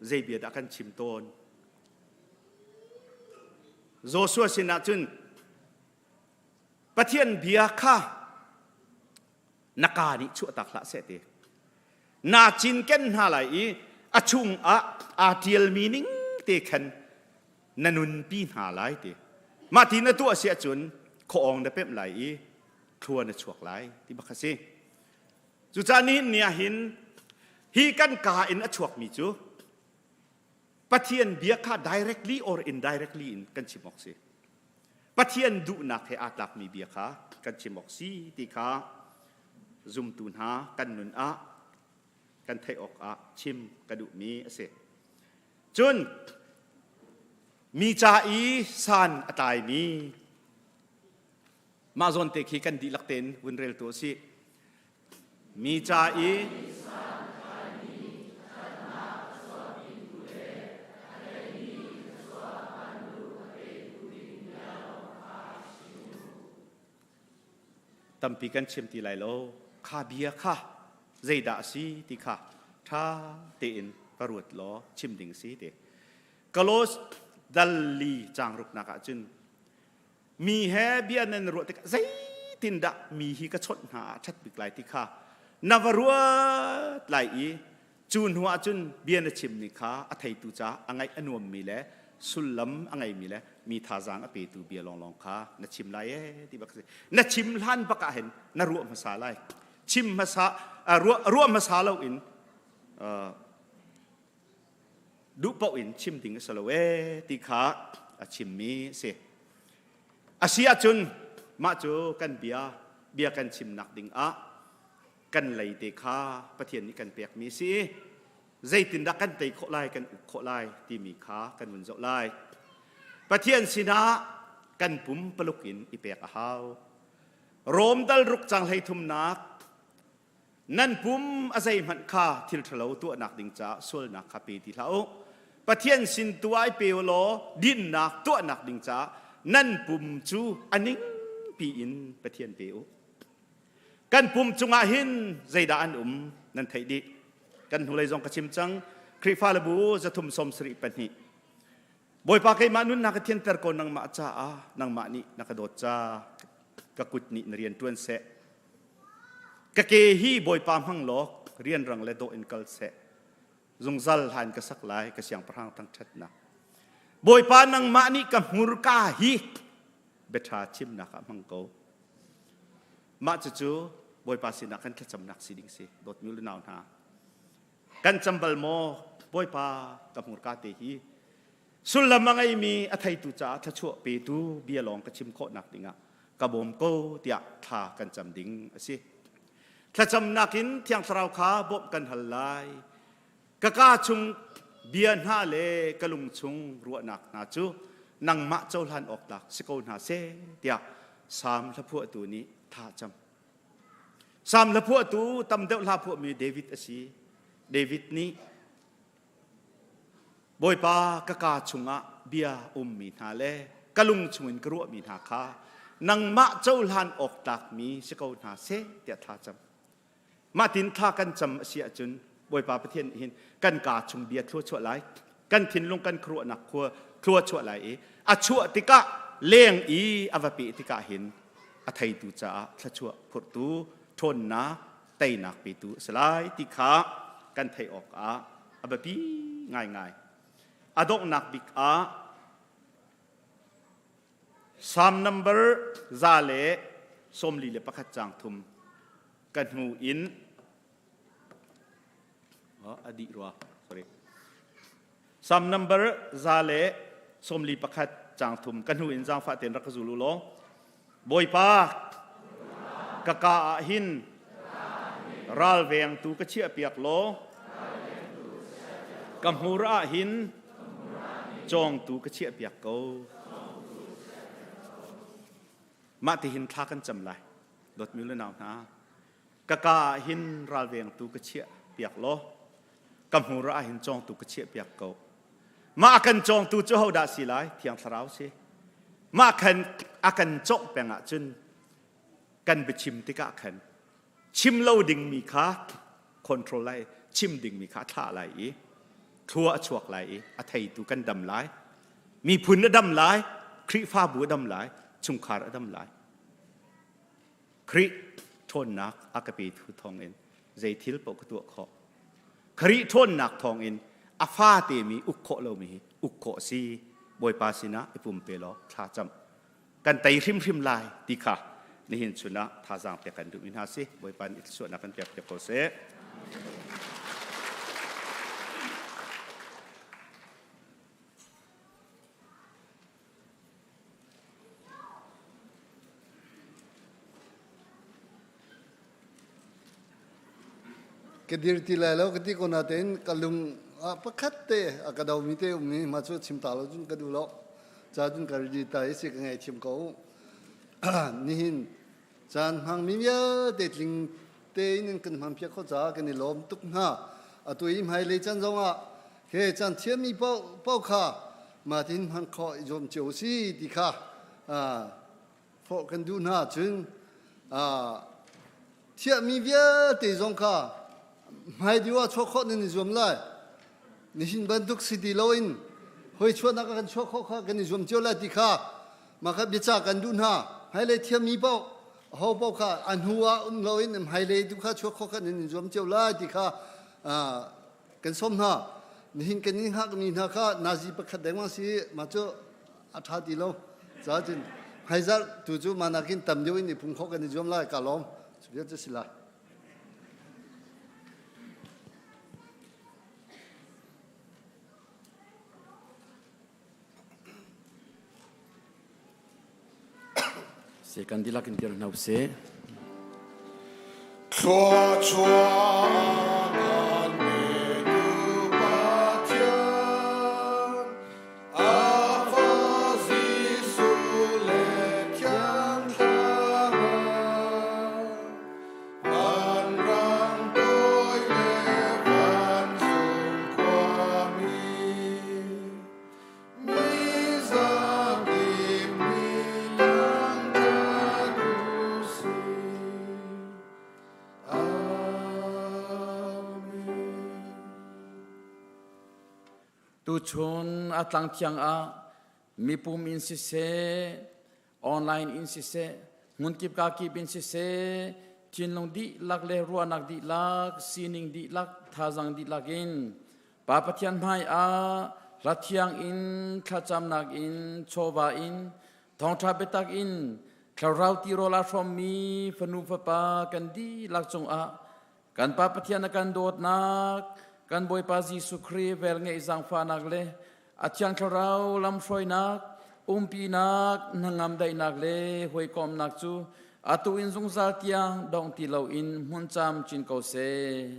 zei bia dah kan chim tawn? Joshua sinah cun Pathian bia kha na kaa nih chuahtak hlah seh ti. Naa cinken hna lai i a chungah aa ṭialmi ning te khan na nunpi hna lai ti. Mah ti na tuah si ahcun khuaawng na pemh lai i thlua na chuak lai ti bak a si. Cucaah nihin ni ah hin hi kan kaa in a chuakmi cu Pathian bia kha directly or indirectly in kan chim awk si. Pathian duhnak he aa tlakmi bia kha kan chim awk si ti kha zumtu hna kan nun ah kan theih awk ah chim ka duhmi a si. Cun mi ca i san a tlaimi mah zawn te khi kan dihlak tein vun rel tu a si. Mi ca i Tampi kan chim ti lai lo. Kha bia kha zeidah a si ti kha ṭha tein ka ruat law chim ding si ti. Kalos dal li caang ruknak ah cun mi he bia nan ruah tikah zeitindah mi hi ka chawnh hna ah ṭhat bik lai ti kha na va ruat lai i Cu hnu ah cun bia na chimmi kha a theitu caah a ngaih a nuammi le sullam a ngeimi le mi thazaang a petu bia lawnglawng kha na chim lai ee ti bak si. Na chim hlan bak ah hin na ruah hmasa lai. Chim hmasa ruah, ruah hmasa loin uh, duh paoh in chim ding a si lo ee ti kha a chimmi a si. A si ahcun mah cu kan bia bia kan chimnak ding ah kan lei te kha Pathian nih kan pekmi si i zeitindah kan tei khawh lai kan uk khawh lai timi kha kan vun zoh lai. Pathian sinah kan pum paluk in i pek a hau. Rom dal ruk cang hlei thumnak nan pum a zeihmanh kha thil ṭhalo tuahnak ding caah sualnak kha pe ti hlah u. Pathian sin tu ai pe u law dinnak tuahnak ding caah nan pum cu a ning piin Pathian pe u. Kan pum cungah hin zeidah an um nan theih dih. Kan hnulei zong ka chim cang. Khrihfa le bu zathum som sarih pahnih. Bawipa keimah nunnak ka thianter ko nangmah caah nangmah nih na ka dawt ca ka kut nih na rian ṭuan seh. Ka ke hi Bawipa hmang law rianrang le dawh in kal seh. Zungzal hlan ka sak lai ka siangpahrang thangṭhatnak. Bawipa nangmah nih ka hmurka hi biaṭha chimnak ah hmang ko. Mah cucu Bawipa sinah kan thlacamnak si ding si dawtmi u nau hna. Kan cam bal maw Bawipa ka hmurka te hi sullam a ngeimi a theitu caah thluachuah petu bia lawng ka chim khawhnak dingah ka bawm ko tiah thla kan cam ding a si. Thlacamnak in Thiang Thlarau kha bawmh kan hal lai. Ka kaa chung bia hna le ka lung chung ruahnak hna cu nangmah cohlan awk tlak si ko hna seh tiah Salm hlaphuahtu nih tha cam. Salm hlaphuahtu tam deuh hla phuahmi David a si. David nih Bawipa ka kaa chungah bia ummi hna le ka lung chungin ka ruahmi hna kha nangmah cohlan awk tlakmi si ko hna seh tiah thla cam. Mah tin thla kan cam a si ahcun Bawipa Pathian nih hin kan kaa chung bia thlua chuah lai, kan thinlung kan khuaruahnak khua thlua chuah lai i a chuah tikah leng i a va peh tikah hin a theitu caah thluachuah phurhtu ṭhawnnak teinak petu a si lai ti kha kan theih awkah a biapi ngaingai. A donghnak bik ah Psalm number 141 caang thum ka hnu in oh, a dih rua sorry Psalm number 141 caang thum ka hnu in zaangfah tein rak ka zul u law Bawipa ka ka ah hin ralvengtu ka chiah piak law ka hmur ah hin cawngtu ka chiah piak ko mah ti hin thla kan cam lai dawtmi le nau hna ka ka ah hin ralvengtu ka chiah piak law ka hmur ah hin cawngtu ka chiah piak ko mah a kan cawngtu cu hodah si lai thiang thlarau si mah khan a kan cawngh peng ahcun kan biachim tikah khan chim lo dingmi kha control lai chim dingmi kha a thlah lai i thlua a chuak lai i a theitu kan dam lai miphun a dam lai Khrihfabu a dam lai chungkhar a dam lai Khrih ṭhawnnak a ka petu thawngin zei thil paoh ka tuah khawh. Khrih ṭhawnnak thawngin a fate mi uk khawh lomi hi uk khawh a si. Bawipa sinah i pumpe law thla cam. Kan tei hrimhrim lai ti kha nihin chun ah thazaang pek kan duhmi hna si. Bawipa nih thluachuahnak kan pek piak ko seh. Ka dir ti lai lo ka ti ko natein ka lung ah pakhat te a ka domi te um i mah cu chim ta lo cun ka duh lo. Ca cun ka ridi ta i si ka ngaithiam ko. Nihin caan hmangmi vialte tling. tein in kan hman piak kho caah kan i lawm tuk hna. Atu i hmailei caan zongah he caan thiammi paoh kha mah tin hman khawh i zuam cio si ti kha forh kan duh hna. Cun thiahmi vialte zong kha hmaideu ah chuah khawh nan i zuam lai. Nihin bantuk si ti loin hoi chuahnak ah kan chuah khawh kha kan i zuam cio lai ti kha mah kha biacah kan duh hna. Hmailei thiammi paoh aho paoh kha a hnu ah um loin hmailei tu kha chuah khawh kha nan i zuam cio lai ti kha kan sawm hna. Nihin kan in hngakmi hna kha nazi pakhat dengmang si mah cu a ṭha ti lo. Caah cun hmaizarh tu cu mah nakin tam deuh in i phung khawh kan i zuam lai. Ka lawm. Cu vial cu si lai. Se kan dihlak in dir hna usih. Thluachuah kan petu Pathian, a fa Jesuh le Thiang Thlarau, vanrang toi le vancung khuami, Tuchun a tlang thiang ah mipum in siseh, online in siseh, hmunkip kakip in siseh, thinlung dihlak le ruahnak dihlak, sining dihlak, thazang dihlak in Pa Pathian hmai ah hla thiang in thlacamnak in chawva in thawngṭha biatak in thlarau tirawl aa hrawmmi fanu fapa kan dihlak cungah kan Pa Pathian a kan dawtnak kan Bawipa Jesuh Khrih velngeih zaangfahnak le a Thiang Thlarau lamhruainak umpinak hnangam daihnak le hawikomhnak cu atu in zungzal tiang dong ti loin hmun cam chin ko seh.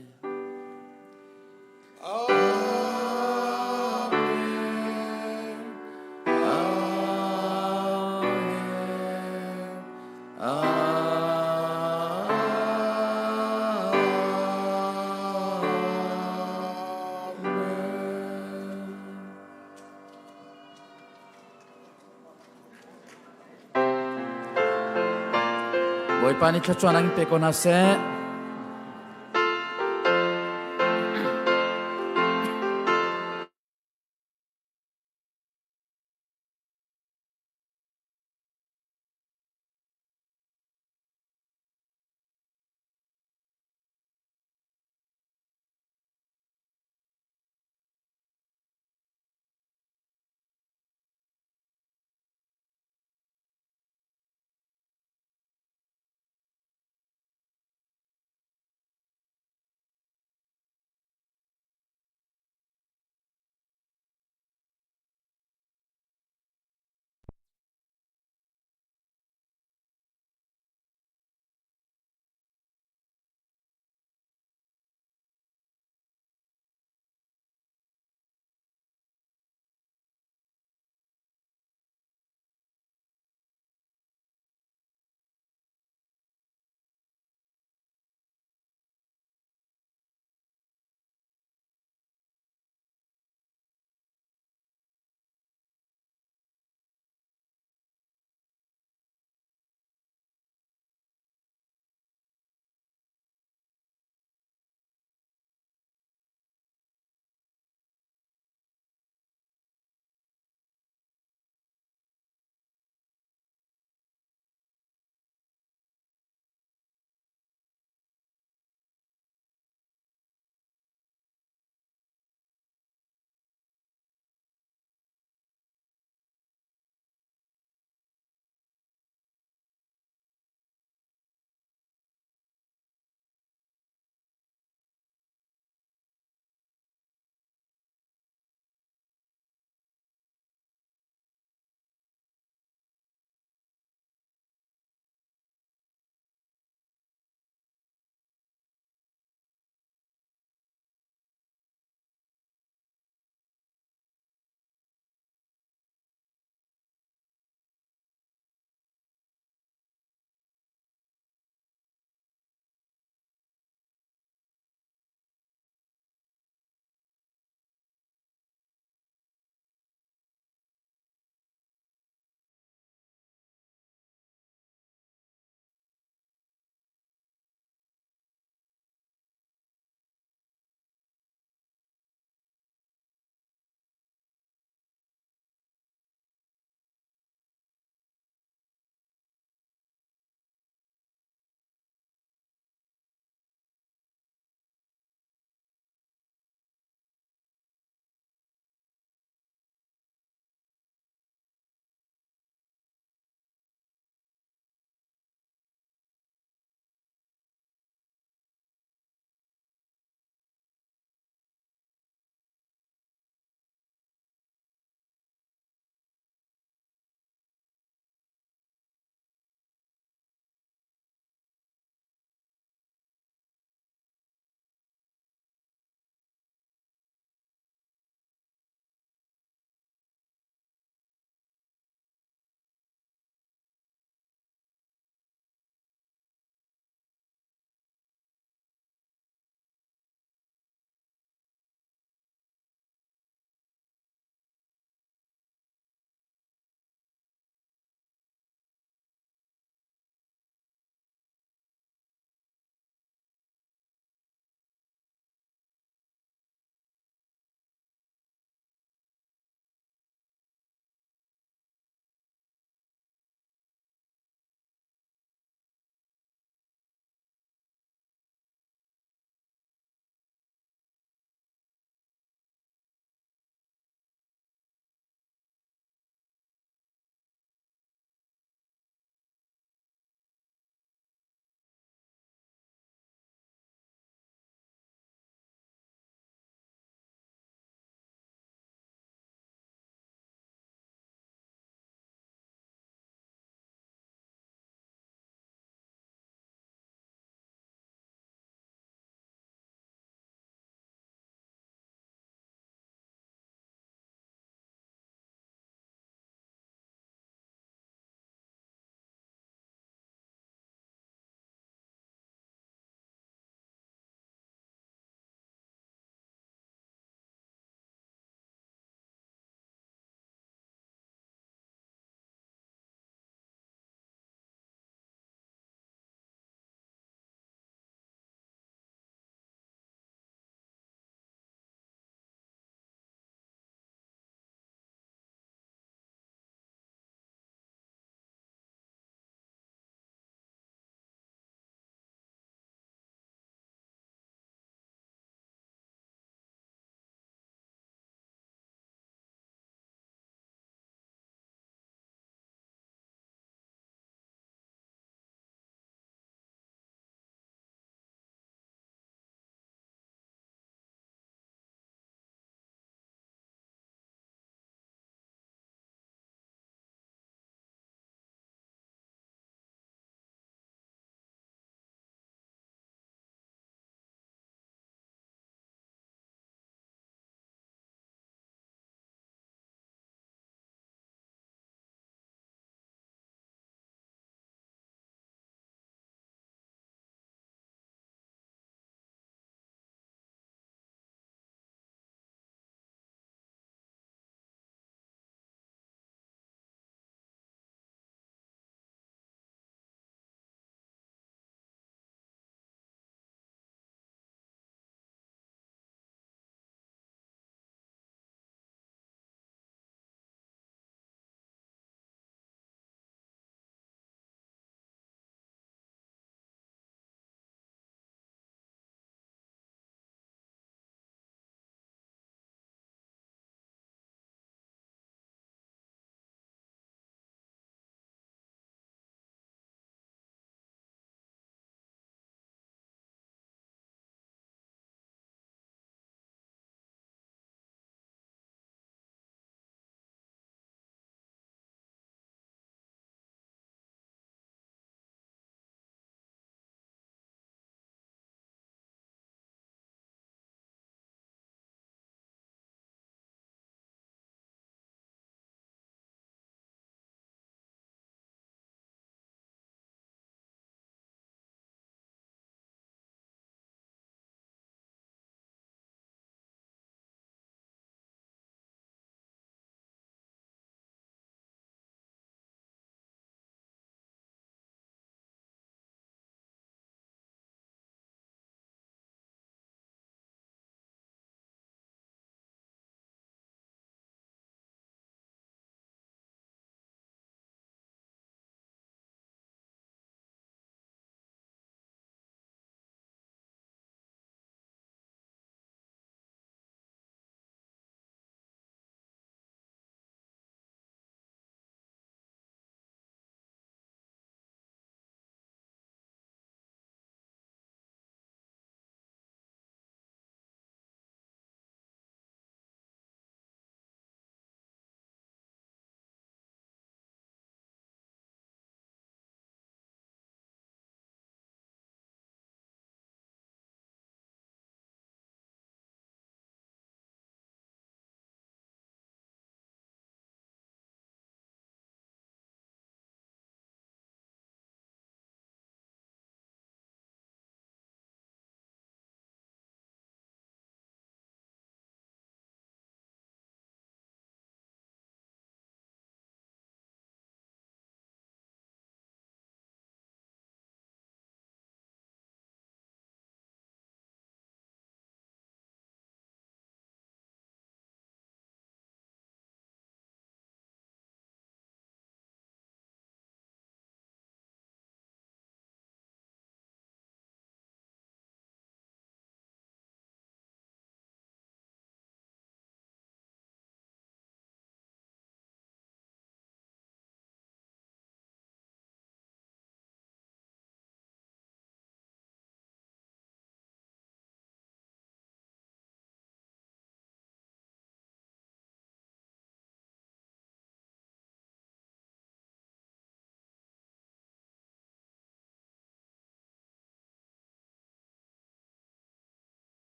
Bawipa nih thluachuah in pe ko hna seh.